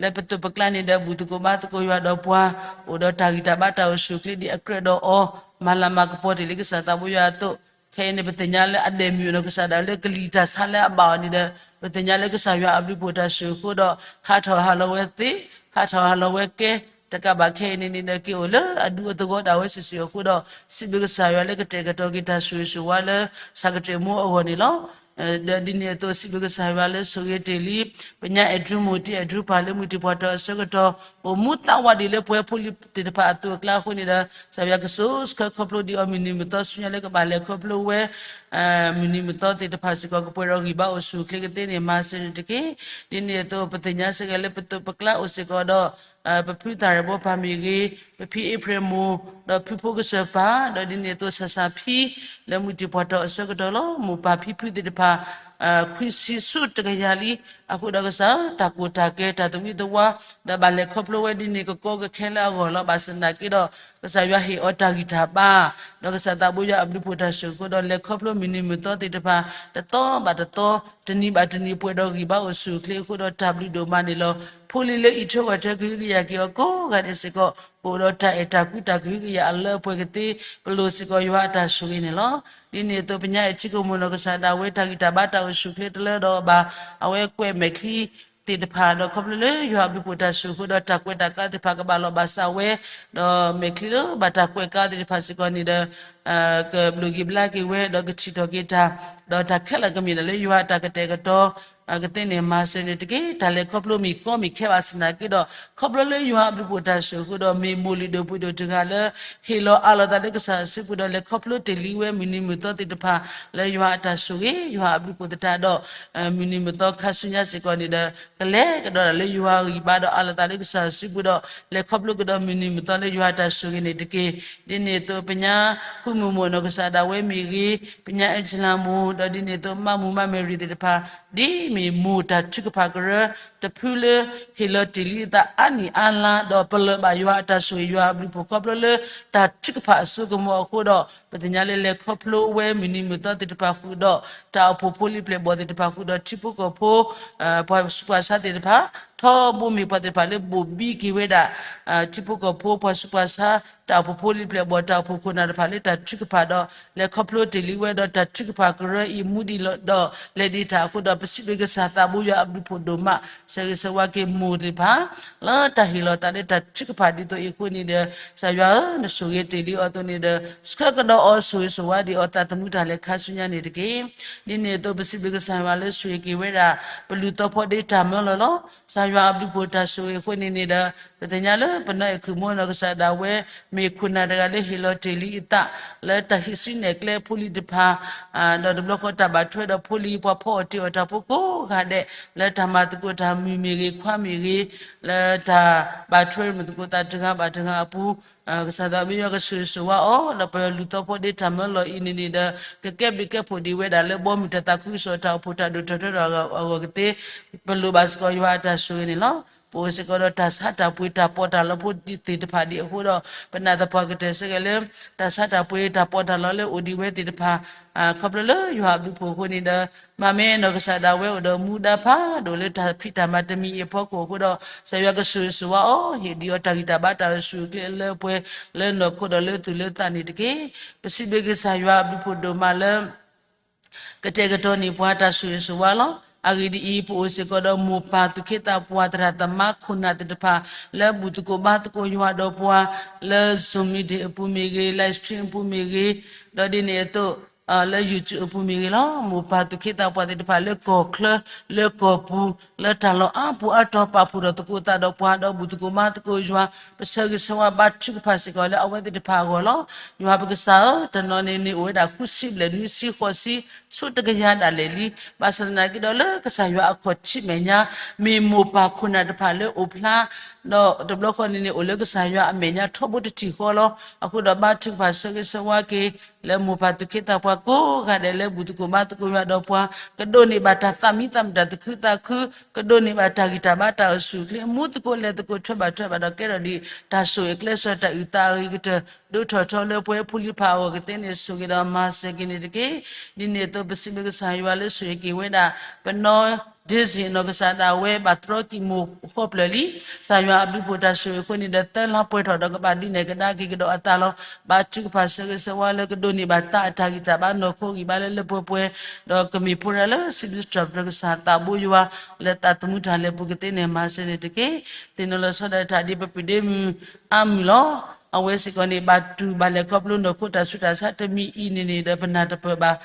လၢပသိးပကျါန့ၣ်ဒီး ဘူၣ်သကိးဘါသကိးယွၤဒီးပှၤ, အိၣ်ဒီးတၢ်ဂံၢ်တၢ်ဘါတၢ်အိၣ်ဆူၣ်အိၣ်ချ့ဒ်အကြၢးဒီးအီၤ, မၤလၤမၤကပီၤတ့ၢ်လံကစၢ်သးဘိယွၤအသိး, ခဲအံၤန့ၣ် ပသ့ၣ်ညါလၢအဒဲးမုၢ်နီၢ်ကစၢ်ဒၣ်လၢကလံၤတၢ်ဆါလၢအဘၣ်အီၤန့ၣ်ဒီး ပသ့ၣ်ညါလၢကစၢ်ယွၤအဘျုးဖှိၣ်တၢ်ဆိၣ်ဂ့ၤအဃိဒီး ဟးထီၣ်ဟးလီၤဝဲသ့, ဟးထီၣ်ဟးလီၤဝဲကဲ, တကးဘၣ်ခဲအံၤန့ၣ်န့ၣ်ဒီး က့ၤအိၣ်လၢအဒူအသဝီဒၣ်ဝဲစုာ်စုာ်အဃိဒီး စံးဘျုးကစၢ်ယွၤလၢကတဲာ်ကတီၤက့ၤတၢ်ဆိၣ်ဂ့ၤဆိၣ်ဝါလၢ ဆၢကတၢၢ်မူအဂီၢ်န့ၣ်လီၤ. ဒီးဒ်န့ၣ်အသိး စံးဘျုးကစၢ်ယွၤလၢဆိၣ်ဂ့ၤတ့ၢ်လံ ပညါအဲၣ်ဒရူမိၢ်တံၢ်အဲၣ်ဒရူပၢ်လၢမုၢ်တံၢ်ဖှီၣ်ထီၣ်အဆၢကတီၢ်, အိၣ်မူသးဝးဒံးလၢပဝဲဖိလံၤသ့ၣ်တဖၣ်အသိးအကျါအဃိန့ၣ်ဒီး ကစၢ်ယွၤကစိၤဆှၢခီဖျိဒံးအီၤ မုၢ်နံၤမုၢ်သီဆူညါလၢကဘၣ်လဲၤခီဖျိဝဲ မုၢ်နံၤမုၢ်သီသ့ၣ်တဖၣ်စ့ၢ်ကီး ကပှဲၤဒီးဂံၢ်ဘါအိၣ်ဆူၣ်အိၣ်ချ့ကသ့န့ၣ် မၤစၢၤန့ၣ်တက့ၢ်. ဒ်န့ၣ်အသိး ပသ့ၣ်ညါစ့ၢ်ကီးလၢပသိးပကျါအိၣ်စ့ၢ်ကီးဒီး ပဖုသၣ်ရံၣ်ဘီပၢ်မ့ၢ်ဂ့ၤ, ပဖံအ့ဖြ့ၣ်မိၢ်, ဒီးဖုဖိကစၢၢ်ပၢ်, ဒီးဒ်န့ၣ်အသိးဆၣ်ဆၣ်ဖံ လၢမုၢ်တံၢ်ဖှီၣ်ထီၣ်အဆၢကတီၢ်လီၤ. မိၢ်ပၢ်ဖံဖုသ့ၣ်တဖၣ် ခွံဆံဆူတကယၤလံ. အဃိဒီးကစၢ် တၢ်ကူၣ်တၢ်ကဲတၢ်သဝံသဝါ ဒီးဘၣ်လဲၤခီဖျိဝဲဒ်န့ၣ် ကကီကခဲလၢအဂီၢ်လီၤ. ဘၣ်ဆၣ်သနာ်က့ဒီး ကစၢ်ယွၤဟ့ၣ်အီၤတၢ်ဂံၢ်တၢ်ဘါ ဒီးကစၢ်သးဘိယွၤအဘျုးဖှိၣ်တၢ်ဆိၣ်ဂ့ၤအဃိဒီး လဲၤခီဖျိမုၢ်နံၤမုၢ်သီသ့ၣ်တဖၣ် တသီဘၣ်တသီ တနံၤဘၣ်တနံၤ ပှဲၤဒီးဂံၢ်ဘါအိၣ်ဆူၣ်အိၣ်ချ့အဃိဒီး တၢ်ဘျုးဒိၣ်မးန့ၣ်လီၤ. ဖိလံၤလၢအံးထွဲကွၢ်ထွဲကဟုကယာ်က့ၤအီၤကိးဂၤဒဲးစ့ၢ်ကီး ကအိၣ်ဒီးတၢ်အဲၣ်တၢ်ကွံတၢ်ကဟုကယာ်အလၢအပှဲၤကသ့ ပလိၣ်စ့ၢ်ကီးယွၤအတၢ်ဆိၣ်ဂ့ၤန့ၣ်လီၤ. ဒ်န့ၣ်အသိး ပညါအဲၣ်ထံကီၢ်မိၢ်နီၢ်ကစၢ်ဒၣ်ဝဲ တၢ်ဂံၢ်တၢ်ဘါတၢ်အိၣ်ဆူၣ်အိၣ်ချ့တလၢဒီးအီၤဘၣ်. အဝဲကွဲးမဲာ်ချံသ့ၣ်တဖၣ်ဒီး ခီဖျိလၢယွၤအဘျုးဖှိၣ်တၢ်ဆိၣ်ဂ့ၤအဃိဒီး တၢ်ကွဲးတၢ်ကါသ့ၣ်တဖၣ်ကဘၣ်လီၤဘၣ်စးဝဲ ဒီးမဲာ်ချံလၢဘၣ်တၢ်ကွဲးကါသ့ၣ်တဖၣ်စ့ၢ်ကီးန့ၣ်ဒီး ကဘျုးက့ၤဘျါက့ၤဝဲ ဒီးကထံၣ်ထီၣ်က့ၤတၢ် ဒီးတၢ်ခဲလၢာ်ကမ့ၢ်ဒၣ်လၢယွၤအတၢ်ကတဲာ်ကတီၤ ကသ့ၣ်န့ၣ်မၤစၢၤန့ၣ်တက့ၢ်. တၢ်လဲၤခီဖျိမ့ၢ်ကီမ့ၢ်ခဲဘၣ်ဆၣ်သနာ်က့ဒီး ခီဖျိလၢယွၤအဘျုးအဖှိၣ်တၢ်ဆိၣ်ဂ့ၤအဃိဒီး မ့ၢ်မိၢ်လုၢ်ဒိၣ်ပှ့ၤဒိၣ်တဂၤလၢ ဟ့ၣ်လီၤအးလီၤသးလၢကစၢ်စုပူၤဒီး လဲၤခီဖျိတ့ၢ်လံဝဲမုၢ်နံၤမုၢ်သီသ့ၣ်တဖၣ် လၢယွၤအတၢ်ဆိၣ်ဂ့ၤ ယွၤအဘျုးအဖှိၣ်သတးဒီး မုၢ်နံၤမုၢ်သီခါဆူညါစ့ၢ်ကီးန့ၣ်ဒီး ကလဲၤကဒီးဒၣ်လၢယွၤအဂံၢ်ဘါဒီး အးလီၤသးလၢကစၢ်စုပူၤဒီး လဲၤခီဖျိကဒီးမုၢ်နံၤမုၢ်သီလၢယွၤအတၢ်ဆိၣ်ဂ့ၤန့ၣ်တက့ၢ်. ဒ်န့ၣ်အသိး ပညါ ဖုမုၢ်မိၢ်နီၢ်ကစၢ်ဒၣ်ဝဲမ့ၢ်ဂ့ၤ, ပညါအဲၣ်ကၠလၤမိၢ်, ဒီးဒ်န့ၣ်အသိး မါမူမါမဲရံၤသ့ၣ်တဖၣ် ဒ်မ့ၢ်မိၢ်တၢ်ထုကဖၣ်ကရၢ တဖုလၢ ဟ့ၣ်လီၤတ့ၢ်လံအသးအါနံၣ်အါလါ ဒီးပလၢၢ်ဘၣ်ယွၤအတၢ်ဆိၣ်ဂ့ၤ ယွၤအဘျုးအဖှိၣ်ခီဖျိလၢ တၢ်ထုကဖၣ်အစိကမီၤအဃိဒီး ပသ့ၣ်ညါလၢလဲၤခီဖျိဝဲမုၢ်နံၤမုၢ်သီသ့ၣ်တဖၣ်ဃုာ်ဒီး တၢ်အိၣ်ဖှိၣ်ဖိလံၤပျဲၢ်ဘီၣ်သ့ၣ်တဖၣ်ဃုာ်ဒီး ထံဖိကီၢ်ဖိ ပှၤဆူးပှၤဆါသ့ၣ်တဖၣ် ထီဘိမ့ၢ်ပှၤသ့ၣ်တဖၣ်လၢ ဘိၣ်ဘံက့ၤဝဲဒၣ် ထံဖိကီၢ်ဖိ ပှၤဆူးပှၤဆါ တၢ်အိၣ်ဖှိၣ်ဖိလံၤပျဲၢ်ဘီၣ် တၢ်အိၣ်ဖှိၣ်ခိၣ်နၢ်တဖၣ်လၢတၢ်ထုကဖၣ်ဒီး လဲၤခီဖျိတ့ၢ်လံဝဲဒီးတၢ်ထုကဖၣ်ကရၢအံၤ မူဒံးဒီးလဲၤဒံးတၢ်အဃိဒီး ပစံးဘျုးကစၢ်သးဘိယွၤအဘျုးအဖှိၣ်ဒိၣ်မး ဆၢဂ့ၤဆၢဝါက့ၤမိၢ်သ့ၣ်တဖၣ် လၢတၢ်ဟ့ၣ်လီၤသးလၢတၢ်ထုကဖၣ်ဒ်သိးအံၤအဃိန့ၣ်ဒီး ကစၢ်ယွၤဧၢ နဆိၣ်ဂ့ၤတ့ၢ်လံအီၤအသိးန့ၣ်ဒီး ဆှၢကဒီးအီၤဆိၣ်ဂ့ၤဆိၣ်ဝါဒံးအီၤသးသမူတၢ်လဲၤခါဆူညါန့ၣ်တက့ၢ်. ဒ်န့ၣ်အသိး ပစံးဘျုးကစၢ်ယွၤလၢဆိၣ်ဂ့ၤက့ၤဝဲဒၣ် ပလူၤသီဖီဒ့တၢ်မၢလီၤလီၤ. ကစၢ်ယွၤအဘျုးအဖှိၣ်တၢ်ဆိၣ်ဂ့ၤအဃိန့ၣ်န့ၣ်ဒီး ပသ့ၣ်ညါလၢပနီၢ်အဲၣ်ခုၣ်မူနီၢ်ကစၢ်ဒၣ်ဝဲ မ့ၢ်ခိၣ်နၢ်တဂၤလၢဟ့ၣ်လီၤတ့ၢ်လံအသး လၢတၢ်ဟံးစုနဲၣ်ကျဲဖိလံၤတဖၣ် ဒီးတဘျီဃီတၢ်ဘၣ်ထွဲဒီးဖိလံၤပှၤဖီအီၣ်တ့ၢ်အီၣ်တၢ်ဖိကိးဂၤဒဲး လၢတၢ်မၤသကိးတၢ်မုၢ်မ့ၢ်ဂ့ၤ ခွါမ့ၢ်ဂ့ၤ လၢတၢ်ဘၣ်ထွဲမုၢ်သကိးသးတဂၤဘၣ်တဂၤအပူၤ ကစၢ်သးဘိယွၤကဆိၣ်ဂ့ၤဆိၣ်ဝါအီၤ ဒီးပလူၤသီဖီဒ့တၢ်မၢလီၤအံၤန့ၣ်န့ၣ်ဒီး ကကဲဘျုးကဲဖှိၣ်ဒံးဝဲဒၣ်လၢဘီမုၢ်တၢ်သးခုကစီၣ်တၢ်အိၣ်ဖှိၣ်တၢ်ဒိၣ်ထီၣ်ထီထီၣ်အဂီၢ်ကသ့ ပလိၣ်ဘၣ်စ့ၢ်ကီးယွၤအတၢ်ဆိၣ်ဂ့ၤန့ၣ်လီၤ. ပအိၣ်စ့ၢ်ကီးဒီးတၢ်ဆါတၢ်ပှ့ၤတၢ်ပီးတၢ်လီဖိသ့ၣ်တဖၣ်ဒံးအဃိဒီး ပနာ်သပှၢ်ကတၢၢ်စ့ၢ်ကီးလၢ တၢ်ဆါတၢ်ပှ့ၤတၢ်ပီးတၢ်လီလၢအိၣ်ဒံးဝဲသ့ၣ်တဖၣ် ခီဖျိလၢယွၤအဘျုးအဖှိၣ်အဃိန့ၣ်ဒီး မၤမဲနီၢ်ကစၢ်ဒၣ်ဝဲအိၣ်ဒီးမူဒါဖးဒိၣ်လၢတၢ်ဖံးတၢ်မၤတမံၤအံၤအဖီခိၣ်အဃိဒီး ကစၢ်ယွၤကဆိၣ်ဂ့ၤဆိၣ်ဝါအီၤ ဟ့ၣ်ဒံးအီၤတၢ်ဂံၢ်တၢ်ဘါတၢ်အိၣ်ဆူၣ်အိၣ်ချ့လၢပှဲၤလၢနီၢ်ခိဒီးလၢသူၣ်လၢသးန့ၣ်တက့ၢ်. ပစံးဘျုးကစၢ်ယွၤအဘျုးအဖှိၣ်ဒိၣ်မးလၢ ကတဲာ်ကတီၤန့ၢ်ပှၤတၢ်ဆိၣ်ဂ့ၤဆိၣ်ဝါလီၤ. အဂ့ၢ်ဒ်အံၤ, ပအိၣ်စ့ၢ်ကီးဒီးမိၢ်ပၢ်သူၣ်က့သးပှၢ်သရၣ်သမါခိၣ်နၢ်သ့ၣ်တဖၣ် လၢဘူၣ်သကိးဘါသကိးယွၤဒီးပှၤ လၢ Zoom meeting အပူၤမ့ၢ်ဂ့ၤ, live stream အပူၤမ့ၢ်ဂ့ၤ, ဒီးဒ်န့ၣ်အသိး လၢ YouTube အပူၤမ့ၢ်ဂ့ၤလီၤ. မိၢ်ပၢ်သူၣ်က့သးပှၢ်သ့ၣ်တဖၣ်လၢကီၢ်ချၢ လၢကီၢ်ပူၤ လၢတၢ်လီၢ်အါပူၤအါတီၤ ပာ်ဖှိၣ်ထီၣ်သကိးသးဒီးပှၤ ဒီးဘူၣ်သကိးဘါသကိးယွၤ ပဆၢဂ့ၤဆၢဝါဘါထုကဖၣ်စ့ၢ်ကီးလၢအဝဲသ့ၣ်တဖၣ်အဂီၢ်လီၤ. ယွၤပကစၢ်ဧၢ, တနီၤန့ၣ်န့ၣ်အိၣ်ဝဲဒၣ်ဃုဆံဘျဲၣ်နွံဆံဃိးဆံ ဆူတကယၤဒၣ်လဲာ်လံ. ဘၣ်ဆၣ်သနာ်က့ဒီးလၢကစၢ်ယွၤအခီၣ်ထံးမဲာ်ညါ မ့ၢ်မိၢ်ပၢ်ခိၣ်နၢ်တဖၣ်လၢအိၣ်ဖျါ ဒီးတဘျီဃီန့ၣ်န့ၣ် အိၣ်လၢကစၢ်ယွၤအမဲာ်ညါထီဘိတထံၣ်ဃီလီၤ. အဃိဒီးဘါထုကဖၣ်ဆၢဂ့ၤဆၢဝါက့ၤ လၢမိၢ်ပၢ်သူၣ်က့သးပှၢ်ကိးဂၤဒဲးလၢဘူၣ်သကိးဘါသကိးယွၤဒီးပှၤ ကဒိးန့ၢ်ဘၣ်တၢ်သးမံသးမုာ်တၢ်သူၣ်ခုသးခု ကဒိးန့ၢ်ဘၣ်တၢ်ဂံၢ်တၢ်ဘါတၢ်အိၣ်ဆူၣ်အိၣ်ချ့ မူသကိးလဲၤသကိးထွဲဘၣ်ထွဲဘၣ်ဒီးကဲထီၣ်ဒံး တၢ်ဆိၣ်ဂ့ၤကျဲစီၤတၢ်အုၣ်သးအဂ့ၤကတၢၢ် ဒိၣ်ထီၣ်ထီလၢပဝဲဖိလံၤဖးအဂီၢ်ကသ့န့ၣ်ဆိၣ်ဂ့ၤဒီးမၤစၢၤက့ၤန့ၣ်တက့ၢ်. ဒ်န့ၣ်အသိးပစံးဘျုးကစၢ်ယွၤလၢဆိၣ်ဂ့ၤက့ၤဝဲဒၣ် ပနီၢ် Daisy နီၢ်ကစၢ်ဒၣ်ဝဲဘၣ်တြီကံၢ်မိၢ်ဃီဖျၢၣ်လံ. ကစၢ်ယွၤအဘျုးအဖှိၣ်တၢ်ဆိၣ်ဂ့ၤအဃိန့ၣ်ဒီး သၢလါပှဲၤထီၣ်ဒီးကဘၣ်ဒုးနဲၣ်ကဒါက့ၤကဒီးအသးလီၤ. ဘါထုကဖၣ်ဆၢဂ့ၤဆၢဝါလၢကဒိးန့ၢ်ဘၣ်သးအတၢ်ဂံၢ်တၢ်ဘါနီၢ်ခိဂံၢ်ဘါလၢလၢပှဲၤပှဲၤ ဒီးကမ့ၢ်ဖိရၣ်လၢစံးဘျုးစံးထီၣ်ပတြၢၤကစၢ်သးဘိယွၤ လၢသးသမူတၢ်လဲၤပူၤကသ့န့ၣ်မၤစၢၤန့ၣ်တက့ၢ်. သ့ၣ်နီၣ်လီၤဆီဒၣ်တၢ်ဒ်ပပုၢ်ဒ့မုၣ်အါမုၢ်လီၤ. အဝဲစ့ၢ်ကီးန့ၣ် ဘၣ်တူၢ်ဘၣ်လဲၤခီဖျိနီၢ်ခိတၢ်ဆူးတၢ်ဆါတမံၤအံၤန့ၣ်န့ၣ်ဒီး ပနၢ်တပၢၢ်ဘၣ်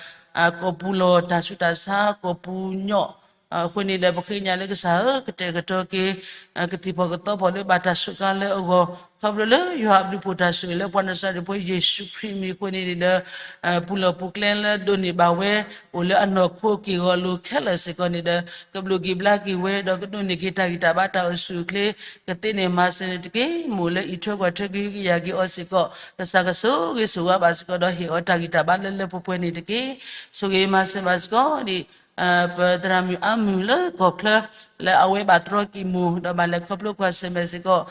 ကိာ်ပူၤလီၢ်တၢ်ဆူးတၢ်ဆါ ကိာ်ပူၤညီၣ် အဃိန့ၣ်ဒီး ပဃ့ကညးလၢကစၢ်ဧၢ ကတဲာ်ကတီၤက့ၤ ကသံၣ်ဖီၣ်ကသီဖီၣ်လၢဘၣ်တၢ်စူးကါလၢအဂီၢ် ခီဖျိလၢယွၤအဘျုးအဖှိၣ်တၢ်ဆိၣ်ဂ့ၤလၢပှၤနၤစၤရ့းဖိယ့ၣ်ၡူးခရံာ်မံၤအဃိန့ၣ်န့ၣ်ဒီး ပူၤလီၢ်ပူၤကျဲလၢဒိးန့ၢ်ဘၣ်ဝဲ အိၣ်လၢအနီၢ်ခိက့ၢ်ဂီၤလိၤခဲလၢာ်စ့ၢ်ကီးန့ၣ်ဒီး ကဘျုးက့ၤဘျါက့ၤဝဲ ဒီးကဒိးန့ၢ်က့ၤတၢ်ဂံၢ်တၢ်ဘါတၢ်အိၣ်ဆူၣ်အိၣ်ချ့ ကသ့န့ၣ်မၤစၢၤန့ၣ်တက့ၢ်. မိၢ်လၢအံးထွဲကွၢ်ထွဲကဟုကယာ်က့ၤအီၤစ့ၢ်ကီး ကစၢ်ကဆိၣ်ဂ့ၤဆိၣ်ဝါဘၣ်စ့ၢ်ကီးဒီး ဟ့ၣ်အီၤတၢ်ဂံၢ်တၢ်ဘါလၢလၢပှဲၤပှဲၤန့ၣ်တက့ၢ်. ဆိၣ်ဂ့ၤမၤစၢၤဘၣ်စ့ၢ်ကီးဒ် ပသရၣ်မုၣ်အါမုၢ်လၢကီၢ်ချၢ လၢအဝဲဘၣ်တြီကံၢ်မိၢ် ဒီးဘၣ်လဲၤခီဖျိကွၢ်ဆၢၣ်မဲာ်စ့ၢ်ကီး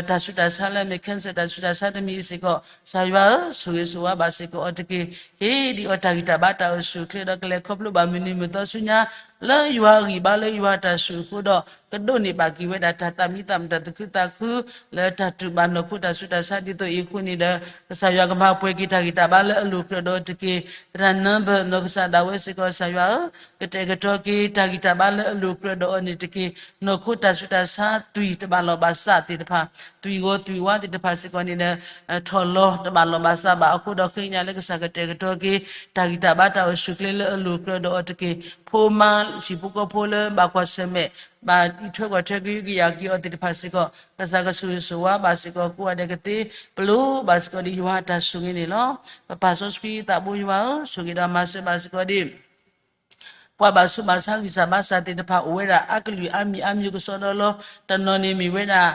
တၢ်ဆူးတၢ်ဆါလၢအမ့ၢ် cancer တၢ်ဆူးတၢ်ဆါတမံၤအံၤစ့ၢ်ကီး ကစၢ်ယွၤဧၢ ဆိၣ်ဂ့ၤဆိၣ်ဝါဘၣ်စ့ၢ်ကီးအီၤတက့ၢ်. ဟ့ၣ်ဒံးအီၤတၢ်ဂံၢ်တၢ်ဘါတၢ်အိၣ်ဆူၣ်အိၣ်ချ့ဒီး ကလဲၤခီဖျိဘၣ်မုၢ်နံၤမုၢ်သီဆူညါ လၢယွၤအဂံၢ်ဘါလၢယွၤတၢ်ဆိၣ်ဂ့ၤအဃိဒီး ကဒိးန့ၢ်ဘၣ်က့ၤဝဲဒၣ်တၢ်သးမံသးမုာ်တၢ်သူၣ်ခုသးခု လၢတၢ်တူၢ်ဘၣ်နီၢ်ခိတၢ်ဆူးတၢ်ဆါဒ်သိးအံၤအဃိန့ၣ်ဒီး ကစၢ်ယွၤကမၤပှဲၤက့ၤတၢ်ဂံၢ်တၢ်ဘါလၢအလိၤကြၢးဒီးအီၤတက့ၢ်. သရၣ် number နီၢ်ကစၢ်ဒၣ်ဝဲစ့ၢ်ကီး ကစၢ်ယွၤဧၢ ကတဲာ်ကတီၤက့ၤတၢ်ဂံၢ်တၢ်ဘါလၢအလိၤကြၢးဒီးအီၤန့ၣ်တက့ၢ်. ကဒိးန့ၢ်က့ၤ နီၢ်ခိတၢ်ဆူးတၢ်ဆါ သွံၣ်တဘၣ်လိာ်ဘၣ်စးသ့ၣ်တဖၣ်, သွံၣ်ဂီၤသွံၣ်ဝါသ့ၣ်တဖၣ်စ့ၢ်ကီးန့ၣ်ဒီး ထီၣ်လီၤတဘၣ်လိာ်ဘၣ်စးဘၣ်အဃိဒီး ဃ့ကညးလၢကစၢ်ကတဲာ်ကတီၤက့ၤ တၢ်ဂံၢ်တၢ်ဘါတၢ်အိၣ်ဆူၣ်အိၣ်ချ့လၢအလိၤကြၢးဒီးအီၤတက့ၢ်. ဖိမါဟံၣ်ဖိဃီဖိလၢဘၣ်ကွၢ်ဆၢၣ်မဲာ် ဘၣ်အံးထွဲကွၢ်ထွဲကဟုကယာ်က့ၤအီၤသ့ၣ်တဖၣ်စ့ၢ်ကီး ကစၢ်ကဆိၣ်ဂ့ၤဆိၣ်ဝါဘၣ်စ့ၢ်ကီး ကိးဂၤဒဲးကသ့ ပလိၣ်ဘၣ်စ့ၢ်ကီးဒ်ယွၤအတၢ်ဆိၣ်ဂ့ၤန့ၣ်လီၤ. ပပၢ်စီဆှံသးဘိယွၤဧၢ, ဆိၣ်ဂ့ၤဒီးမၤစၢၤဘၣ်စ့ၢ်ကီးဒ် ပှၤဘၣ်ဆူးဘၣ်ဆါဂံၢ်စၢ်ဘါစၢ်သ့ၣ်တဖၣ် အိၣ်ဝဲဒၣ်အကလုာ်အါမံၤအါမံၤကစီဒီလီၤ. တနီၤန့ၣ်မ့ၢ်ဝဲဒၣ်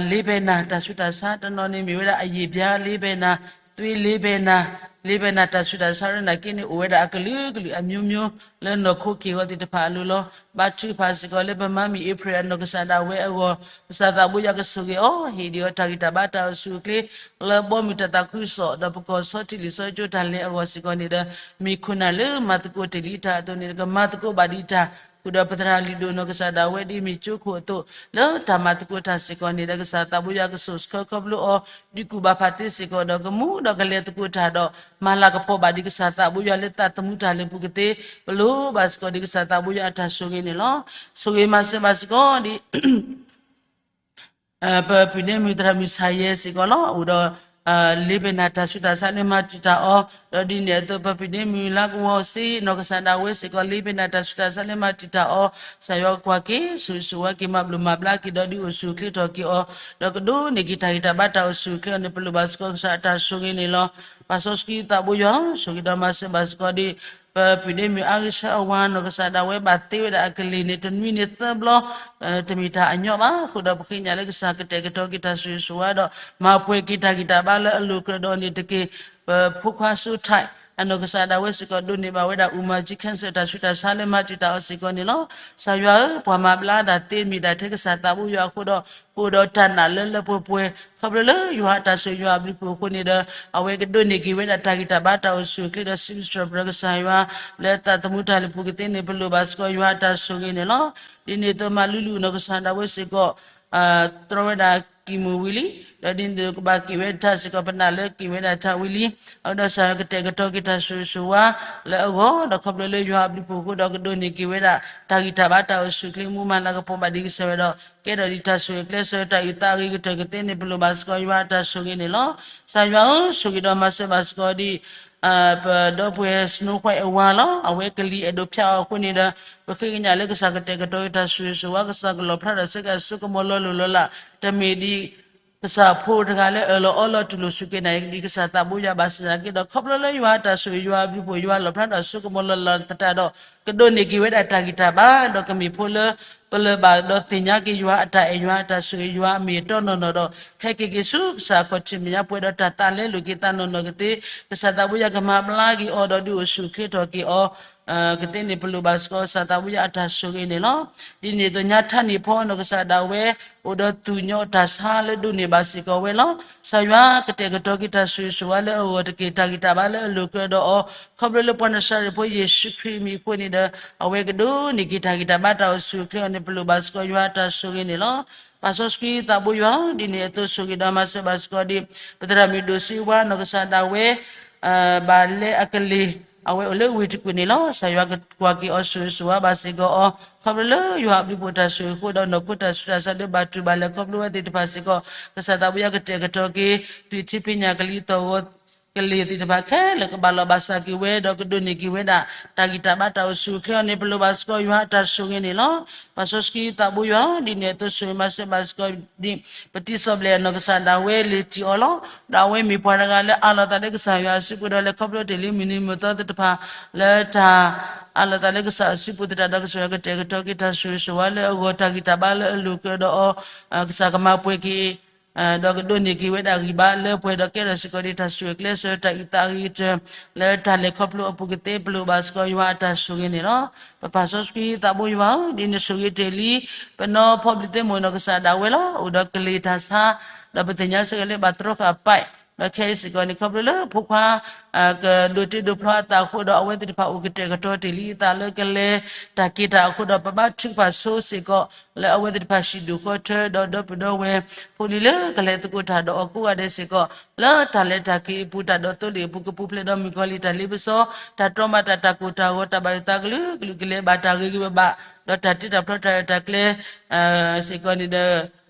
လ့ဘဲနၤတၢ်ဆူးတၢ်ဆါ, တနီၤန့ၣ်မ့ၢ်ဝဲဒၣ်အယံာ်ဘျါလ့ဘဲနၤ, သွ့လ့ဘဲနၤ, လ့ဘဲနၤတၢ်ဆူးတၢ်ဆါရ့နၤက့န့ၣ် အိၣ်ဝဲဒၣ်အကလုာ်ကလုာ်အမျိုးမျိုး လၢနီၢ်ခိက့ၢ်ဂီၤသ့ၣ်တဖၣ်အလိၤလီၤ. ဘါထုကဖၣ်စ့ၢ်ကီးလၢပမါမုၣ်အ့ဖြ့ၣ်အနီၢ်ကစၢ်ဒၣ်ဝဲအဂီၢ် ကစၢ်သးဘိယွၤကဆိၣ်ဂ့ၤအီၤ ဟ့ၣ်ဒံးအီၤတၢ်ဂံၢ်တၢ်ဘါတၢ်အိၣ်ဆူၣ်အိၣ်ချ့ လၢဘီမုၢ်တၢ်သးခုကစီၣ် ဒီးပကီၢ်ဆီထံလံာ်စီဆှံကၠိတၢ်လဲၤအဂီၢ်စ့ၢ်ကီးန့ၣ်ဒီး မ့ၢ်ခိၣ်နၢ်လၢမၤသကိးတ့ၢ်လံတၢ်အသိးန့ၣ် ကမၤသကိးဘၣ်ဒံးတၢ် ဃုာ်ဒီးပသရၣ်လုၢ်ဒိၣ်နီၢ်ကစၢ်ဒၣ်ဝဲဒ်မ့ၢ်ကၠိခိၣ်အသိး လၢတၢ်မၤသကိးတၢ်စ့ၢ်ကီးန့ၣ်ဒီး ကစၢ်သးဘိယွၤကဆိၣ်ဆှၢခီဖျိအီၤ ဒုးကူၣ်ဘၣ်ဖးသ့စ့ၢ်ကီးဒီး ကမူဒီးကလဲၤသကိးတၢ်ဒီး မၤလၤကပီၤဘၣ်ဒံးကစၢ်သးဘိယွၤလၢသးသမူတၢ်လဲၤပူၤကသ့ ပလိၣ်ဘၣ်စ့ၢ်ကီးဒ်ကစၢ်သးဘိယွၤအတၢ်ဆိၣ်ဂ့ၤန့ၣ်လီၤ. ဆိၣ်ဂ့ၤမၤစၢၤဘၣ်စ့ၢ်ကီးဒ် ပပုၢ်ဒ့မုၣ်သရၣ်မုၣ်ဆၣ်ယဲစ့ၢ်ကီးလီၤ. အိၣ်ဒီး လ့ဘဲနၤတၢ်ဆူးတၢ်ဆါလၢမၤတံာ်တာ်အီၤ, ဒီးဒ်န့ၣ်အသိး ပပုၢ်ဒ့မုၣ်လါကဝီၤစ့နီၢ်ကစၢ်ဒၣ်ဝဲစ့ၢ်ကီး လ့ဘဲနၤတၢ်ဆူးတၢ်ဆါလၢမၤတံာ်တာ်အီၤ, ကစၢ်ယွၤကကွၢ်က့ၤ ဆိၣ်ဂ့ၤဆိၣ်ဝါက့ၤ မၤဘျုးမၤဘျါက့ၤ ဒီးဒုးအိၣ်ဆူၣ်အိၣ်ချ့ထီၣ်က့ၤအီၤ, ဒီးကဒိးန့ၢ်က့ၤတၢ်ဂံၢ်တၢ်ဘါတၢ်အိၣ်ဆူၣ်အိၣ်ချ့အီၤန့ၣ် ပလိၣ်ဘၣ်စ့ၢ်ကီးကစၢ်အတၢ်ဆိၣ်ဂ့ၤန့ၣ်လီၤ. ပၢ်စီဆှံသးဘိယွၤဧၢ, ဆိၣ်ဂ့ၤဒီးမၤစၢၤဘၣ်စ့ၢ်ကီးဒ် ပပုၢ်ဒ့မုၣ်အါဂ့ၤဆၢအဝၤနီၢ်ကစၢ်ဒၣ်ဝဲဘၣ်သ့ဝဲဒၣ်အကလံၤန့ၣ် တနွံန့ၣ်သၢဘျီ တမ့ၢ်တၢ်အညီဘၣ်. အဃိဒီးပဃ့ကညးလၢကစၢ်ကတဲာ်ကတီၤက့ၤတၢ်ဆိၣ်ဂ့ၤဆိၣ်ဝါဒီး မၤပှဲၤက့ၤတၢ်ဂံၢ်တၢ်ဘါလၢအလိၤကြၢးဒီးအီၤန့ၣ်တက့ၢ်. ပဖိခွါစိထၢၣ် အနီၢ်ကစၢ်ဒၣ်ဝဲစ့ၢ်ကီး ဒိးန့ၢ်ဘၣ်ဝဲဒၣ် အူမၤကၠံ cancer တၢ်ဆူးတၢ်ဆါလၢမၤတံာ်တာ်အီၤစ့ၢ်ကီးန့ၣ်လီၤ. ကစၢ်ယွၤဧၢ, ပှၤမၤဘျါဒၣ်သ့မ့ၢ်ဒၣ်ထဲကစၢ်သးဘိယွၤအဃိဒီး ကအိၣ်ဒီးတၢ်နာ်လၢလၢပှဲၤပှဲၤ ခီဖျိလၢယွၤအတၢ်ဆိၣ်ဂ့ၤယွၤအဘျုးအဖှိၣ်အဃိန့ၣ်ဒီး အဝဲကဒိးန့ၢ်က့ၤဝဲဒၣ်တၢ်ဂံၢ်တၢ်ဘါတၢ်အိၣ်ဆူၣ်အိၣ်ချ့ဒီး စံးဘျုးစံးဖှိၣ်ပတြၢၤကစၢ်ယွၤ လၢသးသမူတၢ်လဲၤပူၤကသ့န့ၣ် ပလိၣ်ဘၣ်စ့ၢ်ကီးယွၤအတၢ်ဆိၣ်ဂ့ၤန့ၣ်လီၤ. ဒ်န့ၣ်အသိး မၤလူလူနီၢ်ကစၢ်ဒၣ်ဝဲစ့ၢ်ကီး တြီဝဲဒၣ်ကံၢ်မုၢ်ဝံၤလံ, ဒီးဒ်န့ၣ်အသိးကဘၣ်က့ၤဝဲတၢ်စ့ၢ်ကီး ပနာ်လၢက့ၤဝဲဒၣ်တၢ်ဝံၤလံ, အဝဲဒီးကစၢ်ယွၤကတဲာ်ကတီၤက့ၤတၢ်ဆိၣ်ဂ့ၤဆိၣ်ဝါလၢအဂီၢ် ဒီးခီဖျိလၢယွၤအဘျုးအဖှိၣ်အဃိဒီး ကဒိးန့ၢ်က့ၤဝဲဒၣ်တၢ်ဂံၢ်တၢ်ဘါတၢ်အိၣ်ဆူၣ်အိၣ်ချ့ မူမၤလၤကပီၤဘၣ်ဒံးကစၢ်ယွၤဒီး ကဲထီၣ်ဒံးတၢ်ဆိၣ်ဂ့ၤကျဲးစၢးတၢ်အုၣ်သးအဂ့ၤကတၢၢ်ကသ့န့ၣ် ပလိၣ်ဘၣ်စ့ၢ်ကီးယွၤအတၢ်ဆိၣ်ဂ့ၤန့ၣ်လီၤ. ကစၢ်ယွၤဧၢ, ဆိၣ်ဂ့ၤဒီးမၤစၢၤဘၣ်စ့ၢ်ကီးဒ် ပဒီပုၢ်ဝဲၢ် Snow White အဝၤလီၤ. အဝဲကလံၤအဲၣ်ဒိးဖျါအီၤအဃိန့ၣ်ဒီး ပဃ့ကညးလၢကစၢ်ကတဲာ်ကတီၤက့ၤတၢ်ဆိၣ်ဂ့ၤဆိၣ်ဝါ ကစၢ်ကလီၣ်ဖျါထီၣ်ဆၢက့ၤအစိကမီၤလီၤလိၢ်လီၤလး တမ့ၢ်ဒ် ကစၢ်ဖိတဂၤလၢအၢၣ်လီၤအီလီၤတူၢ်လိာ်စူၢ်က့ၤနာ်က့ၤဒံးကစၢ်သးဘိယွၤဘၣ်ဆၣ်သနာ်က့ဒီး ခီဖျိလၢယွၤအတၢ်ဆိၣ်ဂ့ၤယွၤအဘျုးအဖှိၣ် ယွၤလီၣ်ဖျါထီၣ်အစိကမီၤလီၤလးသတးဒီး ကဒိးန့ၢ်က့ၤဝဲဒၣ်တၢ်ဂံၢ်တၢ်ဘါ ဒီးကမ့ၢ်ဖိလၢ ပလၢၢ်ဘၣ်ဒီးသ့ၣ်ညါက့ၤယွၤအတၢ်အဲၣ်ယွၤအတၢ်ဆိၣ်ဂ့ၤယွၤအမ့ၢ်အတီနီၢ်နီၢ်ဒီး ဟဲက့ၤက့ၤဆူကစၢ်အခီၣ်ထံးမဲာ်ညါပှဲၤဒီးတၢ်သးလဲလိာ်က့ၤသးနီၢ်နီၢ်ကသ့ ကစၢ်သးဘိယွၤကမၤဘျါက့ၤအီၤဒီးဒုးအိၣ်ဆူၣ်အိၣ်ချ့ထီၣ်က့ၤအီၤ ကသ့န့ၣ် ပလိၣ်ဘၣ်စ့ၢ်ကီး ကစၢ်သးဘိယွၤအတၢ်ဆိၣ်ဂ့ၤန့ၣ်လီၤ. ဒ်န့ၣ်အသိး ညါထါန့ၣ်ဖီနီၢ်ကစၢ်ဒၣ်ဝဲ အိၣ်ဒီးသူၣ်ညီတၢ်ဆါလၢဒိးန့ၢ်ဘၣ်စ့ၢ်ကီးဝဲလီၤ. ကစၢ်ယွၤကတဲာ်ကတီၤက့ၤတၢ်ဆိၣ်ဂ့ၤဆိၣ်ဝါလၢအဂီၢ်တက့ၢ် တၢ်ဂံၢ်တၢ်ဘါလၢအလိၤကြၢးဒီးအီၤ ခီဖျိလၢပှၤနၤစၤရ့းဖိယ့ၣ်ၡူးခရံာ်အမံၤအဃိန့ၣ်ဒီး အဝဲကဒိးန့ၢ်က့ၤတၢ်ဂံၢ်တၢ်ဘါတၢ်အိၣ်ဆူၣ်အိၣ်ချ့အီၤန့ၣ် ပလိၣ်ဘၣ်စ့ၢ်ကီးယွၤအတၢ်ဆိၣ်ဂ့ၤန့ၣ်လီၤ. ပၢ်စီဆှံသးဘိယွၤ ဒ်န့ၣ်အသိးဆိၣ်ဂ့ၤဒီးမၤစၢၤဘၣ်စ့ၢ်ကီးဒ် ပသရၣ်မုၣ်ဒိၣ်စ့ဝါနီၢ်ကစၢ်ဒၣ်ဝဲ ဘၣ်လဲအကလံၤ အဝဲအိၣ်လၢဝ့ၢ်တကူၣ်န့ၣ်လီၤ. ကစၢ်ယွၤကကွၢ်က့ၤအီၤဆိၣ်ဂ့ၤဆိၣ်ဝါဘၣ်စ့ၢ်ကီးအီၤ ခီဖျိလၢယွၤအဘျုးအဖှိၣ်တၢ်ဆိၣ်ဂ့ၤအဃိဒီး နီၢ်ခိတၢ်ဆူးတၢ်ဆါလၢဘၣ်တူၢ်ဘၣ်လဲၤခီဖျိဝဲသ့ၣ်တဖၣ်စ့ၢ်ကီး ကစၢ်သးဘိယွၤကတဲာ်ကတီၤက့ၤ သွံၣ်ထံဖံးညၣ်ကလံၤသီၣ်ဂီၤ ကလံၤသ့ၣ်တဖၣ်ခဲလၢာ်ကဘၣ်လီၤဘၣ်စးက့ၤဝဲ ဒီးကဒိးန့ၢ်က့ၤဝဲဒၣ် တၢ်ဂံၢ်တၢ်ဘါတၢ်အိၣ်ဆူၣ်အိၣ်ချ့အီၤန့ၣ် ပလိၣ်ဘၣ်စ့ၢ်ကီးယွၤအတၢ်ဆိၣ်ဂ့ၤန့ၣ်လီၤ. ပၢ်စီဆှံသးဘိယွၤ ဒ်န့ၣ်အသိးဆိၣ်ဂ့ၤမၤစၢၤဘၣ်စ့ၢ်ကီးဒ် ပတံၤစီၤဘျဲၣ်အနီၢ်ကစၢ်ဒၣ်ဝဲလံာ်တံၢ်အီၤလီၤ. ဒီးအဝဲမ့ၢ်ပှၤတဂၤလၢအးလီၤသးလၢကစၢ်ယွၤအစုပူၤဒီး လဲၤခီဖျိတ့ၢ်လံမုၢ်နံၤမုၢ်သီသ့ၣ်တဖၣ် လၢတၢ်အးလီၤသးလၢကစၢ်အစုပူၤသတးဒီး ကစၢ်ယွၤကတဲာ်ကတီၤက့ၤတၢ်ဆိၣ်ဂ့ၤဆိၣ်ဝါလၢအဂီၢ် တၢ်ဂံၢ်တၢ်ဘါလၢအလိၤကြၢးဒီးအီၤ ကစၢ်ကမၤပှဲၤက့ၤ ဒီးကဒိးန့ၢ်က့ၤဝဲဒၣ်ဂံၢ်ဘါလၢပှဲၤဒီးကဲထီၣ်စ့ၢ်ကီးဒ်တၢ်ဆိၣ်ဂ့ၤကျဲးစၢးတၢ်အုၣ်သးအဂ့ၤကတၢၢ် လၢတၢ်လဲၤခီဖျိအပူၤကသ့ ပလိၣ်ဘၣ်စ့ၢ်ကီးယွၤအတၢ်ဆိၣ်ဂ့ၤန့ၣ်လီၤ. ပပၢ်စီဆှံသးဘိယွၤဧၢ, ဒ်နဆိၣ်ဂ့ၤတ့ၢ်လံ ပနီၢ်ဖီဘျံးသ့ၣ်မိၢ်နီၢ်ကစၢ်ဒၣ်ဝဲလီၤ. အိၣ်ဒီးကလံၤတၢ်ဆါ ဒီးပသ့ၣ်ညါစ့ၢ်ကီးလၢဘၣ်တြီဃာ်အပဲၢ် ဒီးခဲအံၤစ့ၢ်ကီးန့ၣ် ခီဖျိလၢဖိခွါ ကဒိးတ့ဒိးဖျီအသးအဃိဒီး အဝဲသ့ၣ်တဖၣ်အိၣ်ကတဲာ်ကတီၤတ့ၢ်လံအသးလၢကလဲၤတၢ်က့ၤတၢ်အဃိဒီး ပဘါထုကဖၣ်ဆိစ့ၢ်ကီး လၢအဝဲသ့ၣ်တဖၣ်ဟံၣ်ဒူၣ်ဃီထၢ ဒီးဒီပုၢ်ဒီဝဲၢ် ဖိလံၤလၢကလဲၤသကိးတၢ်ဒီးအီၤကိးဂၤဒဲးစ့ၢ်ကီး လၢတၢ်လဲၤတၢ်က့ၤအပူၤ တၢ်ဒီးသိလ့ၣ်အပူၤ ကပူၤဖျဲးဒီးမုၣ်ကီၤလံၢ်တၢ်လ့ပစီ တၢ်တြီမၤတၢ် တၢ်ကိၢ်တၢ်ဂီၤ တၢ်ဘၣ်ယိၣ်သးကလုာ်ကလုာ် ကလဲၤဘၣ်တၢ်ဂ့ၤဂ့ၤဘၣ်ဘၣ် ဒီးတၢ်တ့တၢ်ဖျီတၢ်ရဲၣ်တၢ်ကျဲၤ စ့ၢ်ကီးန့ၣ်ဒီး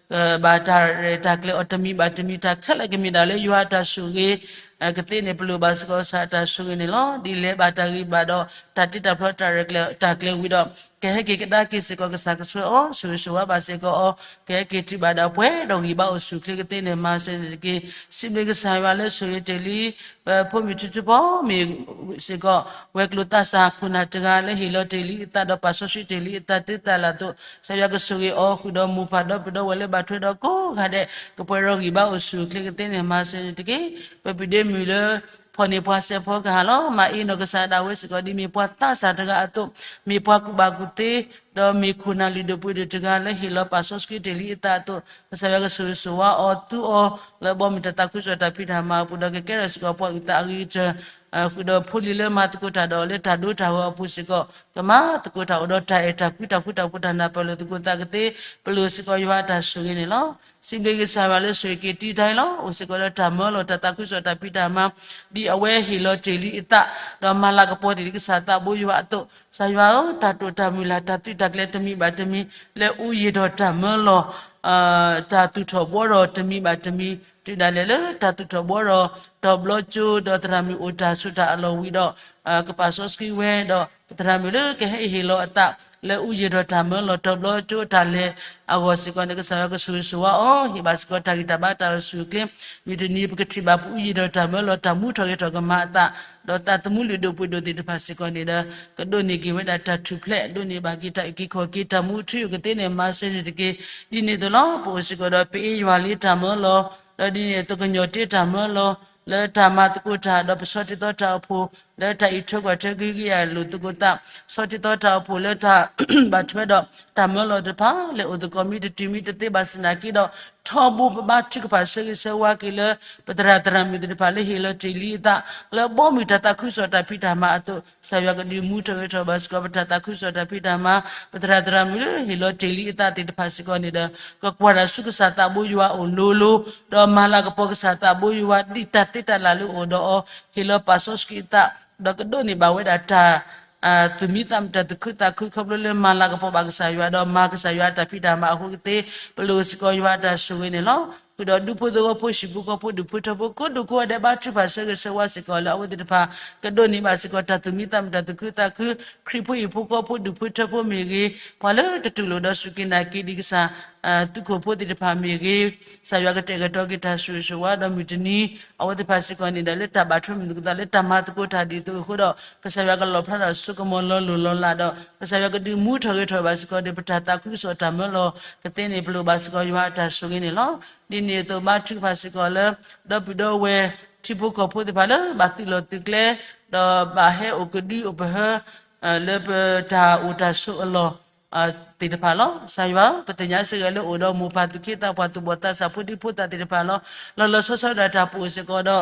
ဘၣ်တၢ်ရဲၣ်တၢ်ကျဲၤအီၤတမံၤဘၣ်တမံၤ တၢ်ခဲလၢာ်ကမ့ၢ်ဒၣ်လၢယွၤအတၢ်ဆိၣ်ဂ့ၤ ကသ့န့ၣ် ပလိၣ်ဘၣ်စ့ၢ်ကီးကစၢ်အတၢ်ဆိၣ်ဂ့ၤန့ၣ်လီၤ. ဒ်လဲၤဘၣ်တၢ်ဂ့ၤဘၣ်ဒီး တၢ်တ့တၢ်ဖျီတၢ်ရဲၣ်တၢ်ကျဲၤဝံၤဒီး ကဟဲက့ၤကဒါက့ၤစ့ၢ်ကီး ကစၢ်ကဆိၣ်အီၤ ဆိၣ်ဂ့ၤဆိၣ်ဝါဘၣ်စ့ၢ်ကီးအီၤ ကဟဲက့ၤတုၤဘၣ်ဒီးပှဲၤဒီးဂံၢ်ဘါအိၣ်ဆူၣ်အိၣ်ချ့ကသ့န့ၣ် မၤစၢၤန့ၣ်တက့ၢ်. စံးဘျုးကစၢ်ယွၤလၢဆိၣ်ဂ့ၤတ့ၢ်လံ ပဖိမုၣ်ထူထူဖီမ့ၢ်စ့ၢ်ကီး ဝဲၤကျိၤသးစၢ်ခိၣ်နၢ်တဂၤလၢဟ့ၣ်လီၤတ့ၢ်လံအသးဒီးပာ်စီဆှံတ့ၢ်လံအသးတုၤတၢ်လၢ်အသိး ကစၢ်ယွၤကဆိၣ်ဂ့ၤအီၤဃုာ်ဒီးမိၢ်ပၢ်ဒီပုၢ်ဒီဝဲၢ်လၢဘၣ်ထွဲဒီးကိးဂၤဒဲး ကပှဲၤဒီးဂံၢ်ဘါအိၣ်ဆူၣ်အိၣ်ချ့ကသ့န့ၣ် မၤစၢၤန့ၣ်တက့ၢ်. ပပုၢ်ဒ့မုၣ်လၢ ဖီၣ်န့ၢ်ပှၤစဲးဖီကဟၣ်လီၤ. မၤအ့နီၢ်ကစၢ်ဒၣ်ဝဲစ့ၢ်ကီး ဒ်မ့ၢ်ပှၤသးစၢ်တဂၤအသိး မ့ၢ်ပှၤကူၣ်ဘၣ်ကူၣ်သ့ ဒီးမ့ၢ်ခိၣ်နၢ်လုၢ်ဒိၣ်ပှ့ၤဒိၣ်တဂၤလၢဟ့ၣ်လီၤပာ်စီဆှံတ့ၢ်လံအသးအသိး ကစၢ်ယွၤကဆိၣ်ဂ့ၤဆိၣ်ဝါအီၤသူအီၤ လၢဘီမုၢ်တၢ်သးခုကစီၣ်တၢ်ဖံးတၢ်မၤအပူၤဒီး ကကဲထီၣ်စ့ၢ်ကီးပှၤအုၣ်သးအဂ့ၤကတၢၢ် ဃုာ်ဒီးဖိလံၤလၢမၤသကိးတၢ်ဒီး လၢတၢ်ဒိတၢ်ဂီၤအပူၤစ့ၢ်ကီး ကမၤသကိးတၢ်အိၣ်ဒီးတၢ်အဲၣ်တၢ်ကွံတၢ်ဃူတၢ်ဖိးတၢ်နၢ်ပၢၢ်လိာ်သကိးသးကသ့ ပလိၣ်စ့ၢ်ကီးယွၤအတၢ်ဆိၣ်ဂ့ၤန့ၣ်လီၤ. စံးဘျုးကစၢ်ယွၤလၢဆိၣ်ဂ့ၤက့ၤတံာ်တာ်အံၤလီၤ. အိၣ်စ့ၢ်ကီးလၢတၢ်မၢလီၤတၢ်သးခုကစီၣ်တၢ်ဖံးတၢ်မၤ ဒ်အဝဲဟ့ၣ်လီၤတ့ၢ်လံအသး ဒီးမၤလၤကပီၤတ့ၢ်လံကစၢ်သးဘိယွၤအသိး ကစၢ်ယွၤဧၢ တၢ်တိာ်တၢ်မုၢ်လၢ် တၢ်သုးတၢ်ကျဲၤတမံၤဘၣ်တမံၤ လၢအူယံာ်ဒီးတၢ်မၢလီၤ တၢ်သူၣ်ထီၣ်ဘှီထီၣ်တမံၤဘၣ်တမံၤ တုၤဒၣ်လဲာ်လၢတၢ်သူၣ်ထီၣ်ဘှီထီၣ် ဒီးဘျီကၠိ ဒီးသရၣ်မုၣ်အိၣ်တၢ်ဆိးတၢ်အလီၢ်ဝံၤဒီး ကပာ်စီဆှံဝဲဒီး ပသရၣ်မုၣ်လၢကဟဲဟ့ၣ်လီၤအသး လၢအူယံာ်ဒီးတၢ်မၢလီၤ တီၤဘျီကၠိတၢ်လဲၤအဂီၢ်စ့ၢ်ကီးန့ၣ် ကစၢ်ယွၤကဆိၣ်ဂ့ၤဆိၣ်ဝါအီၤ ဟ့ၣ်ဘၣ်စ့ၢ်ကီးတၢ်ဂံၢ်တၢ်ဘါတၢ်အိၣ်ဆူၣ်အိၣ်ချ့ မုၢ်တနံၤ ပကထံၣ်ဘၣ်ပအူယံာ်ဒီးတၢ်မၢလီၤ တၢ်မူထီၣ်ဂဲၤထီၣ်ကမၤအသး ဒီးသးသမူလုၢ်ဒိၣ်ပှ့ၤဒိၣ်သ့ၣ်တဖၣ်စ့ၢ်ကီးန့ၣ်ဒီး ကဒိးန့ၢ်က့ၤဝဲဒၣ်တၢ်ထူၣ်ဖျဲး ဒိးန့ၢ်ဘၣ်က့ၤတၢ်အုၣ်က့ၤခီၣ်က့ၤ တၢ်မူထူယိာ်ကသ့န့ၣ် မၤစၢၤန့ၣ်တက့ၢ်. ဒ်န့ၣ်အသိးလီၤ ပအိၣ်စ့ၢ်ကီးဒီး ပအ့ယွၤလံတၢ်မၢလီၤ ဒီးဒ်န့ၣ်အသိးကညီၤတ့တၢ်မၢလီၤ လၢတၢ်မၤသကိးတၢ် ဒီးပဆီတံၢ်သီတၢ်အိၣ်ဖှိၣ် လၢတၢ်အံးထွဲကွၢ်ထွဲကဟုကယာ်လိာ်သကိးသး ဆီတံၢ်သီတၢ်အိၣ်ဖှိၣ်လၢတၢ် ဘၣ်ထွဲဒီးတၢ်မၢလီၤတဖၣ် လဲၤအိၣ်သကိးမ့ၢ်တတုၤမ့ၢ်တသ့ဘၣ်ဆၣ်နာ်က့ဒီး ထီဘိပဘါထုကဖၣ်ဆၢဂ့ၤဆၢဝါက့ၤလၢ ပသရၣ်သရၣ်မုၣ်သ့ၣ်တဖၣ်လၢဟ့ၣ်လီၤတ့ၢ်လံအသး လၢဘီမုၢ်တၢ်သးခုကစီၣ်တၢ်ဖံးတၢ်မၤအသိး ကစၢ်ယွၤကဒုးမူထီၣ်ဂဲၤထီၣ်ဘၣ်စ့ၢ်ကီး ပတၢ်သးခုကစီၣ်တၢ်ဖံးတၢ်မၤ ပသရၣ်သရၣ်မုၣ်လၢဟ့ၣ်လီၤတ့ၢ်လံအသးသ့ၣ်တဖၣ်စ့ၢ်ကီးန့ၣ်ဒီး ကကွၢ်တၢ်ဆူကစၢ်သးဘိယွၤအအိၣ်လိၤလိၤ ဒီးမၤလၤကပီၤကစၢ်သးဘိယွၤ ဒ်တၢ်သ့တၢ်လၢ်လၢအအိၣ်ဒီးအီၤ ဟ့ၣ်လီၤပာ်စီဆှံအသး ဒီးကဒိးန့ၢ်ဘၣ်ဝဲဒၣ်တၢ် သူၣ်မံသးမုာ်တၢ်သူၣ်ခုသးခု ခီဖျိလၢမၤလၤကပီၤဘၣ်ကစၢ်ယွၤ ဒီးမၤကစၢ်ယွၤအတၢ်ဖံးတၢ်မၤအဃိကသ့ ပလိၣ်စ့ၢ်ကီးယွၤအတၢ်ဆိၣ်ဂ့ၤန့ၣ်လီၤ. ဃုာ်ဒီးဒူဖိသဝီဖိ ဟံၣ်ဖိဃီဖိဒူၣ်ဖိထၢဖိ ကိးဒူၣ်ကိးဂၤဒဲး ဘါထုကဖၣ်ဆၢဂ့ၤဆၢဝါစ့ၢ်ကီးလၢအဝဲသ့ၣ်တဖၣ် ကဒိးန့ၢ်ဘၣ်စ့ၢ်ကီးတၢ်သူၣ်မံသးမုာ်တၢ်သူၣ်ခုသးခု ခရံာ်ဖိဟံၣ်ဖိဃီဖိဒူၣ်ဖိထၢဖိမ့ၢ်ဂ့ၤ ပှၤလၢတတူၢ်လိာ်ဒီးစူၢ်က့ၤနာ်က့ၤဒံးကစၢ် သုးခိၣ်ဖိသ့ၣ်တဖၣ်မ့ၢ်ဂ့ၤ ကစၢ်ယွၤကတဲာ်ကတီၤက့ၤတၢ်ဆိၣ်ဂ့ၤဆိၣ်ဝါဒီးမုၢ်တနံၤ အဝဲသ့ၣ်တဖၣ်စ့ၢ်ကီးန့ၣ်ဒီး လၢတၢ်ဘၣ်ထွဲမုာ်သကိးသး လၢတၢ်မၤသကိးတၢ်ဒ်သိးအဃိဒီး ကစၢ်ယွၤကလီၣ်ဖျါထီၣ်ဆိကမိၣ်လီၤလိၢ်လီၤလးဒီး ကစၢ်ယွၤကဒုးမူထီၣ်ဂဲၤထီၣ်ဘၣ်စ့ၢ်ကီးဒီး ပတၢ်သးခုကစီၣ်တၢ်မၢလီၤကသ့န့ၣ် ပလိၣ်ဘၣ်စ့ၢ်ကီးယွၤအတၢ်ဆိၣ်ဂ့ၤန့ၣ်လီၤ. ဒ်န့ၣ်အသိးဘါထုကဖၣ်စ့ၢ်ကီးလၢ ဒီပုၢ်ဒီဝဲၢ် ထံဖိကီၢ်ဖိသ့ၣ်တဖၣ်လၢ ဘၣ်သုးလီၢ်သုးကျဲ ဒီးဘၣ်ဟဲအိၣ်ကဒုအိၣ်ပဟၢ လၢပတၢ်အိၣ်တၢ်ဆိးအလီၢ် သ့ၣ်တဖၣ်လီၤ. ကစၢ်ယွၤဧၢ, ပသ့ၣ်ညါစ့ၢ်ကီးလၢအိၣ်ဒီးမိၢ်ပၢ်သူၣ်က့သးပှၢ်သူၣ်ဘီၣ်သးစၢ်ဖိဒံဖိသၣ်သ့ၣ်တဖၣ်လီၤ. လီၤလီၤဆီဆီဒီးတၢ်ပအိၣ်စ့ၢ်ကီးဒီး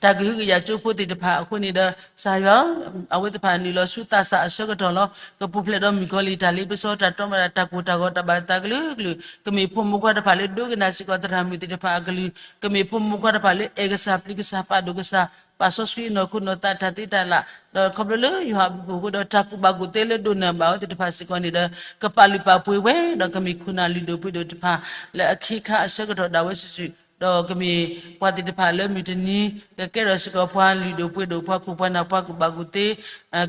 တၢ်ကဟုကယာ်ကၠိဖိသ့ၣ်တဖၣ်အဃိန့ၣ်ဒီး ကစၢ်ယွၤဧၢ, အဝဲသ့ၣ်တဖၣ်နုာ်လီၤဆူသးစၢ်အဆၢကတီၢ်လီၤ. ကပူၤဖျဲးဒီးမုၣ်ကီၤလံၢ်တၢ်လ့ပစီ တၢ်တြီမၤတၢ် တၢ်ကိၢ်တၢ်ဂီၤ တၢ်ဘၣ်ယိၣ်သးကလုာ်ကလုာ်, ကမ့ၢ်ဖိမုၣ်ခွါတဖၣ်လၢဒိကနၣ်စ့ၢ်ကီးသရၣ်မုၣ်သ့ၣ်တဖၣ်အကလုၢ်, ကမ့ၢ်ဖိမုၣ်ခွါတဖၣ်လၢအဲၣ်ကစၢ်ပျံၤကစၢ်ပာ်ဒိၣ်ကစၢ် ပာ်စီဆှံနီၢ်ခိနီၢ်သးတၢ်သ့တၢ်လၢ်, ဒီးခီဖျိလၢယွၤအဘျုးအဖှိၣ်အဃိဒီး တၢ်ကူၣ်ဘၣ်ကူၣ်သ့လၢဒိးနၢ်ဘၣ်အဝဲသ့ၣ်တဖၣ်စ့ၢ်ကီးန့ၣ်ဒီး ကပာ်လုၢ်ပာ်ပှ့ၤဝဲ ဒီးကမ့ၢ်ခိၣ်နၢ်လုၢ်ဒိၣ်ပှ့ၤဒိၣ်တဖၣ် လၢအခ့အခါအဆၢကတီၢ်ဒၣ်ဝဲစုာ်စုာ်, ဒီးကမ့ၢ်ပှၤသ့ၣ်တဖၣ်လၢမုၢ်တနံၤ ကကဲထီၣ်စ့ၢ်ကီးပှၤလုၢ်ဒိၣ်ပှ့ၤဒိၣ် ပှၤခိၣ်ပှၤနၢ် ပှၤကူၣ်ဘၣ်ကူၣ်သ့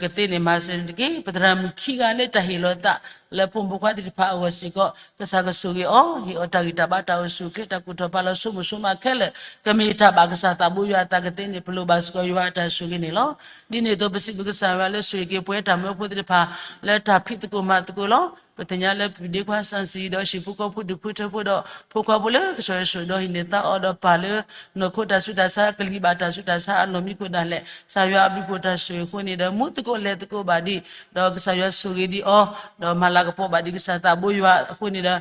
ကသ့န့ၣ် မၤစၢၤန့ၣ်တက့ၢ်. ပသရၣ်မုၣ်ခံဂၤလၢတၢ်ဟ့ၣ်လီၤသး လၢဖိမုၣ်ဖိခွါသ့ၣ်တဖၣ်အဂီၢ်စ့ၢ်ကီး ကစၢ်ကဆိၣ်ဂ့ၤအီၤ, ဟ့ၣ်အီၤတၢ်ဂံၢ်တၢ်ဘါတၢ်အိၣ်ဆူၣ်အိၣ်ချ့ တၢ်ကူၣ်ထီၣ်ဖးလီၤဆိကမိၣ်ဆိကမးခဲလၢာ် ကမ့ၢ်တၢ်ဘၣ်ကစၢ်သးဘိယွၤအသးကသ့န့ၣ် ပလိၣ်ဘၣ်စ့ၢ်ကီးယွၤအတၢ်ဆိၣ်ဂ့ၤန့ၣ်လီၤ. ဒ်န့ၣ်အသိး ပစံးဘျုးကစၢ်ယွၤလၢဆိၣ်ဂ့ၤက့ၤပှၤတၢ်မၢဖိသ့ၣ်တဖၣ် လၢတၢ်ဖံးသကိးမၤသကိးလီၤ. ပသ့ၣ်ညါလၢပဒ့ခွါစံးစံးဒီး ဟံၣ်ဖိဃီဖိဒူၣ်ဖိထၢဖိဒီး ဖိခွါဖိလၢကစၢ်ယွၤဆိၣ်ဒီးဟံးန့ၢ်သါအီၤဒီးပၢ်လၢ နီၢ်ခိတၢ်ဆူးတၢ်ဆါကလံၤဘၣ်တၢ်ဆူးတၢ်ဆါအလီၢ်မံခိၣ်ဒၣ်လဲာ် ကစၢ်ယွၤအဘျုးအဖှိၣ်တၢ်ဆိၣ်ဂ့ၤအဃိန့ၣ်ဒီး မူသကိးလဲၤသကိးဘၣ်ဒံး ဒီးကစၢ်ယွၤဆိၣ်ဂ့ၤဒံးအီၤ ဒီးမၤ လၤကပီၤဘၣ်ဒံးကစၢ်သးဘိယွၤအဃိန့ၣ်ဒီး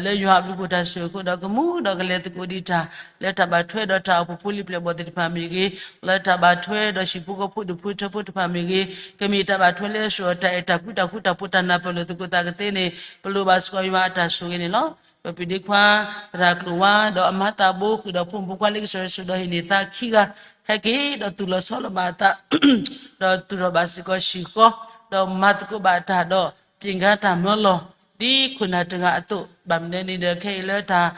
လၢယွၤအဘျုးဖှိၣ်တၢ်ဆိၣ်ဂ့ၤအဃိဒီး ကမူဒီးကလဲၤသကိးဒံးတၢ် လၢတၢ်ဘၣ်ထွဲဒီးတၢ်အိၣ်ဖှိၣ်ဖိလံၤပျဲၢ်ဘီၣ်သ့ၣ်တဖၣ်မ့ၢ်ဂ့ၤ, လၢတၢ်ဘၣ်ထွဲဒီးဟံၣ်ဖိဃီဖိဒူၣ်ဖိထၢဖိတဖၣ်မ့ၢ်ဂ့ၤ, ကမ့ၢ်တၢ်ဘၣ်ထွဲလၢအဆှၢအီၤတၢ်အဲၣ်တၢ်ကွံတၢ်ဃူတၢ်ဖိးတၢ်နၢ်ပၢၢ်လိာ်သကိးသးကသ့န့ၣ် ပလိၣ်ဘၣ်စ့ၢ်ကီးယွၤအတၢ်ဆိၣ်ဂ့ၤန့ၣ်လီၤ. ပပၢ်ဒ့ခွါ သရၣ်ကျိၤဝါ ဒီးအမါသးဘိဃုာ်ဒီးဖိမုၣ်ဖိခွါလၢကစၢ်ယွၤဆိၣ်ဒီးဟံးန့ၢ်သါခံဂၤ ဟဲက့ၤဒီးသူၣ်လီၤဆီလီၤဘၣ်အသး ဒီးသူၣ်ထီၣ်ဘၣ်စ့ၢ်ကီးဟံၣ်ဃီ ဒီးမၤသကိးဘၣ်တၢ်ဒီး ပၠ့ၣ်ကါတၢ်မၢလီၤ ဒ်ခိၣ်နၢ်တဂၤအသိး ဘၣ်မနုၤန့ၣ်ဒီး ခဲအံၤလၢတၢ်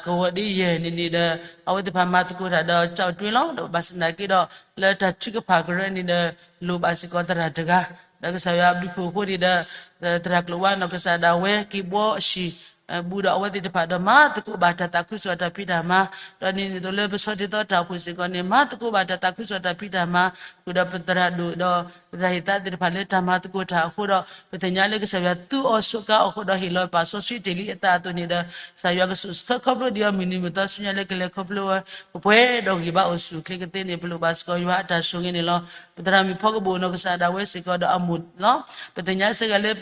ကဝီၤဒ်ယဲၢ်န့ၣ်န့ၣ်ဒီး အဝဲသ့ၣ်တဖၣ်မၤသကိးတၢ်ဒီး ကၠီၣ်တွ့လီၤ ဒီးဘၣ်ဆၣ်သနာ်က့ဒီး လၢတၢ်ထုကဖၣ်ကရၢန့ၣ်ဒီး လိၣ်ဘၣ်စ့ၢ်ကီးသရၣ်တဂၤ ဒီးကစၢ်ယွၤအဘျုးဖှိၣ်အဃိန့ၣ်ဒီး သရၣ်ကျိၤဝါနီၢ်ကစၢ်ဒၣ်ဝဲ က့ၤဘှီအဟံၣ် ဘူးဒီးအဝဲသ့ၣ်တဖၣ်ဒီး မၤသကိးဘၣ်တၢ်သးခုကစီၣ်တၢ်ဖံးတၢ်မၤ, ဒီးန့ၣ်န့ၣ်သိးလၢပဆီဒၣ်တၢ်အိၣ်ဖှိၣ်စ့ၢ်ကီးန့ၣ် မၤသကိးဘၣ်တၢ်သးခုကစီၣ်တၢ်ဖံးတၢ်မၤ ဃုာ်ဒီးပသရၣ်ဒိၣ်ဒီး ပသရၣ်ဟံၣ်သါသ့ၣ်တဖၣ်လၢတၢ်မၤသကိးတၢ်အဃိဒီး ပသ့ၣ်ညါလၢကစၢ်ယွၤသူအီၤစူးကါအီၤအဃိဒီး ဟ့ၣ်လီၤပာ်စီဆှံတ့ၢ်လံအသးအသိးန့ၣ်ဒီး ကစၢ်ယွၤကဆိၣ်ဆၢခီဖျိဒံးအီၤ မုၢ်နံၤမုၢ်သီဆူညါလၢကလဲၤခီဖျိဝဲ ပှဲၤဒီးဂံၢ်ဘါအိၣ်ဆူၣ်အိၣ်ချ့ကသ့န့ၣ် ပလိၣ်ဘၣ်စ့ၢ်ကီးယွၤအတၢ်ဆိၣ်ဂ့ၤန့ၣ်လီၤ. ပသရၣ်မုၣ်ဖီကဘိၣ်နီၢ်ကစၢ်ဒၣ်ဝဲစ့ၢ်ကီးဒီးအမိၢ်လီၤ. ပသ့ၣ်ညါစ့ၢ်ကီးလၢ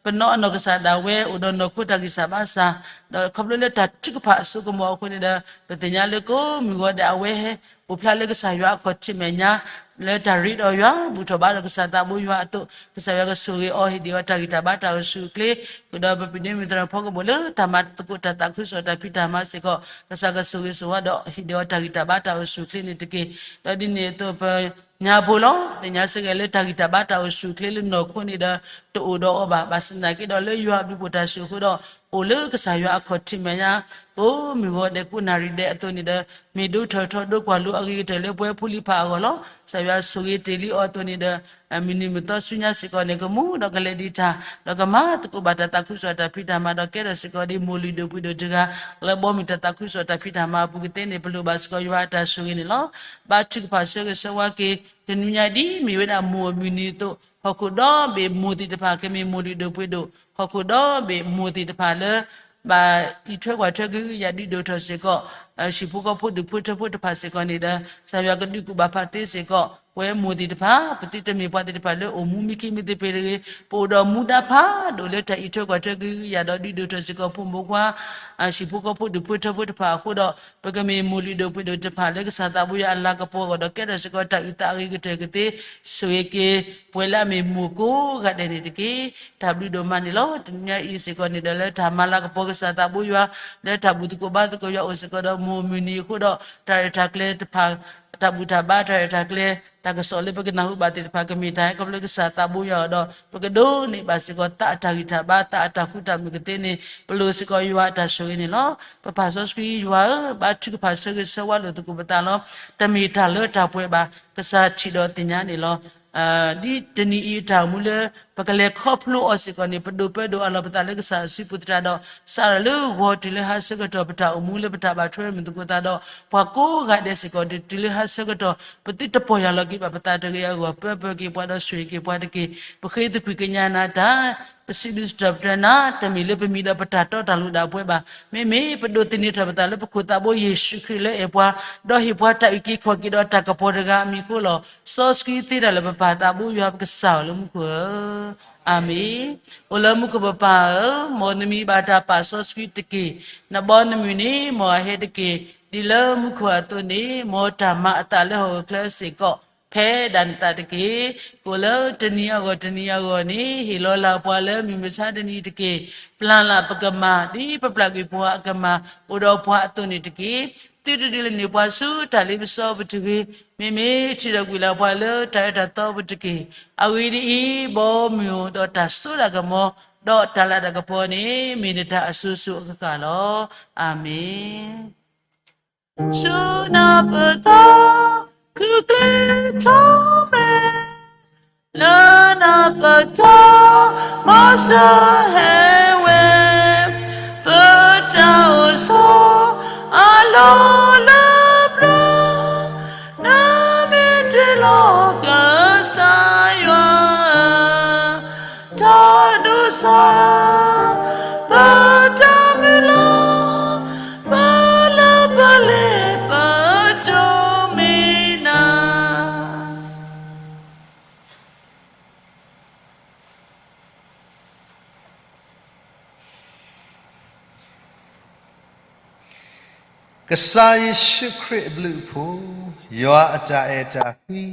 ပနီၢ်အနီၢ်ကစၢ်ဒၣ်ဝဲ အိၣ်ဒီးနီၢ်ခိတၢ်ဂံၢ်စၢ်ဘါစၢ်, ဒီးခီဖျိလၢတၢ်ထုကဖၣ်အစိကမီၤအဃိန့ၣ်ဒီး ပသ့ၣ်ညါလၢကိးမုၢ်ဂီၤဒဲးအဝဲ အိၣ်ဖျါလၢကစၢ်ယွၤအခီၣ်ထံးမဲာ်ညါ လၢတၢ်ရ့ဒီးယွၤ ဘူၣ်ထီၣ်ဘါဒီးကစၢ်သးဘိယွၤအသိး ကစၢ်ယွၤကဆိၣ်ဂ့ၤအီၤ ဟ့ၣ်ဒံးအီၤတၢ်ဂံၢ်တၢ်ဘါတၢ်အိၣ်ဆူၣ်အိၣ်ချ့, ဃုာ်ဒီးပပၢ်ဒ့မုၣ်သရၣ်ဖီကဘိၣ်လၢတၢ်မၤသကိးတၢ်သးခုကစီၣ်တၢ်ဖံးတၢ်မၤစ့ၢ်ကီး ကစၢ်ကဆိၣ်ဂ့ၤဆိၣ်ဝါဒီးဟ့ၣ်ဒံးအီၤတၢ်ဂံၢ်တၢ်ဘါတၢ်အိၣ်ဆူၣ်အိၣ်ချ့န့ၣ်တက့ၢ်. ဒီးဒ်န့ၣ်အသိးပ ညါဖိလီၤ. ပသ့ၣ်ညါစ့ၢ်ကီးလၢတၢ်ဂံၢ်တၢ်ဘါတၢ်အိၣ်ဆူၣ်အိၣ်ချ့လၢနီၢ်ခိန့ၣ်ဒီး တအိၣ်ဒီးအီၤဘၣ်. ဘၣ်ဆၣ်သနာ်က့ဒီးလၢယွၤအဘျုးဖှိၣ်တၢ်ဆိၣ်အဃိဒီး အိၣ်လၢကစၢ်ယွၤအခီၣ်ထံးမဲာ်ညါ ကိးမုၢ်ဂီၤဒဲးကိးနၣ်ရံၣ်ဒဲးအသိးန့ၣ်ဒီး မ့ၢ်ဒိၣ်ထီၣ်ထီဒိၣ်ကွၢ်လိအဂ့ၤကတၢၢ်လၢပဝဲဖိလံၤဖးအဂီၢ်လီၤ. ကစၢ်ယွၤဆိၣ်ဂ့ၤတ့ၢ်လံအီၤအသိးန့ၣ်ဒီး မုၢ်နံၤမုၢ်သီဆူညါစ့ၢ်ကီးန့ၣ် ကမူဒီးကလဲၤဒံးတၢ် ဒီးကမၤသကိးဘၣ်တၢ်သးခုကစီၣ်တၢ်ဖံးတၢ်မၤဒီးကဲထီၣ်စ့ၢ်ကီးဒ်မိၢ်လုၢ်ဒိၣ်ပှ့ၤဒိၣ်တဂၤ လၢဘီမုၢ်တၢ်သးခုကစီၣ်တၢ်ဖံးတၢ်မၤအပူၤကသ့န့ၣ် ပလိၣ်ဘၣ်စ့ၢ်ကီးယွၤအတၢ်ဆိၣ်ဂ့ၤန့ၣ်လီၤ. ဘါထုကဖၣ်ဆၢဂ့ၤဆၢဝါက့ၤ တနံၤညါဒ်မ့ၢ်ဝဲဒၣ်မိၢ်အမုၢ်နံၤအသိး ဟီၣ်ခိၣ်ဒီဘ့ၣ်မိၢ်သ့ၣ်တဖၣ် ကမ့ၢ်မိၢ်လုၢ်ဒိၣ်ပှ့ၤဒိၣ် ဟီၣ်ခိၣ်ဒီဘ့ၣ်မိၢ်သ့ၣ်တဖၣ်လၢ ဘၣ်အံးထွဲကွၢ်ထွဲကဟုကယာ်ဒုးဒိၣ်ထီၣ်စ့ၢ်ကီး ဟံၣ်ဖိဃီဖိဒူၣ်ဖိထၢဖိတဖၣ်စ့ၢ်ကီးန့ၣ်ဒီး ကစၢ်ယွၤကဒုးကူၣ်ဘၣ်ဖးသ့စ့ၢ်ကီး ပဝဲမိၢ်သ့ၣ်တဖၣ် ပသုတမ့ၢ်ပှၤသ့ၣ်တဖၣ်လၢအိၣ်မူမံခ့မံသပ့ၤတဂ့ၤ ပအိၣ်ဒီးမူဒါဖးဒိၣ်လၢတၢ်အံးထွဲကွၢ်ထွဲကဟုကယာ်ဒီးဒုးဒိၣ်ထီၣ်စ့ၢ်ကီးဖိမုၣ်ဖိခွါ ဟံၣ်ဖိဃီဖိဒူၣ်ဖိထၢဖိတဖၣ်အဃိဒီး ပကမ့ၢ်မိၢ်လုၢ်ဒိၣ်ပှ့ၤဒိၣ်တဖၣ်လၢကစၢ်သးဘိယွၤအလၤကပီၤအဂီၢ်ဒီးကဲထီၣ်စ့ၢ်ကီးတၢ်အုၣ်သးအဂ့ၤကတၢၢ်ကသ့ ဆိၣ်ဂ့ၤက့ၤ ပဝဲလၢအမ့ၢ်မိၢ်ကိးဂၤဒဲးန့ၣ်တက့ၢ်. တၢ်ဘျုးဒိၣ်မးန့ၣ်လီၤ. တနံၤညါအံၤစ့ၢ်ကီးန့ၣ်ဒီးလၢတၢ်မၤလၤကပီၤကစၢ်သးဘိယွၤ လၢတၢ်ဘူၣ်သကိးဘါသကိးယွၤအိၣ်စ့ၢ်ကီးဒီးမိၢ်မုၢ်နံၤအဃိဒီး တၢ်ရဲၣ်တၢ်ကျဲၤတဖၣ် တၢ်ဘူၣ်တၢ်ဘါတၢ်ရဲၣ်တၢ်ကျဲၤ တၢ်ကစီၣ်လၢပကနၢ်ဟူဘၣ်သ့ၣ်တဖၣ် ကမ့ၢ်တၢ်ဟဲခီဖျိကစၢ်သးဘိယွၤအီၤဒီး ပကဒိးန့ၢ်ဘၣ်စ့ၢ်ကီးသးအတၢ်ဂံၢ်တၢ်ဘါ သးအတၢ်ဃူတၢ်မုာ်ကသ့န့ၣ် ပလိၣ်စ့ၢ်ကီးယွၤအတၢ်ဆိၣ်ဂ့ၤန့ၣ်လီၤ. ပပၢ်စီဆှံယွၤဧၢ, ဘါထုကဖၣ်ဆၢဂ့ၤဆၢဝါလိာ်သကိးပသးလီၤ. တမ့ၢ်တၢ်လၢတၢ်ပှဲၤဘၣ်, ကစၢ်ထံၣ်ဒီးသ့ၣ်ညါန့ၣ်လီၤ. ဒ်တနံၤအံၤအတၢ်အိၣ်မူလၢ ပကလဲၤခီဖျိအီၤစ့ၢ်ကီးန့ၣ် ပဒိးပၢဒိးအးလီၤပသးလၢကစၢ်အစုပူၤသတးဒီး စးထီၣ်လၢဂီၤတုၤလၢဟါဆၢကတီၢ် ပတၢ်အိၣ်မူလၢပတၢ်ဘၣ်ထွဲမုာ်သကိးသးဒီး ပှၤကိးဂၤဒဲးစ့ၢ်ကီး တုၤလၢဟါဆၢကတီၢ် ပသုတပီၢ်ယၢ်လီၤက့ၤဘၣ်ပသးတဂ့ၤအဂီၢ် ပၢပၢက့ၤပှၤဒီးဆိၣ်ဂ့ၤက့ၤပှၤတက့ၢ်. ပဃ့သကွံၢ်ကညးနၤတၢ် ပစံးဘျုးစံးထီၣ်ပတြၢၤနၤ တမ့ၢ်လၢပမံၤဒီးပတၢ်တီတၢ်လိၤဒၣ်ပှဲၤဘၣ်. မ့မ့ၢ်ပဒိးသန့ၤထီၣ်ပသးလၢပခိၣ်သးဘိယ့ၣ်ၡူးခရံာ်လၢအဲၣ်ပှၤ, ဒီးဟ့ၣ်ပှၤတၢ်အုၣ်က့ၤခီၣ်က့ၤဒီးတၢ်ကပီၤတဂၤအမံၤအဃိလီၤ. စီဆှံသ့တၢ်လၢပပၢ်သးဘိယွၤပကစၢ်ဧၢလၢမူခိၣ်ဧၢ, အၤမ့ၣ်. အိၣ်လၢမူခိၣ်ပပၢ်ဧၢ, မ်နမံၤဘၣ်တၢ်ပာ်စီဆှံတက့ၢ်. နဘီနမုၢ်န့ၣ် မ်အဟဲတက့ၢ်. ဒ်လၢမူခိၣ်အသိးန့ၣ် မ်တၢ်မၤအသးလၢဟီၣ်ခိၣ်ချၢစ့ၢ်ကီး ဖဲဒၣ်နသးတက့ၢ်. ကိၣ်လၢတနံၤအဂီၢ်တနံၤအဂီၢ်န့ၣ် ဟ့ၣ်လီၤလၢပှၤလၢမုၢ်မဆါတနံၤတက့ၢ်. ပျၢ်လၢပကမၢ် ဒ်ပပျၢ်ကွံာ်ပှၤအကမၢ် အိၣ်ဒီးပှၤအသိးန့ၣ်တက့ၢ်. သုတဒုးလဲၤန့ၢ်ပှၤဆူတၢ်လ့ပစီပူၤတဂ့ၤ. မ့မ့ၢ်ထံၣ်ဒီးကွံာ်လၢပှၤလၢတၢ်အၢတၢ်သီပူၤတက့ၢ်. အဂ့ၢ်ဒ်အံၤ, ဘီမုၢ်ဒီးတၢ်စိတၢ်ကမီၤ ဒီးတၢ်လၤတၢ်ကပီၤန့ၣ် မ့ၢ်နတၢ်အစိၤစိၤအဃၣ်ဃၣ်လီၤ. အၤမ့ၣ်. ဆူနၢ်ပၢၢ်သီ ခုၣ်ကျ့ထီၣ်မဲာ်, လၢနၢ်ပၢၢ်ထီ မၤစၢၤဟဲဝဲ, ပတၢ်အိၣ်ဆိး အလီၢ်လၢပျၢၤ, နမ့ၢ်တ့လီၤကစၢ်ယွၤ တၢ်ဒိးစၢ် ပတၢ်မုၢ်လၢ် ပလၢပလဲၤပဒိးမ့ၢ်နၤ. ကစၢ်ယ့ၣ်ၡူးခရံာ်အဘျုးအဖှိၣ်, ယွၤအတၢ်အဲၣ်တၢ်ကွံ,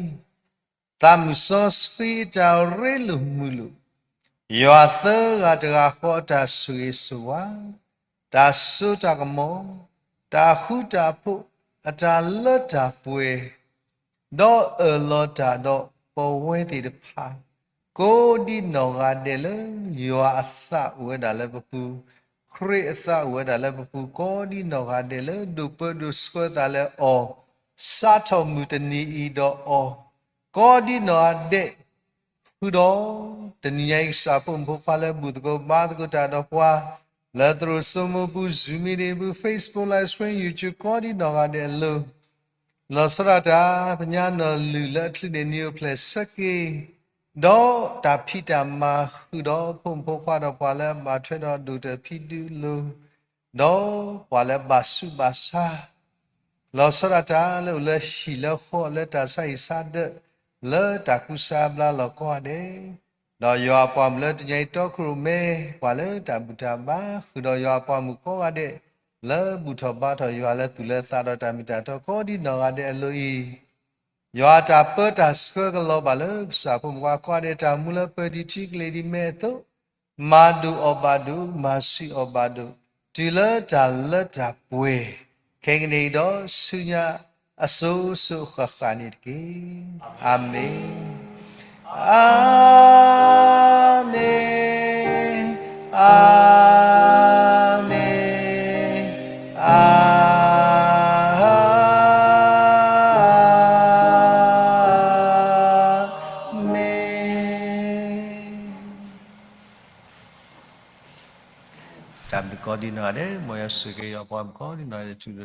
သးမုၢ်စီဆှံအတၢ်ရ့လိာ်မုာ်လိာ်, ယွၤသၢဂၤတဂၤဃီအတၢ်ဆိၣ်ဂ့ၤဆိၣ်ဝါ, တၢ်စိတၢ်ကမီၤ, တၢ်ဃူတၢ်ဖိး, အတၢ်လၢတၢ်ပှဲၤ, ဒီးအၢၣ်လီၤတၢ်ဒီးပဝဲသ့ၣ်တဖၣ် ကိးဒံနီၢ်ဂၤဒဲးလၢယွၤအသးအိၣ်ဝဲဒၣ်လၢပပူၤ, ခရံာ်အသးအိၣ်ဝဲဒၣ်လၢပပူၤ ကိးဒံနီၢ်ဂၤဒဲးလၢဒိၣ်ပၢဒိၣ်ဆှၢသးလၢအီၤ, စးထီၣ်မုၢ်တနံၤအံၤဒီးအီၤ, ကိးဒံနီၢ်ဂၤဒဲး ဃုာ်ဒီး တနံၤညါအံၤ ကစၢ်ဖိမုၣ်ဖိခွါလၢဘူၣ်သကိးဘါသကိးတၢ်ဒီးပှၤ လၢသရိာ်စိမိၢ်ပူၤ Zoom meeting ပူၤ Facebook Live Stream YouTube ကိးဒံနီၢ်ဂၤဒဲးအလိၤ လီၤဆီဒၣ်တၢ် ပညါနီၢ်လုၢ်လၢအချုးန့ၣ် နံၤအိၣ်ဖျဲၣ်ဆၢက့ၤ, ဒီးတၢ်ဖံးတၢ်မၤဃုာ်ဒီးဖိမုၣ်ဖိခွါဒီးပှၤလၢအဘၣ်ထွဲဒီးဒိၣ်တၢ်ဖံးဒုးလိၤ, ဒီးပှၤလၢအဘၣ်ဆူးဘၣ်ဆါ လီၤဆီဒၣ်တၢ်လၢအိၣ်လၢဟံၣ်လၢဃီလၢတၢ်ဆါဟံၣ်ဆါဒၢး လၢတၢ်ကူစါဘျါလီၤကိးဂၤဒဲး, ဒီးယွၤအပှၤမုၣ်လၢတနံၤအံၤတီခိၣ်ရိၣ်မဲ ပှၤလၢတၢ်ဘူၣ်တၢ်ဘါဃုာ်ဒီးယွၤအပှၤမုၣ်ကိးဂၤဒဲး လၢဘူၣ်ထီၣ်ဘါထီၣ်ယွၤလၢသူၣ်လၢသးဒီးတၢ်မ့ၢ်တၢ်တီကိးဒံနီၢ်ဂၤဒဲးအလိၤအံၤ, ယွၤအတၢ်ပၢတၢ်ဆှၢကလီၤဘၣ်လၢကစၢ်ဖိမုၣ်ဖိခွါကိးဂၤဒဲး တၢ်မူလၢပၢၤဒံးထံကလ့ၤဒံးမဲအသိး မၤဒိၣ်အီၤဘၣ်ဒိၣ် မၤဆံးအီၤဘၣ်ဒိၣ် တုၤလၢတၢ်လၢတၢ်ပှဲၤ ခဲကနံၣ်အံၤဒီးဆူညါအစိၤစိၤဃၣ်ဃၣ်န့ၣ်တက့ၢ်. အၤမ့ၣ်, အၤမ့ၣ်, အၤမ့ၣ်, အၤမ့ၣ်. တၢ်ဘျုးကိးဒံနီၢ်ဂၤဒဲး မ်ယွၤဆိၣ်ဂ့ၤက့ၤယွၤအပှၤမုၣ်ကိးဒံနီၢ်ဂၤဒဲး တုၤလၢ